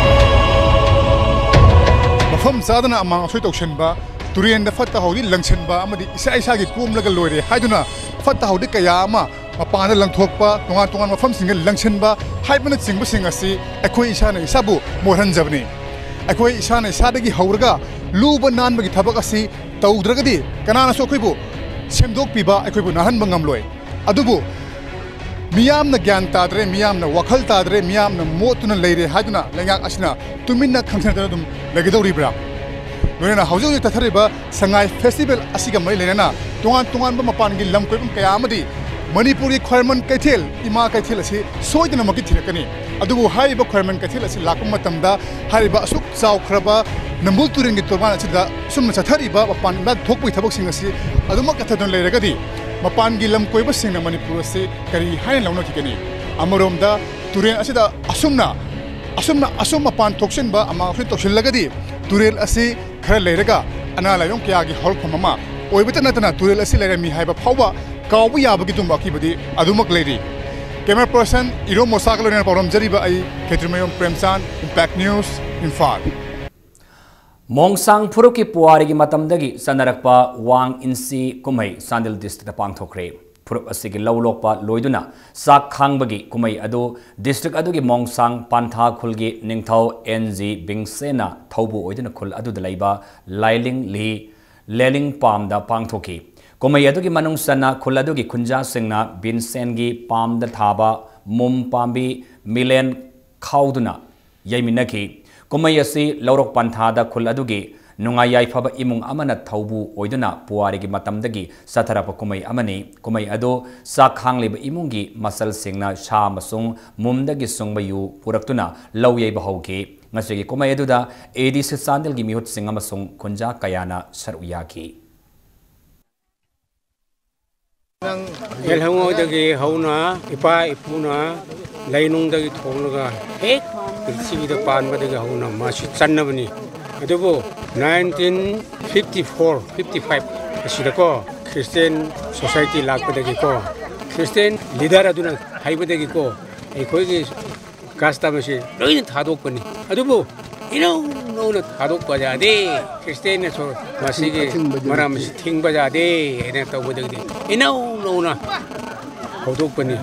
ꯃꯐꯝ ꯆꯥꯗꯅ ꯑꯃꯥꯡ ꯑꯁꯣꯏ ꯇꯧꯁꯤꯟꯕ, ꯇꯨꯔꯦꯟꯗ ꯐꯠꯇ ꯍꯥꯎꯗꯤ ꯂꯪꯁꯤꯟꯕ ꯑꯃꯗꯤ ꯏꯁꯥ ꯏꯁꯥꯒꯤ ꯀꯣꯝꯂꯒ ꯂꯣꯏꯔꯦ ꯍꯥꯏꯗꯨꯅ ꯐꯠꯇ ꯍꯥꯎꯗꯤ ꯀꯌꯥ ꯑꯃ ꯃꯄꯥꯟꯗ ꯂꯪꯊꯣꯛꯄ, ꯇꯣꯉꯥꯟ ꯇꯣꯉꯥꯟꯕ ꯃꯐꯝꯁꯤꯡꯗ ꯂꯪꯁꯤꯟꯕ ꯍꯥꯏꯕꯅꯆꯤꯡꯕꯁꯤꯡ ꯑꯁꯤ ꯑꯩꯈꯣꯏ ꯏꯁꯥꯅ ꯏꯁꯥꯕꯨ ꯃꯣꯠꯍꯟꯖꯕꯅꯤ꯫ ꯑꯩꯈꯣꯏ ꯏꯁꯥꯅ ꯏꯁꯥꯗꯒꯤ ꯍꯧꯔꯒ ꯂꯨꯕ ꯅꯥꯟꯕꯒꯤ ꯊꯕꯛ ꯑꯁꯤ ꯇꯧꯗ꯭ꯔꯒꯗꯤ ꯀꯅꯥꯅꯁꯨ ꯑꯩꯈꯣꯏꯕꯨ ꯁꯦꯝꯗꯣꯛꯄꯤꯕ, ꯑꯩꯈꯣꯏꯕꯨ ꯅꯥꯟꯍꯟꯕ ꯉꯝꯂꯣꯏ꯫ ꯑꯗꯨꯕꯨ ꯃꯤꯌꯥꯝꯅ ꯒ꯭ꯌꯥꯟ ꯇꯥꯗ꯭ꯔꯦ, ꯃꯤꯌꯥꯝꯅ ꯋꯥꯈꯜ ꯇꯥꯗ꯭ꯔꯦ, ꯃꯤꯌꯥꯝꯅ ꯃꯣꯠꯇꯨꯅ ꯂꯩꯔꯦ ꯍꯥꯏꯗꯨꯅ ꯂꯩꯉꯥꯛ ꯑꯁꯤꯅ ꯇꯨꯃꯤꯟꯅ ꯈꯪꯁꯟꯗꯅ ꯑꯗꯨꯝ ꯂꯩꯒꯗꯧꯔꯤꯕ꯭ꯔꯥ? ꯂꯣꯏꯅꯅ ꯍꯧꯖꯤꯛ ꯍꯧꯖꯤꯛ ꯆꯠꯊꯔꯤꯕ ꯁꯉꯥꯏ ꯐꯦꯁꯇꯤꯚꯦꯜ ꯑꯁꯤꯒ ꯃꯔꯤ ꯂꯩꯅꯅ ꯇꯣꯉꯥꯟ ꯇꯣꯉꯥꯟꯕ ꯃꯄꯥꯟꯒꯤ ꯂꯝ ꯀꯣꯏꯐꯝ ꯀꯌꯥ ꯑꯃꯗꯤ ꯃꯅꯤꯄꯨꯔꯒꯤ ꯈ꯭ꯋꯥꯏꯔꯝꯕꯟ ꯀꯩꯊꯦꯜ, ꯏꯃꯥ ꯀꯩꯊꯦꯜ ꯑꯁꯤ ꯁꯣꯏꯗꯅꯃꯛꯀꯤ ꯊꯤꯔꯛꯀꯅꯤ꯫ ꯑꯗꯨꯕꯨ ꯍꯥꯏꯔꯤꯕ ꯈ꯭ꯋꯥꯏꯔꯝꯕꯟ ꯀꯩꯊꯦꯜ ꯑꯁꯤ ꯂꯥꯛꯄ ꯃꯇꯝꯗ ꯍꯥꯏꯔꯤꯕ ꯑꯁꯨꯛ ꯆꯥꯎꯈ꯭ꯔꯕ ꯅꯝꯕꯨꯜ ꯇꯨꯔꯦꯜꯒꯤ ꯇꯣꯔꯕꯥꯟ ꯑꯁꯤꯗ ꯁꯨꯝꯅ ꯆꯠꯊꯔꯤꯕ ꯃꯄꯥꯟ ꯏꯝꯐꯥꯜ ꯊꯣꯛꯄꯒꯤ ꯊꯕꯛꯁꯤꯡ ꯑꯁꯤ ꯑꯗꯨꯃꯛ ꯆꯠꯊꯗꯨꯅ ꯂꯩꯔꯒꯗꯤ ꯃꯄꯥꯟꯒꯤ ꯂꯝ ꯀꯣꯏꯕꯁꯤꯡꯅ ꯃꯅꯤꯄꯨꯔ ꯑꯁꯤ ꯀꯔꯤ ꯍꯥꯏꯅ ꯂꯧꯅꯈꯤꯒꯅꯤ? ꯑꯃꯔꯣꯝꯗ ꯇꯨꯔꯦꯜ ꯑꯁꯤꯗ ꯑꯁꯨꯝꯅ, ꯑꯁꯨꯝꯅ ꯑꯁꯨꯝ ꯃꯄꯥꯟ ꯊꯣꯛꯆꯤꯟꯕ, ꯑꯃꯥꯡ ꯑꯁꯣꯏ ꯇꯧꯁꯤꯜꯂꯒꯗꯤ ꯇꯨꯔꯦꯜ ꯑꯁꯤ ꯈꯔ ꯂꯩꯔꯒ ꯑꯅꯥ ꯂꯥꯏꯌꯣꯡ ꯀꯌꯥꯒꯤ ꯍꯧꯔꯛꯐꯝ ꯑꯃ ꯑꯣꯏꯕꯇ ꯅꯠꯇꯅ ꯇꯨꯔꯦꯜ ꯑꯁꯤ ꯂꯩꯔꯝꯃꯤ ꯍꯥꯏꯕ ꯐꯥꯎꯕ ꯀꯥꯎꯕ ꯌꯥꯕꯒꯤ ꯑꯗꯨꯒꯨꯝꯕ ꯑꯀꯤꯕꯗꯤ ꯑꯗꯨꯃꯛ ꯂꯩꯔꯤ꯫ ꯀꯦꯃꯦꯔꯥ ꯄꯔꯁꯟ ꯏꯔꯣꯝ ꯃꯣꯁꯥꯒ ꯂꯣꯏꯅꯅ ꯄꯥꯎꯗꯝꯖꯔꯤꯕ ꯑꯩ ꯈꯦꯇ꯭ꯔꯤꯃꯌꯨꯝ ꯄ꯭ꯔꯦꯝꯆꯥꯟ, ꯏꯝꯄꯦꯛ ꯅ꯭ꯌꯨꯁ, ꯏꯝꯐꯥꯜ꯫ ꯃꯣꯡꯁꯥꯡ ꯐꯨꯔꯨꯞꯀꯤ ꯄꯨꯋꯥꯔꯤꯒꯤ ꯃꯇꯝꯗꯒꯤ ꯆꯠꯅꯔꯛꯄ ꯋꯥꯡ ꯏꯟꯁꯤ ꯀꯨꯝꯍꯩ ꯆꯥꯟꯗꯦꯜ ꯗꯤꯁꯇ꯭ꯔꯤꯛꯇ ꯄꯥꯡꯊꯣꯛꯈ꯭ꯔꯦ꯫ ꯐꯨꯔꯨꯞ ꯑꯁꯤꯒꯤ ꯂꯧ ꯂꯣꯛꯄ ꯂꯣꯏꯗꯨꯅ ꯆꯥꯛ ꯈꯥꯡꯕꯒꯤ ꯀꯨꯝꯍꯩ ꯑꯗꯨ ꯗꯤꯁꯇ꯭ꯔꯤꯛ ꯑꯗꯨꯒꯤ ꯃꯣꯡꯁꯥꯡ ꯄꯥꯟꯊꯥ ꯈꯨꯜꯒꯤ ꯅꯤꯡꯊꯧ ꯑꯦꯟ ꯖꯤ ꯕꯤꯡꯁꯦꯅ ꯊꯧꯕꯨ ꯑꯣꯏꯗꯨꯅ ꯈꯨꯜ ꯑꯗꯨꯗ ꯂꯩꯕ ꯂꯥꯏꯂꯤꯡ ꯂꯤ ꯂꯦꯂꯤꯡ ꯄꯥꯝꯗ ꯄꯥꯡꯊꯣꯛꯈꯤ꯫ ꯀꯨꯝꯍꯩ ꯑꯗꯨꯒꯤ ꯃꯅꯨꯡ ꯆꯟꯅ ꯈꯨꯜ ꯑꯗꯨꯒꯤ ꯈꯨꯟꯖꯥꯁꯤꯡꯅ ꯕꯤꯟꯁꯦꯟꯒꯤ ꯄꯥꯝꯗ ꯊꯥꯕ ꯃꯨꯝ ꯄꯥꯝꯕꯤ ꯃꯤꯂꯦꯟ ꯈꯥꯎꯗꯨꯅ ꯌꯩꯃꯤꯟꯅꯈꯤ꯫ ꯀꯨꯝꯍꯩ ꯑꯁꯤ ꯂꯧꯔꯣꯛ ꯄꯟꯊꯥꯗ ꯈꯨꯜ ꯑꯗꯨꯒꯤ ꯅꯨꯡꯉꯥꯏ ꯌꯥꯏꯐꯕ ꯏꯃꯨꯡ ꯑꯃꯅ ꯊꯧꯕꯨ ꯑꯣꯏꯗꯨꯅ ꯄꯨꯋꯥꯔꯤꯒꯤ ꯃꯇꯝꯗꯒꯤ ꯆꯠꯊꯔꯛꯄ ꯀꯨꯝꯍꯩ ꯑꯃꯅꯤ꯫ ꯀꯨꯝꯍꯩ ꯑꯗꯨ ꯆꯥꯛ ꯈꯥꯡꯂꯤꯕ ꯏꯃꯨꯡꯒꯤ ꯃꯆꯜꯁꯤꯡꯅ ꯁꯥ ꯑꯃꯁꯨꯡ ꯃꯨꯝꯗꯒꯤ ꯁꯨꯡꯕ ꯌꯨ ꯄꯨꯔꯛꯇꯨꯅ ꯂꯧ ꯌꯩꯕ ꯍꯧꯈꯤ꯫ ꯉꯁꯤꯒꯤ ꯀꯨꯝꯍꯩ ꯑꯗꯨꯗ ꯑꯦ ꯗꯤ ꯁꯤ ꯆꯥꯟꯗꯦꯜꯒꯤ ꯃꯤꯍꯨꯠꯁꯤꯡ ꯑꯃꯁꯨꯡ ꯈꯨꯟꯖꯥ ꯀꯌꯥꯅ ꯁꯔꯨꯛ ꯌꯥꯈꯤ꯫ ꯅꯪ ꯑꯦꯜꯍꯧꯉꯩꯗꯒꯤ ꯍꯧꯅ ꯏꯄꯥ ꯏꯄꯨꯅ ꯂꯩꯅꯨꯡꯗꯒꯤ ꯊꯣꯡꯂꯒ ꯍꯦꯛ ꯄ꯭ꯔꯤꯊꯤꯕꯤꯗ ꯄꯥꯟꯕꯗꯒꯤ ꯍꯧꯅ ꯃꯁꯤ ꯆꯠꯅꯕꯅꯤ꯫ ꯑꯗꯨꯕꯨ nineteen fifty four fifty five ꯑꯁꯤꯗꯀꯣ, ꯈ꯭ꯔꯤꯁꯇꯤꯌꯥꯟ ꯁꯣꯁꯥꯏꯇꯤ ꯂꯥꯛꯄꯗꯒꯤꯀꯣ, ꯈ꯭ꯔꯤꯁꯇꯤꯌꯥꯟ ꯂꯤꯗꯔ ꯑꯗꯨꯅ ꯍꯥꯏꯕꯗꯒꯤꯀꯣ, ꯑꯩꯈꯣꯏꯒꯤ ꯀꯁꯇꯝ ꯑꯁꯤ ꯂꯣꯏꯅ ꯊꯥꯗꯣꯛꯄꯅꯤ꯫ ꯑꯗꯨꯕꯨ ꯏꯅꯧ ꯅꯧꯅ ꯊꯥꯗꯣꯛꯄ ꯌꯥꯗꯦ꯫ ꯈ꯭ꯔꯤꯁꯇꯤꯌꯥꯟꯅꯁꯨ ꯃꯁꯤꯒꯤ ꯃꯔꯝ ꯑꯁꯤ ꯊꯤꯡꯕ ꯌꯥꯗꯦ ꯍꯥꯏꯅ ꯇꯧꯕꯗꯒꯤꯗꯤ ꯏꯅꯧ ꯅꯧꯅ ꯍꯧꯗꯣꯛꯄꯅꯤ꯫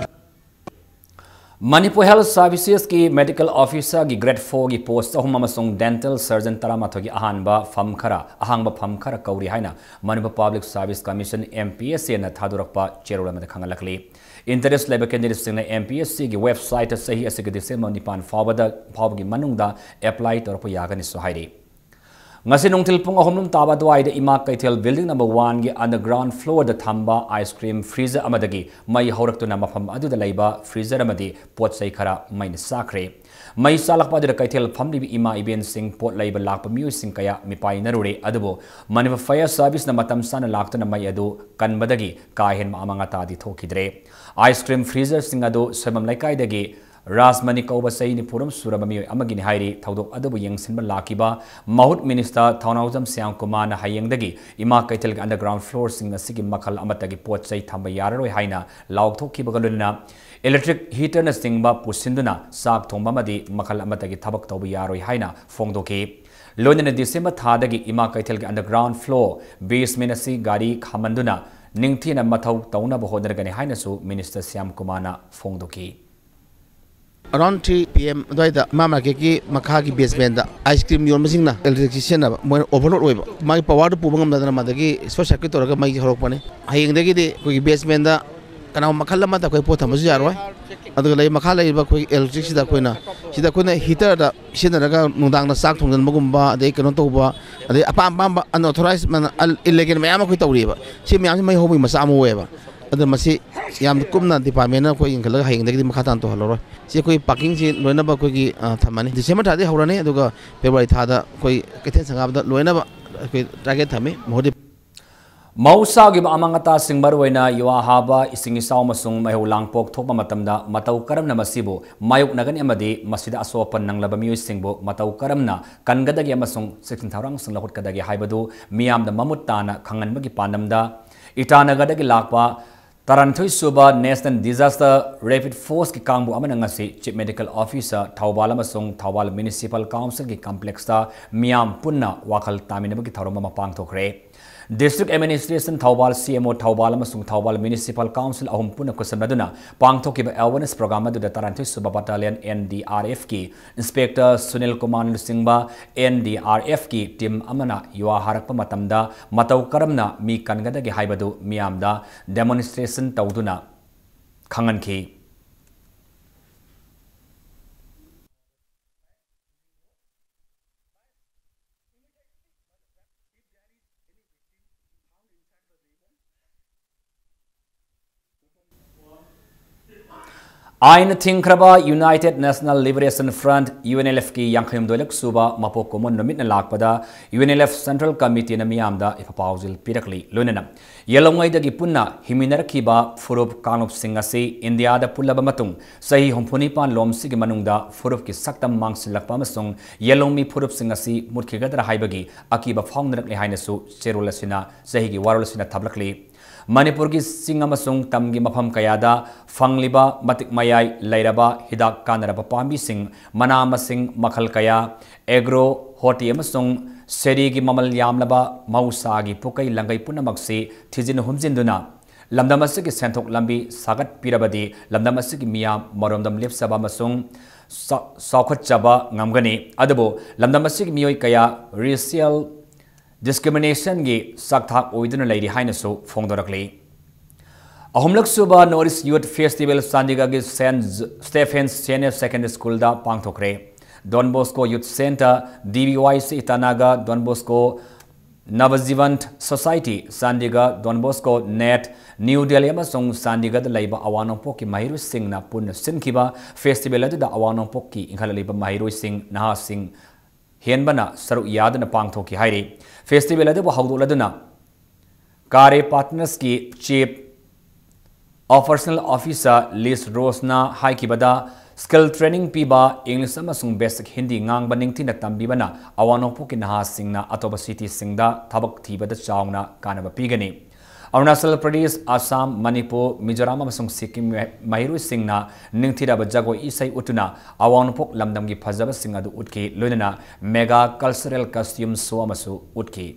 ꯃꯅꯤꯄꯨꯔ ꯍꯦꯜꯊ ꯁꯥꯔꯚꯤꯁꯦꯁꯀꯤ ꯃꯦꯗꯤꯀꯦꯜ ꯑꯣꯐꯤꯁꯔꯒꯤ ꯒ꯭ꯔꯦꯗ ꯐꯣꯔꯒꯤ ꯄꯣꯁ ꯑꯍꯨꯝ ꯑꯃꯁꯨꯡ ꯗꯦꯟꯇꯦꯜ ꯁꯔꯖꯟ ꯇꯔꯥꯃꯥꯊꯣꯏꯒꯤ ꯑꯍꯥꯟꯕ ꯐꯝ ꯈꯔ, ꯑꯍꯥꯡꯕ ꯐꯝ ꯈꯔ ꯀꯧꯔꯤ ꯍꯥꯏꯅ Manipur public service commission, M P S C, ꯅ ꯊꯥꯗꯣꯔꯛꯄ ꯆꯦꯔꯣꯜ ꯑꯃꯗ ꯈꯪꯍꯜꯂꯛꯂꯤ꯫ ꯏꯟꯇꯔꯦꯁ ꯂꯩꯕ ꯀꯦꯟꯗꯤꯗꯦꯠꯁꯤꯡꯅ M P S C ꯒꯤ ꯋꯦꯕꯁꯥꯏꯠꯇ ꯆꯍꯤ ꯑꯁꯤꯒꯤ ꯗꯤꯁꯦꯝꯕꯔ ꯅꯤꯄꯥꯟ ꯐꯥꯎꯕꯗ, ꯐꯥꯎꯕꯒꯤ ꯃꯅꯨꯡꯗ ꯑꯦꯄ꯭ꯂꯥꯏ ꯇꯧꯔꯛꯄ ꯌꯥꯒꯅꯤꯁꯨ ꯍꯥꯏꯔꯤ꯫ ꯉꯁꯤ ꯅꯨꯡꯊꯤꯜ ꯄꯨꯡ ꯑꯍꯨꯝ ꯇꯥꯕ ꯑꯗꯨꯋꯥꯏꯗ ꯏꯃꯥ ꯀꯩꯊꯦꯜ ꯕꯤꯜꯗꯤꯡ ꯅꯝꯕꯔ ꯋꯥꯟꯒꯤ ꯑꯟꯗꯔꯒ꯭ꯔꯥꯎꯟ ꯐ꯭ꯂꯣꯔꯗ ꯊꯝꯕ ꯑꯥꯏꯁ ꯀ꯭ꯔꯤꯝ ꯐ꯭ꯔꯤꯖꯔ ꯑꯃꯗꯒꯤ ꯃꯩ ꯍꯧꯔꯛꯇꯨꯅ ꯃꯐꯝ ꯑꯗꯨꯗ ꯂꯩꯕ ꯐ꯭ꯔꯤꯖꯔ ꯑꯃꯗꯤ ꯄꯣꯠ ꯆꯩ ꯈꯔ ꯃꯩꯅ ꯆꯥꯈ꯭ꯔꯦ꯫ ꯃꯩ ꯆꯥꯛꯂꯛꯄ ꯑꯗꯨꯗ ꯀꯩꯊꯦꯜ ꯐꯝꯂꯤꯕ ꯏꯃꯥ ꯏꯕꯦꯟꯁꯤꯡ, ꯄꯣꯠ ꯂꯩꯕ ꯂꯥꯛꯄ ꯃꯤꯑꯣꯏꯁꯤꯡ ꯀꯌꯥ ꯃꯤꯄꯥꯏꯅꯔꯨꯔꯦ꯫ ꯑꯗꯨꯕꯨ ꯃꯅꯤꯄꯨꯔ ꯐꯥꯌꯔ ꯁꯥꯔꯚꯤꯁꯅ ꯃꯇꯝ ꯆꯥꯅ ꯂꯥꯛꯇꯨꯅ ꯃꯩ ꯑꯗꯨ ꯀꯟꯕꯗꯒꯤ ꯀꯥ ꯍꯦꯟꯕ ꯑꯃꯥꯡ ꯑꯇꯥꯗꯤ ꯊꯣꯛꯈꯤꯗ꯭ꯔꯦ꯫ ꯑꯥꯏꯁ ꯀ꯭ꯔꯤꯝ ꯐ꯭ꯔꯤꯖꯔꯁꯤꯡ ꯑꯗꯨ ꯁꯣꯏꯕꯝ ꯂꯩꯀꯥꯏꯗꯒꯤ ꯔꯥꯖꯃꯅꯤ ꯀꯧꯕ ꯆꯍꯤ ꯅꯤꯐꯨꯔꯣꯝ ꯁꯨꯔꯕ ꯃꯤꯑꯣꯏ ꯑꯃꯒꯤꯅꯤ ꯍꯥꯏꯔꯤ꯫ ꯊꯧꯗꯣꯛ ꯑꯗꯨꯕꯨ ꯌꯦꯡꯁꯤꯟꯕ ꯂꯥꯛꯈꯤꯕ ꯃꯍꯨꯠ ꯃꯤꯅꯤꯁꯇꯔ ꯊꯧꯅꯥꯎꯖꯝ ꯁ꯭ꯌꯥꯝ ꯀꯨꯃꯥꯔꯅ ꯍꯌꯦꯡꯗꯒꯤ ꯏꯃꯥ ꯀꯩꯊꯦꯜꯒꯤ ꯑꯟꯗꯔꯒ꯭ꯔꯥꯎꯟ ꯐ꯭ꯂꯣꯔꯁꯤꯡ ꯑꯁꯤꯒꯤ ꯃꯈꯜ ꯑꯃꯠꯇꯒꯤ ꯄꯣꯠ ꯆꯩ ꯊꯝꯕ ꯌꯥꯔꯔꯣꯏ ꯍꯥꯏꯅ ꯂꯥꯎꯊꯣꯛꯈꯤꯕꯒ ꯂꯣꯏꯅꯅ ꯏꯂꯦꯛꯇ꯭ꯔꯤꯛ ꯍꯤꯇꯔꯅꯆꯤꯡꯕ ꯄꯨꯁꯤꯟꯗꯨꯅ ꯆꯥꯛ ꯊꯣꯡꯕ ꯑꯃꯗꯤ ꯃꯈꯜ ꯑꯃꯠꯇꯒꯤ ꯊꯕꯛ ꯇꯧꯕ ꯌꯥꯔꯣꯏ ꯍꯥꯏꯅ ꯐꯣꯡꯗꯣꯛꯈꯤ꯫ ꯂꯣꯏꯅꯅ ꯗꯤꯁꯦꯝꯕꯔ ꯊꯥꯗꯒꯤ ꯏꯃꯥ ꯀꯩꯊꯦꯜꯒꯤ ꯑꯟꯗꯔꯒ꯭ꯔꯥꯎꯟ ꯐ꯭ꯂꯣꯔ, ꯕꯦꯁꯃꯦꯟ ꯑꯁꯤ ꯒꯥꯔꯤ ꯈꯥꯝꯍꯟꯗꯨꯅ ꯅꯤꯡꯊꯤꯅ ꯃꯊꯧ ꯇꯧꯅꯕ ꯍꯣꯠꯅꯔꯒꯅꯤ ꯍꯥꯏꯅꯁꯨ ꯃꯤꯅꯤꯁꯇꯔ ꯁ꯭ꯌꯥꯝ ꯀꯨꯃꯥꯔꯅ ꯐꯣꯡꯗꯣꯛꯈꯤ꯫ Around three P M ꯑꯗꯨꯋꯥꯏꯗ ꯏꯃꯥ ꯃꯥꯔꯀꯦꯠꯀꯤ ꯃꯈꯥꯒꯤ ꯕꯦꯁꯃꯦꯟꯗ ꯑꯥꯏꯁ ꯀ꯭ꯔꯤꯝ ꯌꯣꯟꯕꯁꯤꯡꯅ ꯏꯂꯦꯛꯇ꯭ꯔꯤꯛꯁꯤꯇꯤ ꯁꯤꯖꯤꯟꯅꯕ, ꯃꯣꯏꯅ ꯑꯣꯚꯔꯂꯣꯗ ꯑꯣꯏꯕ, ꯃꯥꯒꯤ ꯄꯋꯥꯔꯗꯨ ꯄꯨꯕ ꯉꯝꯗꯗꯅ ꯃꯗꯒꯤ ꯁꯣꯔꯠ ꯁꯔꯀ꯭ꯌꯨꯠ ꯇꯧꯔꯒ ꯃꯩꯁꯦ ꯍꯧꯔꯛꯄꯅꯤ꯫ ꯍꯌꯦꯡꯗꯒꯤꯗꯤ ꯑꯩꯈꯣꯏꯒꯤ ꯕꯦꯁꯃꯦꯟꯗ ꯀꯅꯥꯒꯨꯝꯕ ꯃꯈꯜ ꯑꯃꯗ ꯑꯩꯈꯣꯏ ꯄꯣꯠ ꯊꯝꯕꯁꯨ ꯌꯥꯔꯣꯏ꯫ ꯑꯗꯨꯒ ꯂꯩ ꯃꯈꯥ ꯂꯩꯔꯤꯕ ꯑꯩꯈꯣꯏꯒꯤ ꯏꯂꯦꯛꯇ꯭ꯔꯤꯛꯁꯤꯗ ꯑꯩꯈꯣꯏꯅ, ꯁꯤꯗ ꯑꯩꯈꯣꯏꯅ ꯍꯤꯇꯔꯗ ꯁꯤꯖꯤꯟꯅꯔꯒ ꯅꯨꯡꯗꯥꯡꯗ ꯆꯥꯛ ꯊꯣꯡꯖꯤꯟꯕꯒꯨꯝꯕ, ꯑꯗꯩ ꯀꯩꯅꯣ ꯇꯧꯕ, ꯑꯗꯩ ꯑꯄꯥꯝ ꯑꯄꯥꯝꯕ unauthorized, ꯃꯥꯅ illegal ꯃꯌꯥꯝ ꯑꯩꯈꯣꯏ ꯇꯧꯔꯤꯑꯕ꯫ ꯁꯤ ꯃꯌꯥꯝꯁꯤ ꯃꯩ ꯍꯧꯕꯒꯤ ꯃꯆꯥꯛ ꯑꯃ ꯑꯣꯏꯌꯦꯕ꯫ ꯑꯗꯨꯅ ꯃꯁꯤ ꯌꯥꯝ ꯀꯨꯞꯅ ꯗꯤꯄꯥꯔꯠꯃꯦꯟꯅ ꯑꯩꯈꯣꯏ ꯌꯦꯡꯈꯠꯂꯒ ꯍꯌꯦꯡꯗꯒꯤꯗꯤ ꯃꯈꯥ ꯇꯥꯅ ꯇꯧꯍꯜꯂꯔꯣꯏ꯫ ꯁꯤ ꯑꯩꯈꯣꯏ ꯄꯥꯔꯀꯤꯡꯁꯤ ꯂꯣꯏꯅꯕ ꯑꯩꯈꯣꯏꯒꯤ, ꯑ, ꯊꯝꯃꯅꯤ꯫ ꯗꯤꯁꯦꯝꯕꯔ ꯊꯥꯗꯒꯤ ꯍꯧꯔꯅꯤ, ꯑꯗꯨꯒ ꯐꯦꯕ꯭ꯔꯨꯋꯥꯔꯤ ꯊꯥꯗ ꯑꯩꯈꯣꯏ ꯀꯩꯊꯦꯜ ꯁꯪꯒꯥꯕꯗ ꯂꯣꯏꯅꯕ ꯑꯩꯈꯣꯏ ꯇꯥꯔꯒꯦꯠ ꯊꯝꯃꯤ꯫ ꯃꯍꯨꯠ ꯃꯍꯧꯁꯥꯒꯤ ꯑꯣꯏꯕ ꯑꯃꯥꯡ ꯑꯇꯥꯁꯤꯡ, ꯃꯔꯨꯑꯣꯏꯅ ꯌꯨꯍꯥ ꯍꯥꯕ, ꯏꯁꯤꯡ ꯏꯆꯥꯎ ꯑꯃꯁꯨꯡ ꯃꯩꯍꯧ ꯂꯥꯡꯄꯣꯛ ꯊꯣꯛꯄ ꯃꯇꯝꯗ ꯃꯇꯧ ꯀꯔꯝꯅ ꯃꯁꯤꯕꯨ ꯃꯥꯌꯣꯛꯅꯒꯅꯤ ꯑꯃꯗꯤ ꯃꯁꯤꯗ ꯑꯁꯣꯛ ꯑꯄꯟ ꯅꯪꯂꯕ ꯃꯤꯑꯣꯏꯁꯤꯡꯕꯨ ꯃꯇꯧ ꯀꯔꯝꯅ ꯀꯟꯒꯗꯒꯦ ꯑꯃꯁꯨꯡ ꯆꯦꯛꯁꯤꯟ ꯊꯧꯔꯥꯡꯁꯤꯡ ꯂꯧꯈꯠꯀꯗꯒꯦ ꯍꯥꯏꯕꯗꯨ ꯃꯤꯌꯥꯝꯗ ꯃꯃꯨꯠ ꯇꯥꯅ ꯈꯪꯍꯟꯕꯒꯤ ꯄꯥꯟꯗꯝꯗ ꯏꯇꯥꯅꯒꯔꯗꯒꯤ ꯂꯥꯛꯄ ꯇꯔꯥꯅꯤꯊꯣꯏ ꯁꯨꯕ National Disaster Rapid Force ꯀꯤ ꯀꯥꯡꯕꯨ ꯑꯃꯅ ꯉꯁꯤ Chief Medical Officer ꯊꯧꯕꯥꯜ ꯑꯃꯁꯨꯡ ꯊꯧꯕꯥꯜ Municipal Council ꯒꯤ complex ꯇ ꯃꯤꯌꯥꯝ ꯄꯨꯟꯅ ꯋꯥꯈꯜ ꯇꯥꯃꯤꯟꯅꯕꯒꯤ ꯊꯧꯔꯝ ꯑꯃ ꯄꯥꯡꯊꯣꯛꯈ꯭ꯔꯦ꯫ District Administration Thoubal, C M O Thoubal ꯑꯃꯁꯨꯡ ꯊꯧꯕꯥꯜ Municipal Council ꯑꯍꯨꯝ ꯄꯨꯟꯅ ꯈꯨꯠꯁꯝꯅꯗꯨꯅ ꯄꯥꯡꯊꯣꯛꯈꯤꯕ awareness program ꯑꯗꯨꯗ ꯇꯔꯥꯅꯤꯊꯣꯏ ꯁꯨꯕ Battalion N D R F ꯀꯤ Inspector ꯁꯨꯅꯤꯜ ꯀꯨꯃꯥꯔꯅ ꯂꯨꯆꯤꯡꯕ N D R F ꯀꯤ team ꯑꯃꯅ ꯌꯨꯍꯥ ꯍꯥꯔꯛꯄ ꯃꯇꯝꯗ ꯃꯇꯧ ꯀꯔꯝꯅ ꯃꯤ ꯀꯟꯒꯗꯒꯦ ꯍꯥꯏꯕꯗꯨ ꯃꯤꯌꯥꯝꯗ demonstration ꯇꯧꯗꯨꯅ ꯈꯪꯍꯟꯈꯤ꯫ ꯑꯥꯏꯟꯅ ꯊꯤꯡꯈ꯭ꯔꯕ United National Liberation Front, U N L F ꯀꯤ ꯌꯥꯡꯈꯩ ꯍꯨꯝꯗꯣꯏ ꯂꯛ ꯁꯨꯕ ꯃꯄꯣꯛ ꯀꯨꯝꯑꯣꯟ ꯅꯨꯃꯤꯠꯅ ꯂꯥꯛꯄꯗ U N L F Central Committee ꯅ ꯃꯤꯌꯥꯝꯗ ꯌꯥꯏꯐ ꯄꯥꯎꯖꯦꯜ ꯄꯤꯔꯛꯂꯤ꯫ ꯂꯣꯏꯅꯅ ꯌꯦꯜꯍꯧꯉꯩꯗꯒꯤ ꯄꯨꯟꯅ ꯍꯤꯡꯃꯤꯟꯅꯔꯛꯈꯤꯕ ꯐꯨꯔꯨꯞ ꯀꯥꯡꯂꯨꯞꯁꯤꯡ ꯑꯁꯤ ꯏꯟꯗꯤꯌꯥꯗ ꯄꯨꯜꯂꯕ ꯃꯇꯨꯡ ꯆꯍꯤ ꯍꯨꯝꯐꯨ ꯅꯤꯄꯥꯟ ꯂꯣꯝꯁꯤꯒꯤ ꯃꯅꯨꯡꯗ ꯐꯨꯔꯨꯞꯀꯤ ꯁꯛꯇꯝ ꯃꯥꯡꯁꯤꯜꯂꯛꯄ ꯑꯃꯁꯨꯡ ꯌꯦꯜꯍꯧꯃꯤ ꯐꯨꯔꯨꯞꯁꯤꯡ ꯑꯁꯤ ꯃꯨꯠꯈꯤꯒꯗ꯭ꯔꯥ ꯍꯥꯏꯕꯒꯤ ꯑꯀꯤꯕ ꯐꯥꯎꯅꯔꯛꯂꯤ ꯍꯥꯏꯅꯁꯨ ꯆꯦꯔꯣꯜ ꯑꯁꯤꯅ, ꯆꯍꯤꯒꯤ ꯋꯥꯔꯣꯜ ꯑꯁꯤꯅ ꯊꯝꯂꯛꯂꯤ꯫ ꯃꯅꯤꯄꯨꯔꯒꯤ ꯆꯤꯡ ꯑꯃꯁꯨꯡ ꯇꯝꯒꯤ ꯃꯐꯝ ꯀꯌꯥꯗ ꯐꯪꯂꯤꯕ ꯃꯇꯤꯛ ꯃꯌꯥꯏ ꯂꯩꯔꯕ ꯍꯤꯗꯥꯛ ꯀꯥꯟꯅꯔꯕ ꯄꯥꯝꯕꯤꯁꯤꯡ, ꯃꯅꯥ ꯃꯁꯤꯡ ꯃꯈꯜ ꯀꯌꯥ, ꯑꯦꯒ꯭ꯔꯣ, ꯍꯣꯔꯇꯤ ꯑꯃꯁꯨꯡ ꯁꯦꯔꯤꯒꯤ ꯃꯃꯜ ꯌꯥꯝꯂꯕ ꯃꯍꯧꯁꯥꯒꯤ ꯄꯣꯠꯀꯩ ꯂꯪꯒꯩ ꯄꯨꯝꯅꯃꯛꯁꯤ ꯊꯤꯖꯤꯟ ꯍꯨꯝꯖꯤꯟꯗꯨꯅ ꯂꯝꯗꯝ ꯑꯁꯤꯒꯤ ꯁꯦꯟꯊꯣꯛ ꯂꯝꯕꯤ ꯁꯥꯒꯠꯄꯤꯔꯕꯗꯤ ꯂꯝꯗꯝ ꯑꯁꯤꯒꯤ ꯃꯤꯌꯥꯝ ꯃꯔꯣꯝꯗꯣꯝ ꯂꯦꯞꯆꯕ ꯑꯃꯁꯨꯡ ꯆꯥ-, ꯆꯥꯎꯈꯠꯆꯕ ꯉꯝꯒꯅꯤ꯫ ꯑꯗꯨꯕꯨ ꯂꯝꯗꯝ ꯑꯁꯤꯒꯤ ꯃꯤꯑꯣꯏ ꯀꯌꯥ racial discriminationꯒꯤ ꯆꯥꯛꯊꯥꯛ ꯑꯣꯏꯗꯨꯅ ꯂꯩꯔꯤ ꯍꯥꯏꯅꯁꯨ ꯐꯣꯡꯗꯣꯔꯛꯂꯤ꯫ ꯑꯍꯨꯝꯂꯛ ꯁꯨꯕ North East Youth Festival ꯆꯥꯟꯗꯤꯒꯔꯒꯤ Saint Stephen's Senior Secondary Schoolꯗ ꯄꯥꯡꯊꯣꯛꯈ꯭ꯔꯦ꯫ Don Bosco Youth Centre, D B Y C Itanagar, Don Bosco Navajivan Society, Chandigarh, Don Bosco net, new Delhi ꯑꯃꯁꯨꯡ ꯆꯥꯟꯗꯤꯒꯔꯗ ꯂꯩꯕ ꯑꯋꯥꯡ ꯅꯣꯡꯄꯣꯛꯀꯤ ꯃꯍꯩꯔꯣꯏꯁꯤꯡꯅ ꯄꯨꯟꯅ ꯁꯤꯟꯈꯤꯕ festival ꯑꯗꯨꯗ ꯑꯋꯥꯡ ꯅꯣꯡꯄꯣꯛꯀꯤ ꯏꯟꯈꯠꯂꯛꯂꯤꯕ ꯃꯍꯩꯔꯣꯏꯁꯤꯡ, ꯅꯍꯥꯁꯤꯡ ꯍꯦꯟꯕꯅ ꯁꯔꯨꯛ ꯌꯥꯗꯨꯅ ꯄꯥꯡꯊꯣꯛꯈꯤ ꯍꯥꯏꯔꯤ꯫ Festival ꯑꯗꯨꯕꯨ ꯍꯧꯗꯣꯛꯂꯗꯨꯅ ꯀꯥꯔꯦ Partnersꯀꯤ Chief Operational Officer ꯂꯤꯁ ꯔꯣꯁꯅ ꯍꯥꯏꯈꯤꯕꯗ, skill training ꯄꯤꯕ, English ꯑꯃꯁꯨꯡ basic ꯍꯤꯟꯗꯤ ꯉꯥꯡꯕ ꯅꯤꯡꯊꯤꯅ ꯇꯝꯕꯤꯕꯅ ꯑꯋꯥꯡ ꯅꯣꯡꯄꯣꯛꯀꯤ ꯅꯍꯥꯁꯤꯡꯅ ꯑꯇꯣꯞꯄ cityꯁꯤꯡꯗ ꯊꯕꯛ ꯊꯤꯕꯗ ꯆꯥꯎꯅ ꯀꯥꯟꯅꯕ ꯄꯤꯒꯅꯤ꯫ ꯑꯔꯨꯅꯥꯆꯜ ꯄ꯭ꯔꯗꯦꯁ, ꯑꯁꯥꯝ, ꯃꯅꯤꯄꯨꯔ, ꯃꯤꯖꯣꯔꯥꯝ ꯑꯃꯁꯨꯡ ꯁꯤꯛꯀꯤꯝ ꯃꯍꯩꯔꯣꯏꯁꯤꯡꯅ ꯅꯤꯡꯊꯤꯔꯕ ꯖꯒꯣꯏ ꯏꯁꯩ ꯎꯠꯇꯨꯅ ꯑꯋꯥꯡ ꯅꯣꯡꯄꯣꯛ ꯂꯝꯗꯝꯒꯤ ꯐꯖꯕꯁꯤꯡ ꯑꯗꯨ ꯎꯠꯈꯤ, ꯂꯣꯏꯅꯅ mega cultural costume show ꯑꯃꯁꯨ ꯎꯠꯈꯤ꯫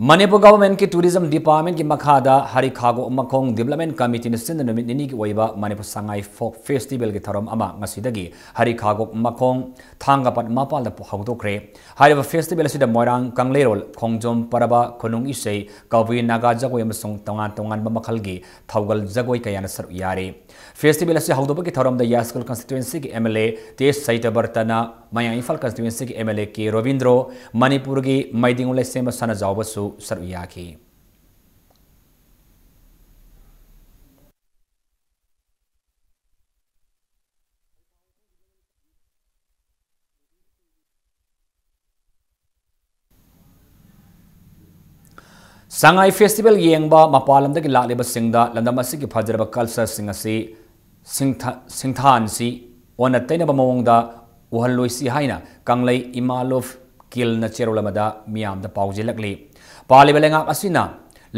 ꯃꯅꯤꯄꯨꯔ Governmentꯀꯤ Tourism Departmentꯀꯤ ꯃꯈꯥꯗ ꯍꯔꯤꯈꯥꯒꯣꯛ ꯃꯈꯣꯡ Development Committeeꯅ ꯁꯤꯟꯗꯨꯅ ꯅꯨꯃꯤꯠ ꯅꯤꯅꯤꯒꯤ ꯑꯣꯏꯕ ꯃꯅꯤꯄꯨꯔ ꯁꯉꯥꯏ Folk Festivalꯒꯤ ꯊꯧꯔꯝ ꯑꯃ ꯉꯁꯤꯗꯒꯤ ꯍꯔꯤꯈꯥꯒꯣꯛ ꯃꯈꯣꯡ ꯊꯥꯡꯒꯄꯥꯠ ꯃꯄꯥꯜꯗ ꯍꯧꯗꯣꯛꯈ꯭ꯔꯦ꯫ ꯍꯥꯏꯔꯤꯕ festival ꯑꯁꯤꯗ ꯃꯣꯏꯔꯥꯡ ꯀꯪꯂꯩꯔꯣꯜ, ꯈꯣꯡꯖꯣꯝ ꯄꯔꯕ, ꯈꯨꯅꯨꯡ ꯏꯁꯩ, ꯀꯕꯨꯏ ꯅꯥꯒꯥ ꯖꯒꯣꯏ ꯑꯃꯁꯨꯡ ꯇꯣꯉꯥꯟ ꯇꯣꯉꯥꯟꯕ ꯃꯈꯜꯒꯤ ꯊꯧꯒꯜ ꯖꯒꯣꯏ ꯀꯌꯥꯅ ꯁꯔꯨꯛ ꯌꯥꯔꯤ꯫ Festival ꯑꯁꯤ ꯍꯧꯗꯣꯛꯄꯒꯤ ꯊꯧꯔꯝꯗ ꯌꯥꯏꯁ꯭ꯀꯨꯜ constituencyꯒꯤ MLA ꯇꯦꯖ ꯁꯩꯇꯕꯔꯇꯅ, ꯃꯌꯥꯡ ꯏꯝꯐꯥꯜ constituencyꯒꯤ MLA ꯀꯦ ꯔꯣꯕꯤꯟꯗ꯭ꯔꯣ, ꯃꯅꯤꯄꯨꯔꯒꯤ ꯃꯩꯗꯤꯡ ꯂꯩꯁꯦꯝꯕ ꯁꯅꯥꯖꯥꯎꯕꯁꯨ ꯁꯔꯨꯛ ꯌꯥꯈꯤ꯫ ꯁꯉꯥꯏ festival ꯌꯦꯡꯕ ꯃꯄꯥꯟ ꯂꯝꯗꯒꯤ ꯂꯥꯛꯂꯤꯕꯁꯤꯡꯗ ꯂꯝꯗꯝ ꯑꯁꯤꯒꯤ ꯐꯖꯔꯕ cultureꯁꯤꯡ ꯑꯁꯤ ꯁꯤꯡꯊ-, ꯁꯤꯡꯊꯥꯟꯁꯤ ꯑꯣꯟꯅ ꯇꯩꯅꯕ ꯃꯑꯣꯡꯗ ꯎꯍꯜꯂꯣꯏꯁꯤ ꯍꯥꯏꯅ ꯀꯪꯂꯩ ꯏꯃꯥ ꯂꯨꯞ ꯀꯤꯜꯅ ꯆꯦꯔꯣꯜ ꯑꯃꯗ ꯃꯤꯌꯥꯝꯗ ꯄꯥꯎꯖꯦꯜꯂꯛꯂꯤ꯫ ꯄꯥꯜꯂꯤꯕ ꯂꯩꯉꯥꯛ ꯑꯁꯤꯅ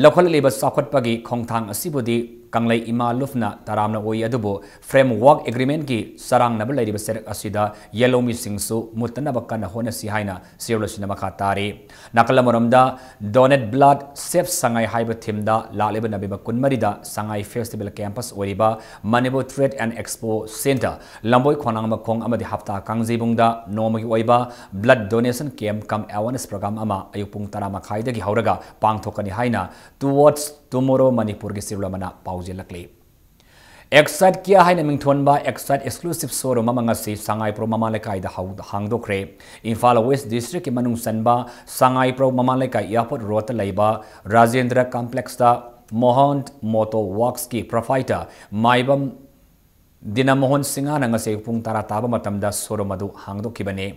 ꯂꯧꯈꯠꯂꯛꯂꯤꯕ ꯆꯥꯎꯈꯠꯄꯒꯤ ꯈꯣꯡꯊꯥꯡ ꯑꯁꯤꯕꯨꯗꯤ ꯀꯪꯂꯩ ꯏꯃꯥ ꯂꯨꯞꯅ ꯇꯔꯥꯝꯅ ꯑꯣꯏ, ꯑꯗꯨꯕꯨ framework agreementꯀꯤ ꯆꯔꯥꯡꯅꯕ ꯂꯩꯔꯤꯕ ꯆꯩꯔꯛ ꯑꯁꯤꯗ ꯌꯦꯜꯍꯧꯃꯤꯁꯤꯡꯁꯨ ꯃꯨꯠꯇꯅꯕ ꯀꯟꯅ ꯍꯣꯠꯅꯁꯤ ꯍꯥꯏꯅ ꯁꯤꯔꯣꯜ ꯑꯁꯤꯅ ꯃꯈꯥ ꯇꯥꯔꯤ꯫ ꯅꯥꯀꯜ ꯑꯃꯔꯣꯝꯗ, Donate Blood Save Sangai ꯍꯥꯏꯕ themeꯗ ꯂꯥꯛꯂꯤꯕ November ꯀꯨꯟꯃꯔꯤꯗ Sangai Festival campus ꯑꯣꯏꯔꯤꯕ Manipur Trade and Expo Centre, ꯂꯝꯕꯣꯏ ꯈꯣꯡꯅꯥꯡ ꯃꯈꯣꯡ ꯑꯃꯗꯤ ꯍꯞꯇꯥ ꯀꯥꯡꯖꯩꯕꯨꯡꯗ ꯅꯣꯡꯃꯒꯤ ꯑꯣꯏꯕ blood donation camp cum awareness program ꯑꯃ ꯑꯌꯨꯛ ꯄꯨꯡ ꯇꯔꯥ ꯃꯈꯥꯏꯗꯒꯤ ꯍꯧꯔꯒ ꯄꯥꯡꯊꯣꯛꯀꯅꯤ ꯍꯥꯏꯅ Towards Tomorrow ꯃꯅꯤꯄꯨꯔꯒꯤ ꯁꯤꯔꯣꯜ ꯑꯃꯅ ꯄꯥꯎꯖꯦꯜꯂꯛꯂꯤ꯫ Excite Kia ꯍꯥꯏꯅ ꯃꯤꯡꯊꯣꯟꯕ Excite exclusive showroom ꯑꯃ ꯉꯁꯤ ꯁꯉꯥꯏꯄ꯭ꯔꯧ ꯃꯃꯥ ꯂꯩꯀꯥꯏꯗ ꯍꯧ-, ꯍꯥꯡꯗꯣꯛꯈ꯭ꯔꯦ꯫ ꯏꯝꯐꯥꯜ West Districtꯀꯤ ꯃꯅꯨꯡ ꯆꯟꯕ ꯁꯉꯥꯏꯄ꯭ꯔꯧ ꯃꯃꯥ ꯂꯩꯀꯥꯏ Airport Roadꯇ ꯂꯩꯕ Rajendra Complexꯇ Mohan Motor Worksꯀꯤ proprietor ꯃꯥꯏꯕꯝ ꯗꯤꯅꯃꯣꯍꯟ ꯁꯤꯡꯍꯅ ꯉꯁꯤ ꯄꯨꯡ ꯇꯔꯥ ꯇꯥꯕ ꯃꯇꯝꯗ showroom ꯑꯗꯨ ꯍꯥꯡꯗꯣꯛꯈꯤꯕꯅꯤ꯫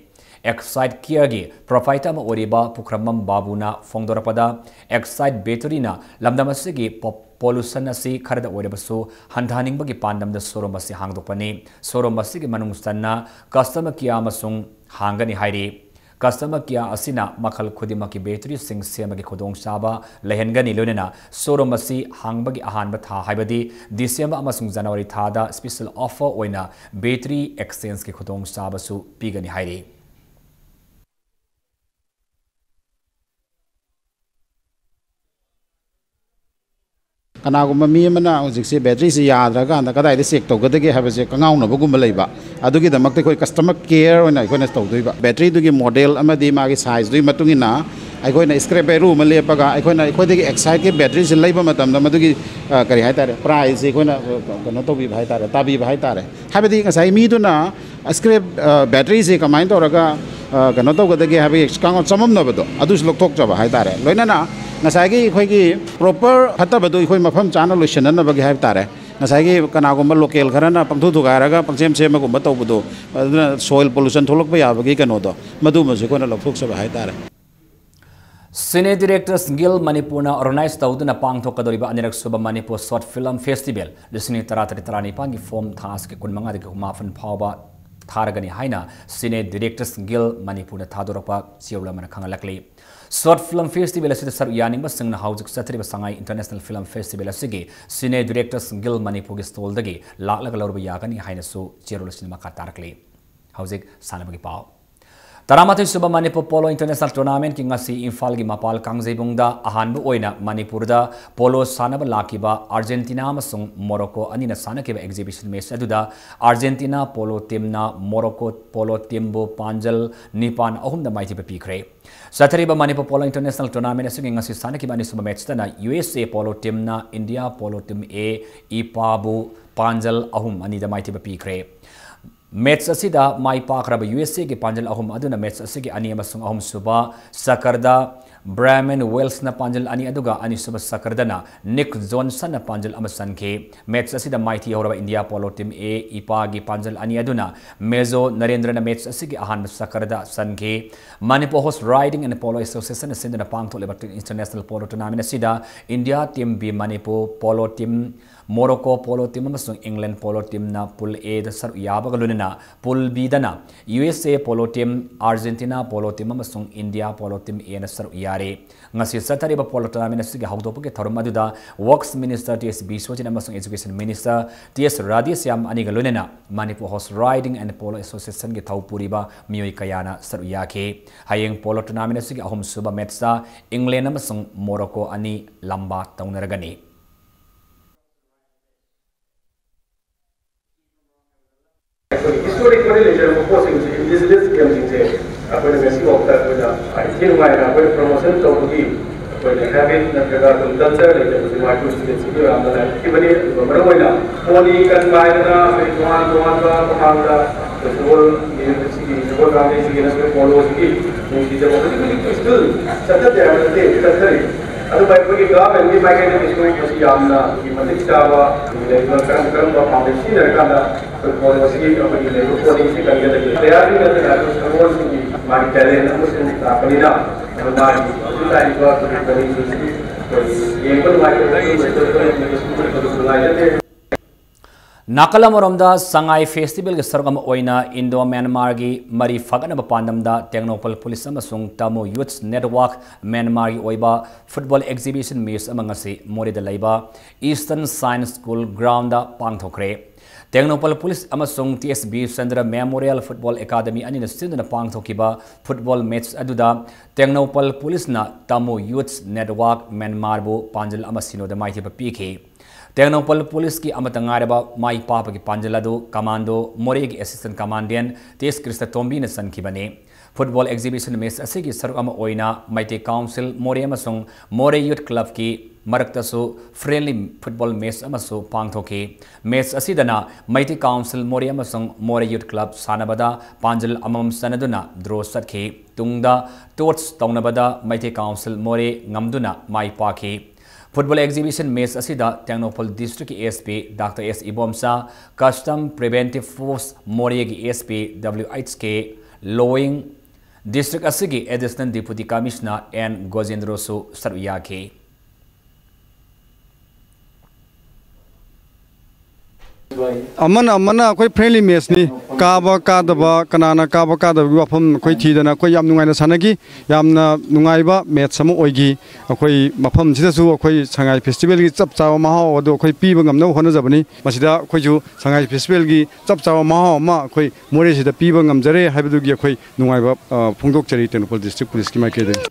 Excite Kiaꯒꯤ proprietor ꯑꯃ ꯑꯣꯏꯔꯤꯕ ꯄꯨꯈ꯭ꯔꯝꯕꯝ ꯕꯥꯕꯨꯅ ꯐꯣꯡꯗꯣꯔꯛꯄꯗ, Excite batteryꯅ ꯂꯝꯗꯝ ꯑꯁꯤꯒꯤ ꯄꯣ-, pollution ꯑꯁꯤ ꯈꯔꯗ ꯑꯣꯏꯔꯕꯁꯨ ꯍꯟꯊꯍꯟꯅꯤꯡꯕꯒꯤ ꯄꯥꯟꯗꯝꯗ showroom ꯑꯁꯤ ꯍꯥꯡꯗꯣꯛꯄꯅꯤ꯫ Showroom ꯑꯁꯤꯒꯤ ꯃꯅꯨꯡ ꯆꯟꯅ customer care ꯑꯃꯁꯨ ꯍꯥꯡꯒꯅꯤ ꯍꯥꯏꯔꯤ꯫ Customer care ꯑꯁꯤꯅ ꯃꯈꯜ ꯈꯨꯗꯤꯡꯃꯛꯀꯤ batteryꯁꯤꯡ ꯁꯦꯝꯕꯒꯤ ꯈꯨꯗꯣꯡꯆꯥꯕ ꯂꯩꯍꯟꯒꯅꯤ, ꯂꯣꯏꯅꯅ showroom ꯑꯁꯤ ꯍꯥꯡꯕꯒꯤ ꯑꯍꯥꯟꯕ ꯊꯥ, ꯍꯥꯏꯕꯗꯤ December ꯑꯃꯁꯨꯡ January ꯊꯥꯗ special offer ꯑꯣꯏꯅ battery exchangeꯀꯤ ꯈꯨꯗꯣꯡꯆꯥꯕꯁꯨ ꯄꯤꯒꯅꯤ ꯍꯥꯏꯔꯤ꯫ ꯀꯅꯥꯒꯨꯝꯕ ꯃꯤ ꯑꯃꯅ ꯍꯧꯖꯤꯛꯁꯦ batteryꯁꯦ ꯌꯥꯗ꯭ꯔꯀꯥꯟꯗ ꯀꯗꯥꯏꯗ check ꯇꯧꯒꯗꯒꯦ ꯍꯥꯏꯕꯁꯦ ꯀꯉꯥꯎꯅꯕꯒꯨꯝꯕ ꯂꯩꯕ, ꯑꯗꯨꯒꯤꯗꯃꯛꯇ ꯑꯩꯈꯣꯏ customer care ꯑꯣꯏꯅ ꯑꯩꯈꯣꯏꯅ ꯇꯧꯗꯣꯏꯕ꯫ Batteryꯗꯨꯒꯤ model ꯑꯃꯗꯤ ꯃꯥꯒꯤ sizeꯗꯨꯒꯤ ꯃꯇꯨꯡ ꯏꯟꯅ ꯑꯩꯈꯣꯏꯅ scrap value ꯑꯃ ꯂꯦꯞꯄꯒ, ꯑꯩꯈꯣꯏꯅ ꯑꯩꯈꯣꯏꯗꯒꯤ Exciteꯀꯤ batteryꯁꯦ ꯂꯩꯕ ꯃꯇꯝꯗ ꯃꯗꯨꯒꯤ, ꯑ, ꯀꯔꯤ ꯍꯥꯏꯇꯥꯔꯦ, priceꯁꯦ ꯑꯩꯈꯣꯏꯅ, ꯑ, ꯀꯩꯅꯣ ꯇꯧꯕꯤꯕ ꯍꯥꯏꯇꯥꯔꯦ, ꯇꯥꯕꯤꯕ ꯍꯥꯏꯇꯥꯔꯦ꯫ ꯍꯥꯏꯕꯗꯤ ꯉꯁꯥꯏ ꯃꯤꯗꯨꯅ scrap, ꯑ, batteryꯁꯦ ꯀꯃꯥꯏꯅ ꯇꯧꯔꯒ, ꯑ, ꯀꯩꯅꯣ ꯇꯧꯒꯗꯒꯦ ꯍꯥꯏꯕꯒꯤ ꯀꯥꯡ-, ꯆꯃꯝꯅꯕꯗꯣ ꯑꯗꯨꯁꯨ ꯂꯧꯊꯣꯛꯆꯕ ꯍꯥꯏꯇꯥꯔꯦ꯫ ꯂꯣꯏꯅꯅ ꯉꯁꯥꯏꯒꯤ ꯑꯩꯈꯣꯏꯒꯤ proper ꯐꯠꯇꯕꯗꯣ ꯑꯩꯈꯣꯏ ꯃꯐꯝ ꯆꯥꯅ ꯂꯣꯏꯁꯤꯟꯅꯅꯕꯒꯤ ꯍꯥꯏꯕ ꯇꯥꯔꯦ꯫ ꯉꯁꯥꯏꯒꯤ ꯀꯅꯥꯒꯨꯝꯕ local ꯈꯔꯅ ꯄꯪꯊꯨ ꯊꯨꯒꯥꯏꯔꯒ ꯄꯪꯁꯦꯝ ꯁꯦꯝꯕꯒꯨꯝꯕ ꯇꯧꯕꯗꯣ, ꯑꯗꯨꯅ soil pollution ꯊꯣꯛꯂꯛꯄ ꯌꯥꯕꯒꯤ ꯀꯩꯅꯣꯗꯣ, ꯃꯗꯨꯃꯁꯨ ꯑꯩꯈꯣꯏꯅ ꯂꯧꯊꯣꯛꯆꯕ ꯍꯥꯏꯇꯥꯔꯦ꯫ Cine Directors Guild ꯃꯅꯤꯄꯨꯔꯅ organize ꯇꯧꯗꯨꯅ ꯄꯥꯡꯊꯣꯛꯀꯗꯧꯔꯤꯕ ꯑꯅꯤꯔꯛ ꯁꯨꯕ ꯃꯅꯤꯄꯨꯔ Short Film Festival ꯂꯤꯁꯤꯡ ꯇꯔꯥ ꯇꯔꯦꯠ ꯇꯔꯥꯅꯤꯄꯥꯟꯒꯤ form ꯊꯥ ꯑꯁꯤꯒꯤ ꯀꯨꯟꯃꯉꯥꯗꯒꯤ ꯀꯨꯟꯃꯥꯄꯟ ꯐꯥꯎꯕ ꯊꯥꯔꯒꯅꯤ ꯍꯥꯏꯅ Cine Directors Guild ꯃꯅꯤꯄꯨꯔꯅ ꯊꯥꯗꯣꯔꯛꯄ ꯆꯦꯔꯣꯜ ꯑꯃꯅ ꯈꯪꯍꯜꯂꯛꯂꯤ꯫ Short Film Festival ꯑꯁꯤꯗ ꯁꯔꯨꯛ ꯌꯥꯅꯤꯡꯕꯁꯤꯡꯅ ꯍꯧꯖꯤꯛ ꯆꯠꯊꯔꯤꯕ ꯁꯉꯥꯏ International Film Festival ꯑꯁꯤꯒꯤ Cine Directors Guild ꯃꯅꯤꯄꯨꯔꯒꯤ stallꯗꯒꯤ ꯂꯥꯛꯂꯒ ꯂꯧꯔꯨꯕ ꯌꯥꯒꯅꯤ ꯍꯥꯏꯅꯁꯨ ꯆꯦꯔꯣꯜ ꯑꯁꯤꯅ ꯃꯈꯥ ꯇꯥꯔꯛꯂꯤ꯫ ꯍꯧꯖꯤꯛ ꯁꯥꯟꯅꯕꯒꯤ ꯄꯥꯎ꯫ ꯇꯔꯥꯃꯥꯊꯣꯏ ꯁꯨꯕ ꯃꯅꯤꯄꯨꯔ Polo International Tournamentꯀꯤ ꯉꯁꯤ ꯏꯝꯐꯥꯜꯒꯤ ꯃꯄꯥꯜ ꯀꯥꯡꯖꯩꯕꯨꯡꯗ ꯑꯍꯥꯟꯕ ꯑꯣꯏꯅ ꯃꯅꯤꯄꯨꯔꯗ polo ꯁꯥꯟꯅꯕ ꯂꯥꯛꯈꯤꯕ Argentina ꯑꯃꯁꯨꯡ Morocco ꯑꯅꯤꯅ ꯁꯥꯟꯅꯈꯤꯕ exhibition match ꯑꯗꯨꯗ Argentina polo teamꯅ Morocco polo teamꯕꯨ ꯄꯥꯟꯖꯜ ꯅꯤꯄꯥꯟ ꯑꯍꯨꯝꯗ ꯃꯥꯏꯊꯤꯕ ꯄꯤꯈ꯭ꯔꯦ꯫ ꯆꯠꯊꯔꯤꯕ ꯃꯅꯤꯄꯨꯔ Polo International Tournament ꯑꯁꯤꯒꯤ ꯉꯁꯤ ꯁꯥꯟꯅꯈꯤꯕ ꯑꯅꯤꯁꯨꯕ matchꯇꯅ U S A polo teamꯅ India polo team A, ꯏꯄꯥꯕꯨ ꯄꯥꯟꯖꯜ ꯑꯍꯨꯝ ꯑꯅꯤꯗ ꯃꯥꯏꯊꯤꯕ ꯄꯤꯈ꯭ꯔꯦ꯫ Match ꯑꯁꯤꯗ ꯃꯥꯏ ꯄꯥꯛꯈ꯭ꯔꯕ U S Aꯒꯤ ꯄꯥꯟꯖꯜ ꯑꯍꯨꯝ ꯑꯗꯨꯅ match ꯑꯁꯤꯒꯤ ꯑꯅꯤ ꯑꯃꯁꯨꯡ ꯑꯍꯨꯝꯁꯨꯕ ꯆꯀꯔꯗ Brandon Welshꯅ ꯄꯥꯟꯖꯜ ꯑꯅꯤ, ꯑꯗꯨꯒ ꯑꯅꯤꯁꯨꯕ ꯆꯀꯔꯗꯅ Nick Johnsonꯅ ꯄꯥꯟꯖꯜ ꯑꯃ ꯆꯟꯈꯤ꯫ Match ꯑꯁꯤꯗ ꯃꯥꯏꯊꯤ ꯍꯧꯔꯕ India polo team A, ꯏꯄꯥꯒꯤ ꯄꯥꯟꯖꯜ ꯑꯅꯤ ꯑꯗꯨꯅ ꯃꯦꯖꯣ ꯅꯔꯦꯟꯗ꯭ꯔꯅ match ꯑꯁꯤꯒꯤ ꯑꯍꯥꯟꯕ ꯆꯀꯔꯗ ꯆꯟꯈꯤ꯫ Manipur Horse Riding and Polo Associationꯅ ꯁꯤꯟꯗꯨꯅ ꯄꯥꯡꯊꯣꯛꯂꯤꯕ international polo tournament ꯑꯁꯤꯗ India team B, Manipur polo team, Morocco polo team ꯑꯃꯁꯨꯡ England polo teamꯅ Pool Aꯗ ꯁꯔꯨꯛ ꯌꯥꯕꯒ ꯂꯣꯏꯅꯅ Pool Bꯗꯅ U S A polo team, Argentina polo team ꯑꯃꯁꯨꯡ India polo team Aꯅ ꯁꯔꯨꯛ ꯌꯥꯔꯤ꯫ ꯉꯁꯤ ꯆꯠꯊꯔꯤꯕ polo tournament ꯑꯁꯤꯒꯤ ꯍꯧꯗꯣꯛꯄꯒꯤ ꯊꯧꯔꯝ ꯑꯗꯨꯗ Works Minister T S Biswajit ꯑꯃꯁꯨꯡ Education Minister T S Radheshyam ꯑꯅꯤꯒ ꯂꯣꯏꯅꯅ Manipur Horse Riding and Polo Associationꯒꯤ ꯊꯧ ꯄꯨꯔꯤꯕ ꯃꯤꯑꯣꯏ ꯀꯌꯥꯅ ꯁꯔꯨꯛ ꯌꯥꯈꯤ꯫ ꯍꯌꯦꯡ polo tournament ꯑꯁꯤꯒꯤ ꯑꯍꯨꯝꯁꯨꯕ matchꯇ England ꯑꯃꯁꯨꯡ Morocco ꯑꯅꯤ ꯂꯝꯕꯥ ꯇꯧꯅꯔꯒꯅꯤ꯫ ꯑꯩꯈꯣꯏꯒꯤ ꯍꯤꯁꯇꯣꯔꯤꯛ ꯃꯔꯤ ꯂꯩꯖꯔꯕ ꯄꯣꯠꯁꯤꯡꯁꯦ, ꯏꯟꯗꯤꯖꯤꯅꯁ ꯒꯦꯝꯁꯤꯡꯁꯦ ꯑꯩꯈꯣꯏꯅ ꯉꯁꯤꯐꯥꯎꯗ ꯑꯩꯈꯣꯏꯅ ꯏꯊꯤ ꯅꯨꯡꯉꯥꯏꯅ ꯑꯩꯈꯣꯏꯅ ꯄ꯭ꯔꯣꯃꯣꯁꯟ ꯇꯧꯕꯒꯤ ꯑꯩꯈꯣꯏꯅ ꯍꯦꯕꯤꯠ ꯅꯠꯇ꯭ꯔꯒ ꯑꯩꯈꯣꯏ ꯀꯜꯆꯔ ꯂꯩꯖꯕꯁꯦ ꯃꯥꯏꯄꯨ ꯏꯁꯇꯦꯠꯁꯤꯡꯗ ꯌꯥꯝꯅ ꯂꯥꯏꯕꯛ ꯊꯤꯕꯅꯤ꯫ ꯑꯗꯨꯒ ꯃꯔꯨ ꯑꯣꯏꯅ ꯄꯣꯅꯤ ꯀꯟꯕ ꯍꯥꯏꯗꯅ ꯑꯩꯈꯣꯏ ꯇꯣꯉꯥꯟ ꯇꯣꯉꯥꯟꯕ ꯃꯃꯥꯡꯗ ꯑꯩꯈꯣꯏ ꯁꯒꯣꯜ ꯁꯤꯒꯤ ꯁꯒꯣꯜ ꯀꯥꯡꯖꯩꯁꯤꯒꯤ ꯅꯠꯇ꯭ꯔꯒ ꯄꯣꯂꯣꯁꯤꯒꯤ ꯅꯨꯡꯁꯤꯖꯕ ꯍꯧꯖꯤꯛ ꯍꯧꯖꯤꯛ ꯁ꯭ꯇꯤꯜ ꯆꯠꯊꯗꯦ ꯍꯥꯏꯕ ꯅꯠꯇꯦ, ꯆꯠꯊꯔꯤ꯫ ꯑꯗꯨꯕꯨ ꯑꯩꯈꯣꯏꯒꯤ ꯒꯚꯔꯟꯃꯦꯟꯠꯀꯤ ꯃꯥꯏꯀꯩꯗꯒꯤꯁꯨ ꯃꯁꯤ ꯌꯥꯝꯅ ꯃꯇꯤꯛ ꯆꯥꯕ ꯂꯩꯔꯤꯕ ꯀꯔꯝ ꯀꯔꯝꯕ ꯄꯥꯝꯕꯩ ꯁꯤꯖꯤꯟꯅꯔꯀꯥꯟꯗ ꯑꯩꯈꯣꯏ ꯄꯣꯠ ꯑꯁꯤ ꯑꯩꯈꯣꯏꯒꯤ ꯂꯩꯕ ꯄꯣꯠ ꯑꯁꯤ ꯀꯟꯒꯗꯒꯦ꯫ ꯄ꯭ꯂꯦꯌꯥꯔꯁꯤꯡ ꯅꯠꯇꯅ ꯑꯩꯈꯣꯏ ꯁꯒꯣꯜꯁꯤꯡꯒꯤ ꯃꯥꯒꯤ ꯇꯦꯂꯦꯟ ꯑꯃꯁꯨ ꯂꯥꯛꯄꯅꯤꯅ ꯑꯗꯨ ꯃꯥꯒꯤ ꯍꯧꯖꯤꯛ ꯂꯥꯛꯏꯕ ꯑꯩꯈꯣꯏꯒꯤ ꯄꯣꯠꯁꯤꯡꯁꯤ ꯑꯩꯈꯣꯏ ꯌꯦꯡꯕ ꯅꯨꯡꯉꯥꯏꯇꯕ ꯅꯨꯡꯉꯥꯏꯖꯗꯦ꯫ ꯅꯥꯀꯜ ꯑꯃꯔꯣꯝꯗ ꯁꯉꯥꯏ ꯐꯦꯁꯇꯤꯚꯦꯜꯒꯤ ꯁꯔꯨꯛ ꯑꯃ ꯑꯣꯏꯅ ꯏꯟꯗꯣ ꯃ꯭ꯌꯥꯟꯃꯥꯔꯒꯤ ꯃꯔꯤ ꯐꯒꯠꯅꯕ ꯄꯥꯟꯗꯝꯗ ꯇꯦꯡꯅꯧꯄꯜ ꯄꯨꯂꯤꯁ ꯑꯃꯁꯨꯡ ꯇꯥꯃꯨ ꯌꯨꯠꯁ ꯅꯦꯠꯋꯥꯔꯛ ꯃ꯭ꯌꯥꯟꯃꯥꯔꯒꯤ ꯑꯣꯏꯕ ꯐꯨꯠꯕꯣꯜ ꯑꯦꯛꯖꯤꯕꯤꯁꯟ ꯃꯦꯆ ꯑꯃ ꯉꯁꯤ ꯃꯣꯔꯦꯗ ꯂꯩꯕ ꯏꯁꯇꯔꯟ ꯁꯥꯏꯟꯁ ꯁ꯭ꯀꯨꯜ ꯒ꯭ꯔꯥꯎꯟꯗ ꯄꯥꯡꯊꯣꯛꯈ꯭ꯔꯦ꯫ ꯇꯦꯡꯅꯧꯄꯜ ꯄꯨꯂꯤꯁ ꯑꯃꯁꯨꯡ T S Birchandra memorial football academy ꯑꯅꯤꯅ ꯁꯤꯟꯗꯨꯅ ꯄꯥꯡꯊꯣꯛꯈꯤꯕ ꯐꯨꯠꯕꯣꯜ ꯃꯦꯆ ꯑꯗꯨꯗ ꯇꯦꯡꯅꯧꯄꯜ ꯄꯨꯂꯤꯁꯅ ꯇꯥꯃꯨ ꯌꯨꯠꯁ ꯅꯦꯠꯋꯥꯔꯛ ꯃ꯭ꯌꯥꯟꯃꯥꯔꯕꯨ ꯄꯥꯟꯖꯜ ꯑꯃ ꯁꯤꯅꯣꯗ ꯃꯥꯏꯊꯤꯕ ꯄꯤꯈꯤ꯫ ꯇꯦꯡꯅꯧꯄꯜ ꯄꯨꯂꯤꯁꯀꯤ ꯑꯃꯠꯇ ꯉꯥꯏꯔꯕ ꯃꯥꯏ ꯄꯥꯛꯄꯒꯤ ꯄꯥꯟꯖꯜ ꯑꯗꯨ ꯀꯃꯥꯟꯗꯣ ꯃꯣꯔꯦꯒꯤ ꯑꯦꯁꯤꯁꯇꯦꯟ ꯀꯃꯥꯟꯗꯦꯟ ꯇꯤ ꯑꯦꯁ ꯀ꯭ꯔꯤꯁꯅꯇꯣꯝꯕꯤꯅ ꯆꯟꯈꯤꯕꯅꯤ꯫ ꯐꯨꯠꯕꯣꯜ ꯑꯦꯛꯖꯤꯕꯤꯁꯟ ꯃꯦꯆ ꯑꯁꯤꯒꯤ ꯁꯔꯨꯛ ꯑꯃ ꯑꯣꯏꯅ ꯃꯩꯇꯩ ꯀꯥꯎꯟꯁꯤꯜ ꯃꯣꯔꯦ ꯑꯃꯁꯨꯡ ꯃꯣꯔꯦ ꯌꯨꯠ ꯀ꯭ꯂꯕꯀꯤ ꯃꯔꯛꯇꯁꯨ ꯐ꯭ꯔꯦꯟꯂꯤ ꯐꯨꯠꯕꯣꯜ ꯃꯦꯆ ꯑꯃꯁꯨ ꯄꯥꯡꯊꯣꯛꯈꯤ꯫ ꯃꯦꯆ ꯑꯁꯤꯗꯅ ꯃꯩꯇꯩ ꯀꯥꯎꯟꯁꯤꯜ ꯃꯣꯔꯦ ꯑꯃꯁꯨꯡ ꯃꯣꯔꯦ ꯌꯨꯠ ꯀ꯭ꯂꯕ ꯁꯥꯟꯅꯕꯗ ꯄꯥꯟꯖꯜ ꯑꯃꯃꯝ ꯆꯟꯅꯗꯨꯅ ꯗ꯭ꯔꯣ ꯆꯠꯈꯤ꯫ ꯇꯨꯡꯗ ꯇꯣꯁ ꯇꯧꯅꯕꯗ ꯃꯩꯇꯩ ꯀꯥꯎꯟꯁꯤꯜ ꯃꯣꯔꯦ ꯉꯝꯗꯨꯅ ꯃꯥꯏ ꯄꯥꯛꯈꯤ꯫ ꯐꯨꯠꯕꯣꯜ ꯑꯦꯛꯖꯤꯕꯤꯁꯟ ꯃꯦꯆ ꯑꯁꯤꯗ ꯇꯦꯡꯅꯧꯄꯜ ꯗꯤꯁꯇ꯭ꯔꯤꯛꯀꯤ ꯑꯦꯁ ꯄꯤ ꯗꯥꯛꯇꯔ ꯑꯦꯁ ꯏꯕꯣꯝꯆꯥ, ꯀꯁꯇꯝ ꯄ꯭ꯔꯤꯚꯦꯟꯇꯤꯚ ꯐꯣꯔꯁ ꯃꯣꯔꯦꯒꯤ ꯑꯦꯁ ꯄꯤ ꯗꯕ꯭ꯂꯤꯎ ꯑꯩꯆ ꯀꯦ ꯂꯣꯋꯤꯡ, ꯗꯤꯁꯇ꯭ꯔꯤꯛ ꯑꯁꯤꯒꯤ ꯑꯦꯗꯤꯁꯅꯦꯜ ꯗꯤꯄꯨꯇꯤ ꯀꯃꯤꯁꯅꯔ ꯑꯦꯟ ꯒꯣꯖꯦꯟꯗ꯭ꯔꯣꯁꯨ ꯁꯔꯨꯛ ꯌꯥꯈꯤ꯫ ꯑꯃꯅ ꯑꯃꯅ ꯑꯩꯈꯣꯏ ꯐ꯭ꯔꯦꯟꯂꯤ ꯃꯦꯆꯅꯤ꯫ ꯀꯥꯕ ꯀꯥꯗꯕ, ꯀꯅꯥꯅ ꯀꯥꯕ ꯀꯥꯗꯕꯒꯤ ꯋꯥꯐꯝ ꯑꯩꯈꯣꯏ ꯊꯤꯗꯅ ꯑꯩꯈꯣꯏ ꯌꯥꯝ ꯅꯨꯡꯉꯥꯏꯅ ꯁꯥꯟꯅꯈꯤ꯫ ꯌꯥꯝꯅ ꯅꯨꯡꯉꯥꯏꯕ ꯃꯦꯆ ꯑꯃ ꯑꯣꯏꯈꯤ꯫ ꯑꯩꯈꯣꯏ ꯃꯐꯝꯁꯤꯗꯁꯨ ꯑꯩꯈꯣꯏ ꯁꯉꯥꯏ ꯐꯦꯁꯇꯤꯚꯦꯜꯒꯤ ꯆꯞ ꯆꯥꯕ ꯃꯍꯥꯎ ꯑꯗꯨ ꯑꯩꯈꯣꯏ ꯄꯤꯕ ꯉꯝꯅꯕ ꯍꯣꯠꯅꯖꯕꯅꯤ꯫ ꯃꯁꯤꯗ ꯑꯩꯈꯣꯏꯁꯨ ꯁꯉꯥꯏ ꯐꯦꯁꯇꯤꯚꯦꯜꯒꯤ ꯆꯞ ꯆꯥꯕ ꯃꯍꯥꯎ ꯑꯃ ꯑꯩꯈꯣꯏ ꯃꯣꯔꯦꯁꯤꯗ ꯄꯤꯕ ꯉꯝꯖꯔꯦ ꯍꯥꯏꯕꯗꯨꯒꯤ ꯑꯩꯈꯣꯏ ꯅꯨꯡꯉꯥꯏꯕ, ꯑ, ꯐꯣꯡꯗꯣꯛꯆꯔꯤ ꯇꯦꯡꯅꯧꯄꯜ ꯗꯤꯁꯇ꯭ꯔꯤꯛ ꯄꯨꯂꯤꯁꯀꯤ ꯃꯥꯏꯀꯩꯗꯒꯤ꯫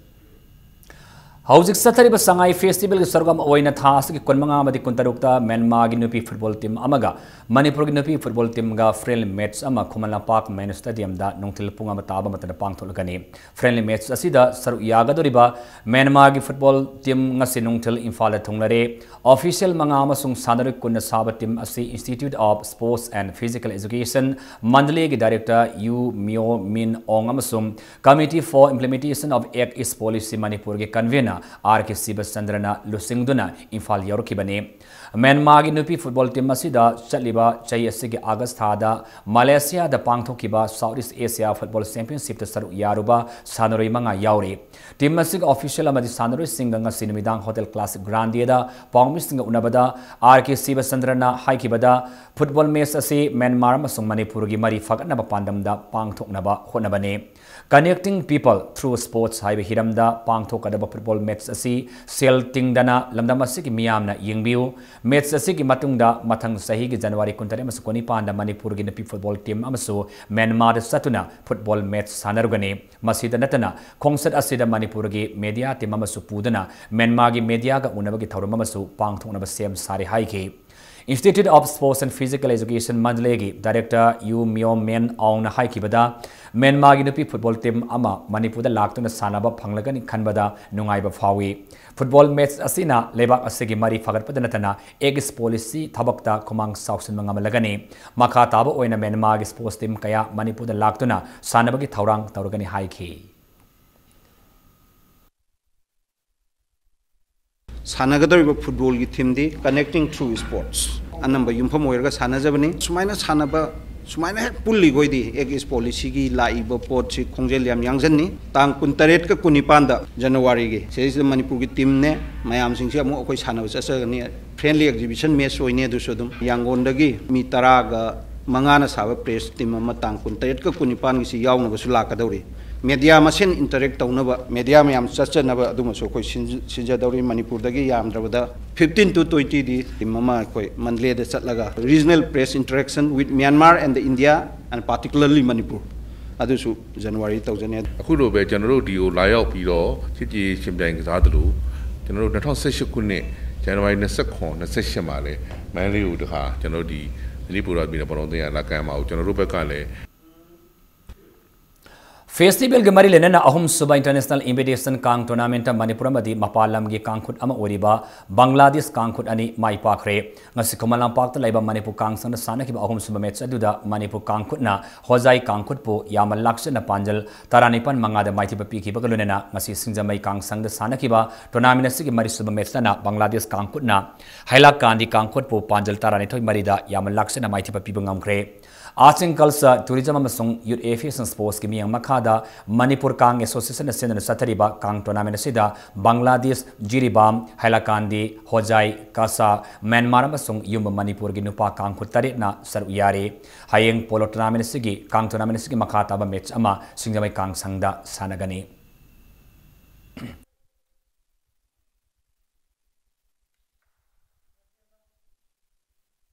ꯍꯧꯖꯤꯛ ꯆꯠꯊꯔꯤꯕ ꯁꯉꯥꯏ ꯐꯦꯁꯇꯤꯚꯦꯜꯒꯤ ꯁꯔꯨꯛ ꯑꯃ ꯑꯣꯏꯅ ꯊꯥ ꯑꯁꯤꯒꯤ ꯀꯨꯟꯃꯉꯥ ꯑꯃꯗꯤ ꯀꯨꯟꯇꯔꯨꯛꯇ ꯃ꯭ꯌꯥꯟꯃꯥꯔꯒꯤ ꯅꯨꯄꯤ ꯐꯨꯠꯕꯣꯜ ꯇꯤꯝ ꯑꯃꯒ ꯃꯅꯤꯄꯨꯔꯒꯤ ꯅꯨꯄꯤ ꯐꯨꯠꯕꯣꯜ ꯇꯤꯝꯒ ꯐ꯭ꯔꯦꯟꯂꯤ ꯃꯦꯆ ꯑꯃ ꯈꯨꯃꯟ ꯂꯝꯄꯥꯛ ꯃꯦꯟ ꯁ꯭ꯇꯦꯗꯤꯌꯝꯗ ꯅꯨꯡꯊꯤꯜ ꯄꯨꯡ ꯑꯃ ꯇꯥꯕ ꯃꯇꯝꯗ ꯄꯥꯡꯊꯣꯛꯂꯒꯅꯤ꯫ ꯐ꯭ꯔꯦꯟꯂꯤ ꯃꯦꯆ ꯑꯁꯤꯗ ꯁꯔꯨꯛ ꯌꯥꯒꯗꯧꯔꯤꯕ ꯃ꯭ꯌꯥꯟꯃꯥꯔꯒꯤ ꯐꯨꯠꯕꯣꯜ ꯇꯤꯝ ꯉꯁꯤ ꯅꯨꯡꯊꯤꯜ ꯏꯝꯐꯥꯜꯗ ꯊꯨꯡꯂꯔꯦ꯫ ꯑꯣꯐꯤꯁꯤꯌꯦꯜ ꯃꯉꯥ ꯑꯃꯁꯨꯡ ꯁꯥꯟꯅꯔꯣꯏ ꯀꯨꯟꯅ ꯁꯥꯕ ꯇꯤꯝ ꯑꯁꯤ Institute of Sports and Physical Education, ꯃꯟꯗꯂꯦꯒꯤ director U Myo Min Ong ꯑꯃꯁꯨꯡ Committee for Implementation of Act East Policy ꯃꯅꯤꯄꯨꯔꯒꯤ ꯀꯟꯚꯦꯅꯔ ꯑꯥꯔ ꯀꯦ ꯁꯤꯕꯆꯟꯗ꯭ꯔꯅ ꯂꯨꯆꯤꯡꯗꯨꯅ ꯏꯝꯐꯥꯜ ꯌꯧꯔꯛꯈꯤꯕꯅꯤ꯫ ꯃ꯭ꯌꯥꯟꯃꯥꯔꯒꯤ ꯅꯨꯄꯤ ꯐꯨꯠꯕꯣꯜ ꯇꯤꯝ ꯑꯁꯤꯗ ꯆꯠꯂꯤꯕ ꯆꯍꯤ ꯑꯁꯤꯒꯤ ꯑꯥꯒꯁ ꯊꯥꯗ ꯃꯂꯦꯁꯤꯌꯥꯗ ꯄꯥꯡꯊꯣꯛꯈꯤꯕ ꯁꯥꯎꯠ ꯏꯁ ꯑꯦꯁꯤꯌꯥ ꯐꯨꯠꯕꯣꯜ ꯆꯦꯝꯄꯤꯌꯟꯁꯤꯞꯇ ꯁꯔꯨꯛ ꯌꯥꯔꯨꯕ ꯁꯥꯟꯅꯔꯣꯏ ꯃꯉꯥ ꯌꯥꯎꯔꯤ꯫ ꯇꯤꯝ ꯑꯁꯤꯒꯤ ꯑꯣꯐꯤꯁꯤꯌꯦꯜ ꯑꯃꯗꯤ ꯁꯥꯟꯅꯔꯣꯏꯁꯤꯡꯒ ꯉꯁꯤ ꯅꯨꯃꯤꯗꯥꯡ ꯍꯣꯇꯦꯜ ꯀ꯭ꯂꯥꯁꯤꯛ ꯒ꯭ꯔꯥꯟꯗꯤꯌꯥꯗ ꯄꯥꯎꯃꯤꯁꯤꯡꯒ ꯎꯅꯕꯗ ꯑꯥꯔ ꯀꯦ ꯁꯤꯕꯆꯟꯗ꯭ꯔꯅ ꯍꯥꯏꯈꯤꯕꯗ, ꯐꯨꯠꯕꯣꯜ ꯃꯦꯆ ꯑꯁꯤ ꯃ꯭ꯌꯥꯟꯃꯥꯔ ꯑꯃꯁꯨꯡ ꯃꯅꯤꯄꯨꯔꯒꯤ ꯃꯔꯤ ꯐꯒꯠꯅꯕ ꯄꯥꯟꯗꯝꯗ ꯄꯥꯡꯊꯣꯛꯅꯕ ꯍꯣꯠꯅꯕꯅꯤ꯫ Connecting People Through Sports ꯍꯥꯏꯕ ꯍꯤꯔꯝꯗ ꯄꯥꯡꯊꯣꯛꯀꯗꯕ ꯐꯨꯠꯕꯣꯜ ꯃꯦꯆ ꯑꯁꯤ ꯁꯦꯜ ꯇꯤꯡꯗꯅ ꯂꯝꯗꯝ ꯑꯁꯤꯒꯤ ꯃꯤꯌꯥꯝꯅ ꯌꯦꯡꯕꯤꯌꯨ꯫ ꯃꯦꯆ ꯑꯁꯤꯒꯤ ꯃꯇꯨꯡꯗ ꯃꯊꯪ ꯆꯍꯤꯒꯤ ꯖꯅꯋꯥꯔꯤ ꯀꯨꯟꯇꯔꯦꯠ ꯑꯃꯁꯨꯡ ꯀꯨꯟꯅꯤꯄꯥꯟꯗ ꯃꯅꯤꯄꯨꯔꯒꯤ ꯅꯨꯄꯤ ꯐꯨꯠꯕꯣꯜ ꯇꯤꯝ ꯑꯃꯁꯨ ꯃ꯭ꯌꯥꯟꯃꯥꯔꯗ ꯆꯠꯇꯨꯅ ꯐꯨꯠꯕꯣꯜ ꯃꯦꯆ ꯁꯥꯟꯅꯔꯨꯒꯅꯤ꯫ ꯃꯁꯤꯗ ꯅꯠꯇꯅ ꯈꯣꯡꯆꯠ ꯑꯁꯤꯗ ꯃꯅꯤꯄꯨꯔꯒꯤ ꯃꯦꯗꯤꯌꯥ ꯇꯤꯝ ꯑꯃꯁꯨ ꯄꯨꯗꯨꯅ ꯃ꯭ꯌꯥꯟꯃꯥꯔꯒꯤ ꯃꯦꯗꯤꯌꯥꯒ ꯎꯅꯕꯒꯤ ꯊꯧꯔꯝ ꯑꯃꯁꯨ ꯄꯥꯡꯊꯣꯛꯅꯕ ꯁꯦꯝ ꯁꯥꯔꯦ ꯍꯥꯏꯈꯤ꯫ Institute of Sports and Physical Education ꯃꯟꯗꯂꯦꯒꯤ ꯗꯥꯏꯔꯦꯛꯇꯔ ꯌꯨ ꯃ꯭ꯌꯣ ꯃꯦꯟ ꯑꯥꯎꯅ ꯍꯥꯏꯈꯤꯕꯗ, ꯃ꯭ꯌꯥꯟꯃꯥꯔꯒꯤ ꯅꯨꯄꯤ ꯐꯨꯠꯕꯣꯜ ꯇꯤꯝ ꯑꯃ ꯃꯅꯤꯄꯨꯔꯗ ꯂꯥꯛꯇꯨꯅ ꯁꯥꯟꯅꯕ ꯐꯪꯂꯒꯅꯤ ꯈꯟꯕꯗ ꯅꯨꯡꯉꯥꯏꯕ ꯐꯥꯎꯏ꯫ ꯐꯨꯠꯕꯣꯜ ꯃꯦꯆ ꯑꯁꯤꯅ ꯂꯩꯕꯥꯛ ꯑꯁꯤꯒꯤ ꯃꯔꯤ ꯐꯒꯠꯄꯗ ꯅꯠꯇꯅ ꯑꯦꯛꯁ ꯄꯣꯂꯤꯁꯤ ꯊꯕꯛꯇ ꯈꯨꯃꯥꯡ ꯆꯥꯎꯁꯤꯟꯕ ꯉꯝꯍꯜꯂꯒꯅꯤ꯫ ꯃꯈꯥ ꯇꯥꯕ ꯑꯣꯏꯅ ꯃ꯭ꯌꯥꯟꯃꯥꯔꯒꯤ ꯁ꯭ꯄꯣꯔꯠꯁ ꯇꯤꯝ ꯀꯌꯥ ꯃꯅꯤꯄꯨꯔꯗ ꯂꯥꯛꯇꯨꯅ ꯁꯥꯟꯅꯕꯒꯤ ꯊꯧꯔꯥꯡ ꯇꯧꯔꯒꯅꯤ ꯍꯥꯏꯈꯤ꯫ ꯁꯥꯟꯅꯒꯗꯧꯔꯤꯕ ꯐꯨꯠꯕꯣꯜꯒꯤ ꯊꯤꯝꯗꯤ Connecting Through Sports, ꯑꯅꯝꯕ ꯌꯨꯝꯐꯝ ꯑꯣꯏꯔꯒ ꯁꯥꯟꯅꯖꯕꯅꯤ꯫ ꯁꯨꯃꯥꯏꯅ ꯁꯥꯟꯅꯕ, ꯁꯨꯃꯥꯏꯅ ꯍꯦꯛ ꯄꯨꯜꯂꯤꯈꯣꯏꯗꯤ ꯑꯦꯛꯁ ꯄꯣꯂꯤꯁꯤꯒꯤ ꯂꯥꯛꯏꯕ ꯄꯣꯠꯁꯤ ꯈꯣꯡꯖꯦꯜ ꯌꯥꯝ ꯌꯥꯡꯖꯟꯅꯤ꯫ ꯇꯥꯡ ꯀꯨꯟꯇꯔꯦꯠꯀ ꯀꯨꯟꯅꯤꯄꯥꯟꯗ ꯖꯅꯋꯥꯔꯤꯒꯤ ꯁꯤꯗꯩꯁꯤꯗ ꯃꯅꯤꯄꯨꯔꯒꯤ ꯇꯤꯝꯅꯦ, ꯃꯌꯥꯝꯁꯤꯡꯁꯤ ꯑꯃꯨꯛ ꯑꯩꯈꯣꯏ ꯁꯥꯟꯅꯕ ꯆꯠꯆꯒꯅꯤ꯫ Friendly exhibition match ꯑꯣꯏꯅꯤ꯫ ꯑꯗꯨꯁꯨ ꯑꯗꯨꯝ ꯌꯥꯡꯒꯣꯟꯗꯒꯤ ꯃꯤ ꯇꯔꯥꯒ ꯃꯉꯥꯅ ꯁꯥꯕ ꯄ꯭ꯔꯦꯁ ꯇꯤꯝ ꯑꯃ ꯇꯥꯡ ꯀꯨꯟꯇꯔꯦꯠꯀ ꯀꯨꯟꯅꯤꯄꯥꯟꯒꯤꯁꯤ ꯌꯥꯎꯅꯕꯁꯨ ꯂꯥꯛꯀꯗꯧꯔꯤ꯫ ꯃꯦꯗꯤꯌꯥ ꯃꯁꯦꯟ ꯏꯟꯇꯔꯦꯛ ꯇꯧꯅꯕ, ꯃꯦꯗꯤꯌꯥ ꯃꯌꯥꯝ ꯆꯠꯆꯅꯕ ꯑꯗꯨꯃꯁꯨ ꯑꯩꯈꯣꯏ ꯁꯤꯟ-, ꯁꯤꯟꯖꯗꯧꯔꯤ꯫ ꯃꯅꯤꯄꯨꯔꯗꯒꯤ ꯌꯥꯝꯗ꯭ꯔꯕꯗ fifteen to twenty D team ꯑꯃ ꯑꯩꯈꯣꯏ ꯃꯟꯗꯂꯦꯗ ꯆꯠꯂꯒ Regional Press Interaction with Myanmar and the India and particularly Manipur ꯑꯗꯨꯁꯨ ꯖꯅꯋꯥꯔꯤ ꯇꯧꯖꯅꯤ꯫ အခုလိုပဲကျွန်တော်တို့ဒီကိုလာရောက်ပြီးတော့ချစ်ကြည်ယဉ်ပြိုင်ကစားသလိုကျွန်တော်တို့နှစ်ထောင်ဆယ့်ရှစ်ခုနှစ်ဇန်နဝါရီနှစ်ဆယ့်ခုနှစ်နှစ်ဆယ့်ရှစ်မှာလည်းမန္တလေးကိုတခါကျွန်တော်တို့ဒီမဏိပူရပြည်နယ်ဘောလုံးသင်းရလာကန်မှာကိုကျွန်တော်တို့ဘက်ကလည်း Football Festivalꯒꯤ ꯃꯔꯤ ꯂꯩꯅꯅ ꯑꯍꯨꯝꯁꯨꯕ International Invitation ꯀꯥꯡ Tournamentꯇ ꯃꯅꯤꯄꯨꯔ ꯑꯃꯗꯤ ꯃꯄꯥꯟ ꯂꯝꯒꯤ ꯀꯥꯡꯈꯨꯠ ꯑꯃ ꯑꯣꯏꯔꯤꯕ ꯕꯪꯒ꯭ꯂꯥꯗꯦꯁ ꯀꯥꯡꯈꯨꯠ ꯑꯅꯤ ꯃꯥꯏ ꯄꯥꯛꯈ꯭ꯔꯦ꯫ ꯉꯁꯤ ꯈꯨꯃꯟ ꯂꯝꯄꯥꯛꯇ ꯂꯩꯕ ꯃꯅꯤꯄꯨꯔ ꯀꯥꯡ ꯁꯪꯗ ꯁꯥꯟꯅꯈꯤꯕ ꯑꯍꯨꯝꯁꯨꯕ match ꯑꯗꯨꯗ ꯃꯅꯤꯄꯨꯔ ꯀꯥꯡꯈꯨꯠꯅ ꯍꯣꯖꯥꯏ ꯀꯥꯡꯈꯨꯠꯄꯨ ꯌꯥꯝꯅ ꯂꯥꯛꯆꯅ ꯄꯥꯟꯖꯜ ꯇꯔꯥꯅꯤꯄꯥꯟ ꯃꯉꯥꯗ ꯃꯥꯏꯊꯤꯕ ꯄꯤꯈꯤꯕꯒ ꯂꯣꯏꯅꯅ ꯉꯁꯤ ꯁꯤꯡꯖꯃꯩ ꯀꯥꯡ ꯁꯪꯗ ꯁꯥꯟꯅꯈꯤꯕ tournamentꯁꯤꯒꯤ ꯃꯔꯤꯁꯨꯕ matchꯇꯅ ꯕꯪꯒ꯭ꯂꯥꯗꯦꯁ ꯀꯥꯡꯈꯨꯠꯅ ꯍꯥꯏꯂꯥꯀꯥꯟꯗꯤ ꯀꯥꯡꯈꯨꯠꯄꯨ ꯄꯥꯟꯖꯜ ꯇꯔꯥꯅꯤꯊꯣꯏ ꯃꯔꯤꯗ ꯌꯥꯝꯅ ꯂꯥꯛꯆꯅ ꯃꯥꯏꯊꯤꯕ ꯄꯤꯕ ꯉꯝꯈ꯭ꯔꯦ꯫ Arts and Culture, Tourism ꯑꯃꯁꯨꯡ Youth Affairs and Sportsꯀꯤ ꯃꯤꯠꯌꯦꯡ ꯃꯈꯥꯗ ꯃꯅꯤꯄꯨꯔ ꯀꯥꯡ Associationꯅ ꯁꯤꯟꯗꯨꯅ ꯆꯠꯊꯔꯤꯕ ꯀꯥꯡ tournament ꯑꯁꯤꯗ ꯕꯪꯒ꯭ꯂꯥꯗꯦꯁ, ꯖꯤꯔꯤꯕꯥꯝ, ꯍꯥꯏꯂꯥꯀꯥꯟꯗꯤ, ꯍꯣꯖꯥꯏ, ꯀꯥꯁꯥ, ꯃ꯭ꯌꯥꯟꯃꯥꯔ ꯑꯃꯁꯨꯡ ꯌꯨꯝꯕ ꯃꯅꯤꯄꯨꯔꯒꯤ ꯅꯨꯄꯥ ꯀꯥꯡꯈꯨꯠ ꯇꯔꯦꯠꯅ ꯁꯔꯨꯛ ꯌꯥꯔꯤ꯫ ꯍꯌꯦꯡ polo tournament ꯑꯁꯤꯒꯤ, ꯀꯥꯡ tournament ꯑꯁꯤꯒꯤ ꯃꯈꯥ ꯇꯥꯕ match ꯑꯃ ꯁꯤꯡꯖꯃꯩ ꯀꯥꯡ ꯁꯪꯗ ꯁꯥꯟꯅꯒꯅꯤ꯫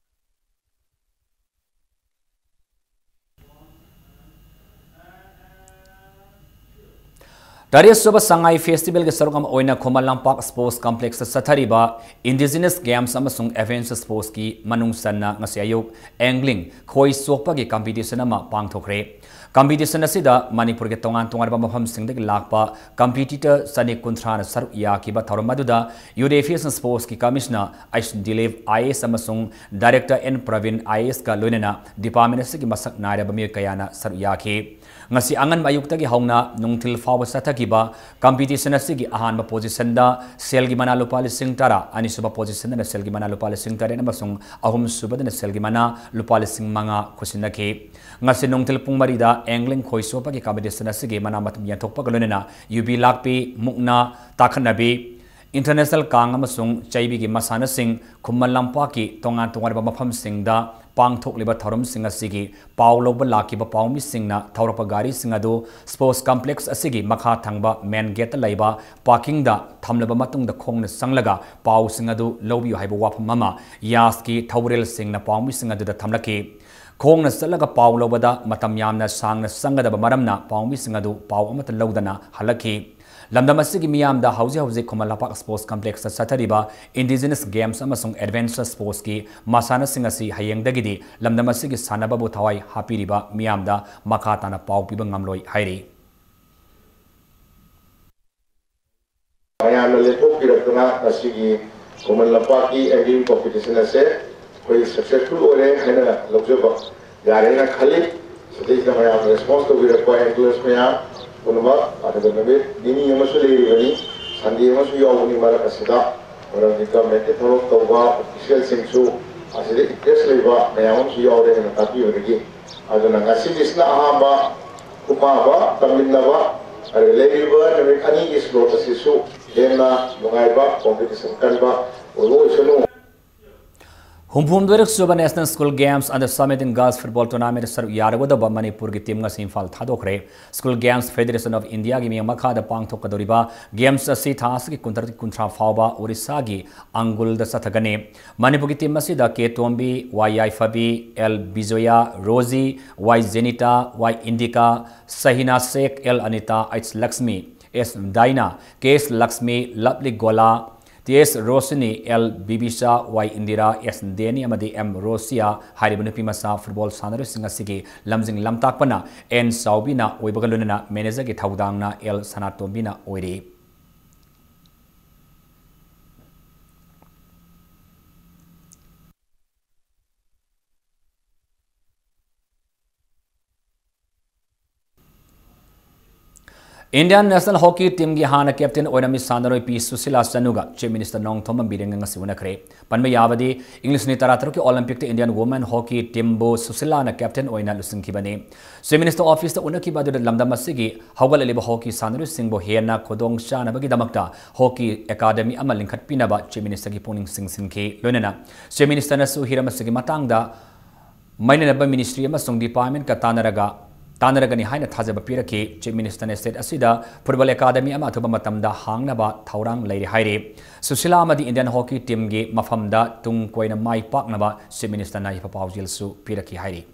ꯇꯔꯦꯠꯁꯨꯕ ꯁꯉꯥꯏ Festivalꯒꯤ ꯁꯔꯨꯛ ꯑꯃ ꯑꯣꯏꯅ ꯈꯨꯃꯟ ꯂꯝꯄꯥꯛ Sports Complexꯇ ꯆꯠꯊꯔꯤꯕ Indigenous Games ꯑꯃꯁꯨꯡ Adventure Sportsꯀꯤ ꯃꯅꯨꯡ ꯆꯟꯅ ꯉꯁꯤ ꯑꯌꯨꯛ angling, ꯈꯣꯏ ꯆꯣꯞꯄꯒꯤ competition ꯑꯃ ꯄꯥꯡꯊꯣꯛꯈ꯭ꯔꯦ꯫ Competition ꯑꯁꯤꯗ ꯃꯅꯤꯄꯨꯔꯒꯤ ꯇꯣꯉꯥꯟ ꯇꯣꯉꯥꯟꯕ ꯃꯐꯝꯁꯤꯡꯗꯒꯤ ꯂꯥꯛꯄ competitor ꯆꯅꯤ ꯀꯨꯟꯊ꯭ꯔꯥꯅ ꯁꯔꯨꯛ ꯌꯥꯈꯤꯕ ꯊꯧꯔꯝ ꯑꯗꯨꯗ Youth Affairs and Sportsꯀꯤ Commissioner H Dilip I A S ꯑꯃꯁꯨꯡ Director N Prabin I A ꯑꯦꯁꯀ ꯂꯣꯏꯅꯅ department ꯑꯁꯤꯒꯤ ꯃꯁꯛ ꯅꯥꯏꯔꯕ ꯃꯤꯑꯣꯏ ꯀꯌꯥꯅ ꯁꯔꯨꯛ ꯌꯥꯈꯤ꯫ ꯉꯁꯤ ꯑꯉꯟꯕ ꯑꯌꯨꯛꯇꯒꯤ ꯍꯧꯅ ꯅꯨꯡꯊꯤꯜ ꯐꯥꯎꯕ ꯆꯠꯊꯈꯤꯕ competition ꯑꯁꯤꯒꯤ ꯑꯍꯥꯟꯕ positionꯗ ꯁꯦꯜꯒꯤ ꯃꯅꯥ ꯂꯨꯄꯥ ꯂꯤꯁꯤꯡ ꯇꯔꯥ, ꯑꯅꯤꯁꯨꯕ positionꯗꯅ ꯁꯦꯜꯒꯤ ꯃꯅꯥ ꯂꯨꯄꯥ ꯂꯤꯁꯤꯡ ꯇꯔꯦꯠ ꯑꯃꯁꯨꯡ ꯑꯍꯨꯝꯁꯨꯕꯗꯅ ꯁꯦꯜꯒꯤ ꯃꯅꯥ ꯂꯨꯄꯥ ꯂꯤꯁꯤꯡ ꯃꯉꯥ ꯈꯨꯠꯁꯤꯟꯅꯈꯤ꯫ ꯉꯁꯤ ꯅꯨꯡꯊꯤꯜ ꯄꯨꯡ ꯃꯔꯤꯗ angling ꯈꯣꯏ ꯆꯣꯞꯄꯒꯤ competition ꯑꯁꯤꯒꯤ ꯃꯅꯥ ꯃꯊꯨꯝ ꯌꯦꯟꯊꯣꯛꯄꯒ ꯂꯣꯏꯅꯅ ꯌꯨꯕꯤ ꯂꯥꯛꯄꯤ, ꯃꯨꯛꯅꯥ, ꯇꯥꯈꯠꯅꯕꯤ, International ꯀꯥꯡ ꯑꯃꯁꯨꯡ ꯆꯩꯕꯤꯒꯤ ꯃꯁꯥꯟꯅꯁꯤꯡ ꯈꯨꯃꯟ ꯂꯝꯄꯥꯛꯀꯤ ꯇꯣꯉꯥꯟ ꯇꯣꯉꯥꯟꯕ ꯃꯐꯝꯁꯤꯡꯗ ꯄꯥꯡꯊꯣꯛꯂꯤꯕ ꯊꯧꯔꯝꯁꯤꯡ ꯑꯁꯤꯒꯤ ꯄꯥꯎ ꯂꯧꯕ ꯂꯥꯛꯈꯤꯕ ꯄꯥꯎꯃꯤꯁꯤꯡꯅ ꯊꯧꯔꯛꯄ ꯒꯥꯔꯤꯁꯤꯡ ꯑꯗꯨ Sports Complex ꯑꯁꯤꯒꯤ ꯃꯈꯥ ꯊꯪꯕ main gateꯇ ꯂꯩꯕ parkingꯗ ꯊꯝꯂꯕ ꯃꯇꯨꯡꯗ ꯈꯣꯡꯅ ꯆꯪꯂꯒ ꯄꯥꯎꯁꯤꯡ ꯑꯗꯨ ꯂꯧꯕꯤꯌꯨ ꯍꯥꯏꯕ ꯋꯥꯐꯝ ꯑꯃ ꯌꯥꯁꯀꯤ ꯊꯧꯔꯦꯜꯁꯤꯡꯅ ꯄꯥꯎꯃꯤꯁꯤꯡ ꯑꯗꯨꯗ ꯊꯝꯂꯛꯈꯤ꯫ ꯈꯣꯡꯅ ꯆꯠꯂꯒ ꯄꯥꯎ ꯂꯧꯕꯗ ꯃꯇꯝ ꯌꯥꯝꯅ ꯁꯥꯡꯅ ꯆꯪꯒꯗꯕ ꯃꯔꯝꯅ ꯄꯥꯎꯃꯤꯁꯤꯡ ꯑꯗꯨ ꯄꯥꯎ ꯑꯃꯠꯇ ꯂꯧꯗꯅ ꯍꯜꯂꯛꯈꯤ꯫ ꯂꯝꯗꯝ ꯑꯁꯤꯒꯤ ꯃꯤꯌꯥꯝꯗ ꯍꯧꯖꯤꯛ ꯍꯧꯖꯤꯛ ꯈꯨꯃꯟ ꯂꯝꯄꯥꯛ Sports Complexꯇ ꯆꯠꯊꯔꯤꯕ Indigenous Games ꯑꯃꯁꯨꯡ Adventure Sportsꯀꯤ ꯃꯁꯥꯟꯅꯁꯤꯡ ꯑꯁꯤ ꯍꯌꯦꯡꯗꯒꯤꯗꯤ ꯂꯝꯗꯝ ꯑꯁꯤꯒꯤ ꯁꯥꯟꯅꯕꯕꯨ ꯊꯋꯥꯏ ꯍꯥꯞꯄꯤꯔꯤꯕ ꯃꯤꯌꯥꯝꯗ ꯃꯈꯥ ꯇꯥꯅ ꯄꯥꯎ ꯄꯤꯕ ꯉꯝꯂꯣꯏ ꯍꯥꯏꯔꯤ꯫ ꯃꯌꯥꯝꯅ ꯂꯦꯞꯊꯣꯛꯄꯤꯔꯛꯇꯨꯅ ꯉꯁꯤꯒꯤ ꯈꯨꯃꯟ ꯂꯝꯄꯥꯛꯀꯤ angling competition ꯑꯁꯦ ꯑꯩꯈꯣꯏ successful ꯑꯣꯏꯔꯦ ꯍꯥꯏꯅ ꯂꯧꯖꯕ ꯌꯥꯔꯦꯅ ꯈꯜꯂꯤ꯫ ꯁꯤꯗꯩꯁꯤꯗ ꯃꯌꯥꯝꯅ response ꯇꯧꯕꯤꯔꯛꯄ anglers ꯃꯌꯥꯝ ꯄꯨꯝꯅꯃꯛ, ꯑꯗꯨꯒ ꯅꯨꯃꯤꯠ ꯅꯤꯅꯤ ꯑꯃꯁꯨ ꯂꯩꯔꯤꯕꯅꯤ, Sunday ꯑꯃꯁꯨ ꯌꯥꯎꯕꯅꯤ ꯃꯔꯛ ꯑꯁꯤꯗ, ꯃꯔꯝꯗꯤ governmentꯀꯤ ꯊꯕꯛ ꯇꯧꯕ officialꯁꯤꯡꯁꯨ ꯑꯁꯤꯗ interest ꯂꯩꯕ ꯃꯌꯥꯝ ꯑꯃꯁꯨ ꯌꯥꯎꯔꯦ ꯍꯥꯏꯅ ꯇꯥꯛꯄꯤꯕꯗꯒꯤ꯫ ꯑꯗꯨꯅ ꯉꯁꯤꯒꯤꯁꯤꯅ ꯑꯍꯥꯟꯕ ꯈꯨꯃꯥꯕ ꯇꯝꯃꯤꯟꯅꯕ, ꯑꯗꯨꯒ ꯂꯩꯔꯤꯕ ꯅꯨꯃꯤꯠ ꯑꯅꯤꯒꯤ slot ꯑꯁꯤꯁꯨ ꯍꯦꯟꯅ ꯅꯨꯡꯉꯥꯏꯕ, competition ꯀꯟꯕ ꯑꯣꯏꯕ ꯑꯣꯏꯁꯅꯨ꯫ ꯍꯨꯝꯐꯨꯍꯨꯝꯗꯣꯏꯔꯛ ꯁꯨꯕ National School Games Under Seventeen Girls Football Tournament ꯁꯔꯨꯛ ꯌꯥꯔꯒꯗꯧꯕ ꯃꯅꯤꯄꯨꯔꯒꯤ team ꯉꯁꯤ Imphal ꯊꯥꯗꯣꯛꯈ꯭ꯔꯦ꯫ School Games Federation of Indiaꯒꯤ ꯃꯤꯠꯌꯦꯡ ꯃꯈꯥꯗ ꯄꯥꯡꯊꯣꯛꯀꯗꯧꯔꯤꯕ games ꯑꯁꯤ ꯊꯥ ꯑꯁꯤꯒꯤ ꯀꯨꯟꯇꯔꯨꯛ ꯀꯨꯟꯊ꯭ꯔꯥ ꯐꯥꯎꯕ ꯑꯣꯔꯤꯁꯥꯒꯤ ꯑꯪꯒꯨꯜꯗ ꯆꯠꯊꯒꯅꯤ꯫ ꯃꯅꯤꯄꯨꯔꯒꯤ team ꯑꯁꯤꯗ ꯀꯦ ꯇꯣꯝꯕꯤ, ꯋꯥꯏ ꯌꯥꯏꯐꯕꯤ, ꯑꯦꯜ ꯕꯤꯖꯣꯌꯥ, ꯔꯣꯖꯤ, ꯋꯥꯏ ꯖꯦꯅꯤꯇꯥ, ꯋꯥꯏ ꯏꯟꯗꯤꯀꯥ, ꯁꯍꯤꯅꯥ ꯁꯦꯈ, ꯑꯦꯜ ꯑꯅꯤꯇꯥ, ꯑꯩꯆ ꯂꯛꯁꯃꯤ, ꯑꯦꯁ ꯗꯥꯏꯅꯥ, ꯀꯦ ꯑꯦꯁ ꯂꯛꯁꯃꯤ, ꯂꯞꯂꯤ ꯒꯣꯂꯥ, ꯇꯤ ꯑꯦꯁ ꯔꯣꯁꯤꯅꯤ, ꯑꯦꯜ ꯕꯤꯕꯤꯁꯥ, ꯋꯥꯏ ꯏꯟꯗꯤꯔꯥ, ꯑꯦꯁ ꯗꯦꯅꯤ ꯑꯃꯗꯤ ꯑꯦꯝ ꯔꯣꯁꯤꯌꯥ ꯍꯥꯏꯔꯤꯕ ꯅꯨꯄꯤ ꯃꯆꯥ football ꯁꯥꯟꯅꯔꯣꯏꯁꯤꯡ ꯑꯁꯤꯒꯤ ꯂꯝꯖꯤꯡ ꯂꯝꯇꯥꯛꯄꯅ ꯑꯦꯟ ꯆꯥꯎꯕꯤꯅ ꯑꯣꯏꯕꯒ ꯂꯣꯏꯅꯅ managerꯒꯤ ꯊꯧꯗꯥꯡꯅ ꯑꯦꯜ ꯁꯅꯥꯇꯣꯝꯕꯤꯅ ꯑꯣꯏꯔꯤ꯫ Indian National Hockey Teamꯒꯤ ꯍꯥꯟꯅ captain ꯑꯣꯏꯔꯝꯃꯤ ꯁꯥꯟꯅꯔꯣꯏ ꯄꯤ ꯁꯨꯁꯤꯂꯥ ꯆꯅꯨꯒ Chief Minister ꯅꯣꯡꯊꯣꯝꯕꯝ ꯕꯤꯔꯦꯟꯒ ꯉꯁꯤ ꯎꯅꯈ꯭ꯔꯦ꯫ ꯄꯟꯕ ꯌꯥꯕꯗꯤ, English ꯅꯤ ꯇꯔꯥꯇꯔꯨꯛꯀꯤ Olympic Indian Women Hockey Teamꯕꯨ ꯁꯨꯁꯤꯂꯥꯅ captain ꯑꯣꯏꯅ ꯂꯨꯆꯤꯡꯈꯤꯕꯅꯤ꯫ Chief Minister Officeꯇ ꯎꯅꯈꯤꯕ ꯑꯗꯨꯗ ꯂꯝꯗꯝ ꯑꯁꯤꯒꯤ ꯍꯧꯒꯠꯂꯛꯂꯤꯕ hockey ꯁꯥꯟꯅꯔꯣꯏꯁꯤꯡꯕꯨ ꯍꯦꯟꯅ ꯈꯨꯗꯣꯡ ꯆꯥꯅꯕꯒꯤꯗꯃꯛꯇ hockey academy ꯑꯃ ꯂꯤꯡꯈꯠꯄꯤꯅꯕ Chief Ministerꯒꯤ ꯄꯨꯛꯅꯤꯡ ꯆꯤꯡꯁꯤꯟꯈꯤ꯫ ꯂꯣꯏꯅꯅ Chief Ministerꯅꯁꯨ ꯍꯤꯔꯝ ꯑꯁꯤꯒꯤ ꯃꯇꯥꯡꯗ ꯃꯥꯏꯅꯅꯕ ministry ꯑꯃꯁꯨꯡ departmentꯀ ꯇꯥꯟꯅꯔꯒ, ꯇꯥꯟꯅꯔꯒꯅꯤ ꯍꯥꯏꯅ ꯊꯥꯖꯕ ꯄꯤꯔꯛꯈꯤ꯫ Chief Ministerꯅ state ꯑꯁꯤꯗ football academy ꯑꯃ ꯑꯊꯨꯕ ꯃꯇꯝꯗ ꯍꯥꯡꯅꯕ ꯊꯧꯔꯥꯡ ꯂꯩꯔꯦ ꯍꯥꯏꯔꯤ꯫ ꯁꯨꯁꯤꯂꯥ ꯑꯃꯗꯤ Indian Hockey Teamꯒꯤ ꯃꯐꯝꯗ ꯇꯨꯡ ꯀꯣꯏꯅ ꯃꯥꯏ ꯄꯥꯛꯅꯕ Chief Ministerꯅ ꯌꯥꯏꯐ ꯄꯥꯎꯖꯦꯜꯁꯨ ꯄꯤꯔꯛꯈꯤ ꯍꯥꯏꯔꯤ꯫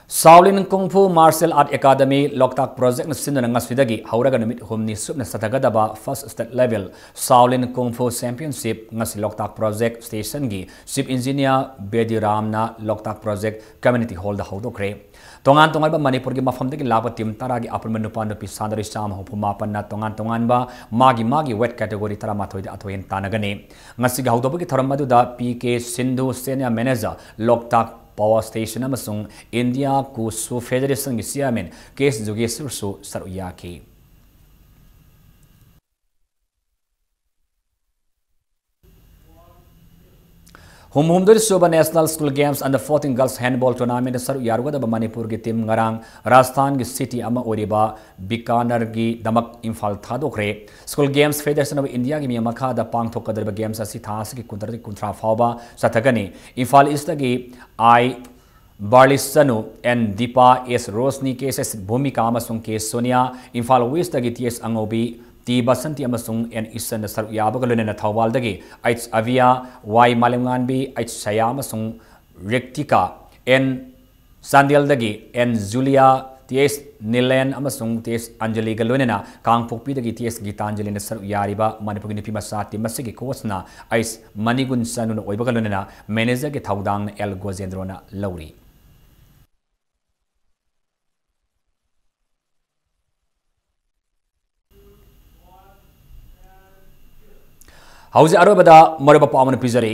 Shaolin Kung Fu Martial Art Academy ꯂꯣꯛꯇꯥꯛ ꯄ꯭ꯔꯣꯖꯦꯛꯅ ꯁꯤꯟꯗꯨꯅ ꯉꯁꯤꯗꯒꯤ ꯍꯧꯔꯒ ꯅꯨꯃꯤꯠ ꯍꯨꯝꯅꯤ ꯁꯨꯞꯅ ꯆꯠꯊꯒꯗꯕ First State Level Shaolin Kung Fu Championship ꯉꯁꯤ ꯂꯣꯛꯇꯥꯛ ꯄ꯭ꯔꯣꯖꯦꯛ ꯁ꯭ꯇꯦꯁꯟꯒꯤ Chief Engineer ꯕꯦꯗꯤꯔꯥꯝꯅ ꯂꯣꯛꯇꯥꯛ ꯄ꯭ꯔꯣꯖꯦꯛ ꯀꯝꯃ꯭ꯌꯨꯅꯤꯇꯤ ꯍꯣꯜꯗ ꯍꯧꯗꯣꯛꯈ꯭ꯔꯦ꯫ ꯇꯣꯉꯥꯟ ꯇꯣꯉꯥꯟꯕ ꯃꯅꯤꯄꯨꯔꯒꯤ ꯃꯐꯝꯗꯒꯤ ꯂꯥꯛꯄ ꯇꯤꯝ ꯇꯔꯥꯒꯤ ꯑꯄꯨꯟꯕ ꯅꯨꯄꯥ ꯅꯨꯄꯤ ꯁꯥꯟꯅꯔꯣꯏ ꯆꯥꯝꯃ ꯍꯨꯝꯐꯨ ꯃꯥꯄꯟꯅ ꯇꯣꯉꯥꯟ ꯇꯣꯉꯥꯟꯕ ꯃꯥꯒꯤ ꯃꯥꯒꯤ weight category ꯇꯔꯥꯃꯥꯊꯣꯏꯗ ꯑꯊꯣꯏ ꯑꯍꯦꯟ ꯇꯥꯟꯅꯒꯅꯤ꯫ ꯉꯁꯤꯒꯤ ꯍꯧꯗꯣꯛꯄꯒꯤ ꯊꯧꯔꯝ ꯑꯗꯨꯗ P K Sindhu, Senior Manager, ꯂꯣꯛꯇꯥꯛ Power Station ꯑꯃꯁꯨꯡ India Wushu Federationꯒꯤ Chairman ꯀꯦ ꯑꯦꯁ ꯖꯨꯒꯦꯁ꯭ꯋꯔꯁꯨ ꯁꯔꯨꯛ ꯌꯥꯈꯤ꯫ ꯍꯨꯝꯐꯨꯍꯨꯝꯗꯣꯏ ꯁꯨꯕ National School Games Under fourteen Girls Handball Tournament ꯁꯔꯨꯛ ꯌꯥꯔꯨꯒꯗꯕ ꯃꯅꯤꯄꯨꯔꯒꯤ ꯇꯤꯝ ꯉꯔꯥꯡ ꯔꯥꯖꯁꯊꯥꯟꯒꯤ ꯁꯤꯇꯤ ꯑꯃ ꯑꯣꯏꯔꯤꯕ ꯕꯤꯀꯥꯅꯔꯒꯤꯗꯃꯛ Imphal ꯊꯥꯗꯣꯛꯈ꯭ꯔꯦ꯫ School Games Federation of Indiaꯒꯤ ꯃꯤ ꯃꯈꯥꯗ ꯄꯥꯡꯊꯣꯛꯀꯗꯧꯔꯤꯕ games ꯑꯁꯤ ꯊꯥ ꯑꯁꯤꯒꯤ ꯀꯨꯟꯇꯔꯦꯠꯇꯒꯤ ꯀꯨꯟꯊ꯭ꯔꯥ ꯐꯥꯎꯕ ꯆꯠꯊꯒꯅꯤ꯫ ꯏꯝꯐꯥꯜ ꯏꯁꯇꯒꯤ ꯑꯥꯏ ꯕꯥꯔꯂꯤꯁꯆꯅꯨ, ꯑꯦꯟ ꯗꯤꯄꯥ, ꯑꯦꯁ ꯔꯣꯁꯅꯤ, ꯀꯦ ꯑꯦꯁ ꯑꯦꯁ ꯚꯨꯃꯤꯀꯥ ꯑꯃꯁꯨꯡ ꯀꯦ ꯁꯣꯅꯤꯌꯥ, ꯏꯝꯐꯥꯜ ꯋꯦꯁꯇꯒꯤ ꯇꯤ ꯑꯦꯁ ꯑꯉꯧꯕꯤ, ꯇꯤ ꯕꯁꯟꯇꯤ ꯑꯃꯁꯨꯡ ꯑꯦꯟ ꯏꯁꯟꯅ ꯁꯔꯨꯛ ꯌꯥꯕꯒ ꯂꯣꯏꯅꯅ ꯊꯧꯕꯥꯜꯗꯒꯤ ꯑꯩꯆ ꯑꯚꯤꯌꯥ, ꯋꯥꯏ ꯃꯥꯂꯦꯝꯉꯥꯟꯕꯤ, ꯑꯩꯆ ꯁꯌꯥ ꯑꯃꯁꯨꯡ ꯔꯦꯛꯇꯤꯀꯥ, ꯑꯦꯟ ꯆꯥꯟꯗꯦꯜꯗꯒꯤ ꯑꯦꯟ ꯖꯨꯂꯤꯌꯥ, ꯇꯤ ꯑꯦꯁ ꯅꯤꯂꯦꯟ ꯑꯃꯁꯨꯡ ꯇꯤ ꯑꯦꯁ ꯑꯟꯖꯂꯤꯒ ꯂꯣꯏꯅꯅ ꯀꯥꯡꯄꯣꯛꯄꯤꯗꯒꯤ ꯇꯤ ꯑꯦꯁ ꯒꯤꯇꯥꯟꯖꯂꯤꯅ ꯁꯔꯨꯛ ꯌꯥꯔꯤꯕ ꯃꯅꯤꯄꯨꯔꯒꯤ ꯅꯨꯄꯤ ꯃꯆꯥ ꯇꯤꯝ ꯑꯁꯤꯒꯤ ꯀꯣꯆꯅ ꯑꯩꯆ ꯃꯅꯤꯒꯨꯟ ꯆꯅꯨꯅ ꯑꯣꯏꯕꯒ ꯂꯣꯏꯅꯅ ꯃꯦꯅꯦꯖꯔꯒꯤ ꯊꯧꯗꯥꯡꯅ ꯑꯦꯜ ꯒꯣꯖꯦꯟꯗ꯭ꯔꯣꯅ ꯂꯧꯔꯤ꯫ ꯍꯧꯖꯤꯛ ꯑꯔꯣꯏꯕꯗ ꯃꯔꯨꯑꯣꯏꯕ ꯄꯥꯎ ꯑꯃꯅ ꯄꯤꯖꯔꯤ꯫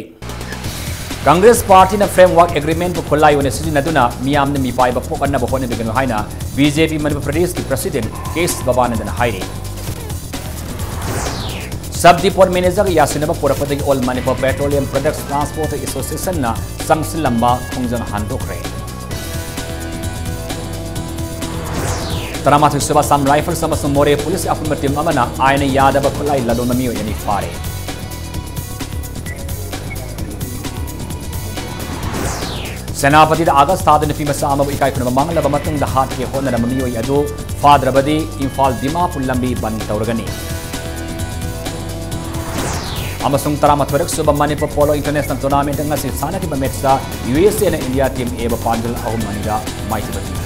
ꯀꯪꯒ꯭ꯔꯦꯁ ꯄꯥꯔꯇꯤꯅ framework agreement ꯄꯨ ꯈꯨꯠꯂꯥꯏ ꯑꯣꯏꯅ ꯁꯤꯖꯤꯟꯅꯗꯨꯅ ꯃꯤꯌꯥꯝꯅ ꯃꯤꯄꯥꯏꯕ ꯄꯣꯛꯍꯟꯅꯕ ꯍꯣꯠꯅꯕꯤꯒꯅꯨ ꯍꯥꯏꯅ ꯕꯤ ꯖꯦ ꯄꯤ ꯃꯅꯤꯄꯨꯔ ꯄ꯭ꯔꯗꯦꯁꯀꯤ president ꯀꯦ ꯑꯦꯁ ꯕꯕꯥꯅꯟꯗꯅ ꯍꯥꯏꯔꯤ꯫ Sub depot managerꯒ ꯌꯥꯁꯤꯟꯅꯕ ꯄꯨꯔꯛꯄꯗꯒꯤ All Manipur Petroleum Products Transporter Associationꯅ ꯆꯪꯁꯤꯜꯂꯝꯕ ꯈꯣꯡꯖꯪ ꯍꯟꯗꯣꯛꯈ꯭ꯔꯦ꯫ ꯇꯔꯥꯃꯥꯊꯣꯏ ꯁꯨꯕ Assam Rifles ꯑꯃꯁꯨꯡ ꯃꯣꯔꯦ ꯄꯨꯂꯤꯁꯀꯤ ꯑꯄꯨꯟꯕ ꯇꯤꯝ ꯑꯃꯅ ꯑꯥꯏꯟꯅ ꯌꯥꯗꯕ ꯈꯨꯠꯂꯥꯏ ꯂꯂꯣꯟꯕ ꯃꯤꯑꯣꯏ ꯑꯅꯤ ꯐꯥꯔꯦ꯫ ꯁꯦꯅꯥꯄꯇꯤꯗ ꯑꯥꯒꯁ ꯊꯥꯗ ꯅꯨꯄꯤ ꯃꯆꯥ ꯑꯃꯕꯨ ꯏꯀꯥꯏ ꯈꯨꯝꯅꯕ ꯃꯥꯡꯍꯜꯂꯕ ꯃꯇꯨꯡꯗ ꯍꯥꯠꯀꯦ ꯍꯣꯠꯅꯔꯝꯕ ꯃꯤꯑꯣꯏ ꯑꯗꯨ ꯐꯥꯗ꯭ꯔꯕꯗꯤ ꯏꯝꯐꯥꯜ ꯗꯤꯃꯥꯄꯨꯔ ꯂꯝꯕꯤ ꯕꯟ ꯇꯧꯔꯒꯅꯤ꯫ ꯑꯃꯁꯨꯡ ꯇꯔꯥꯃꯥꯊꯣꯏꯔꯛ ꯁꯨꯕ ꯃꯅꯤꯄꯨꯔ ꯄꯣꯂꯣ ꯏꯟꯇꯔꯅꯦꯁꯅꯦꯜ ꯇꯣꯔꯅꯥꯃꯦꯟꯗ ꯉꯁꯤ ꯁꯥꯟꯅꯈꯤꯕ ꯃꯦꯠꯁꯇ ꯌꯨ ꯑꯦꯁ ꯑꯦꯅ ꯏꯟꯗꯤꯌꯥ ꯇꯤꯝ ꯑꯦꯕꯨ ꯄꯥꯟꯖꯜ ꯑꯍꯨꯝ ꯑꯅꯤꯗ ꯃꯥꯏꯊꯤꯕ ꯄꯤꯈꯤ꯫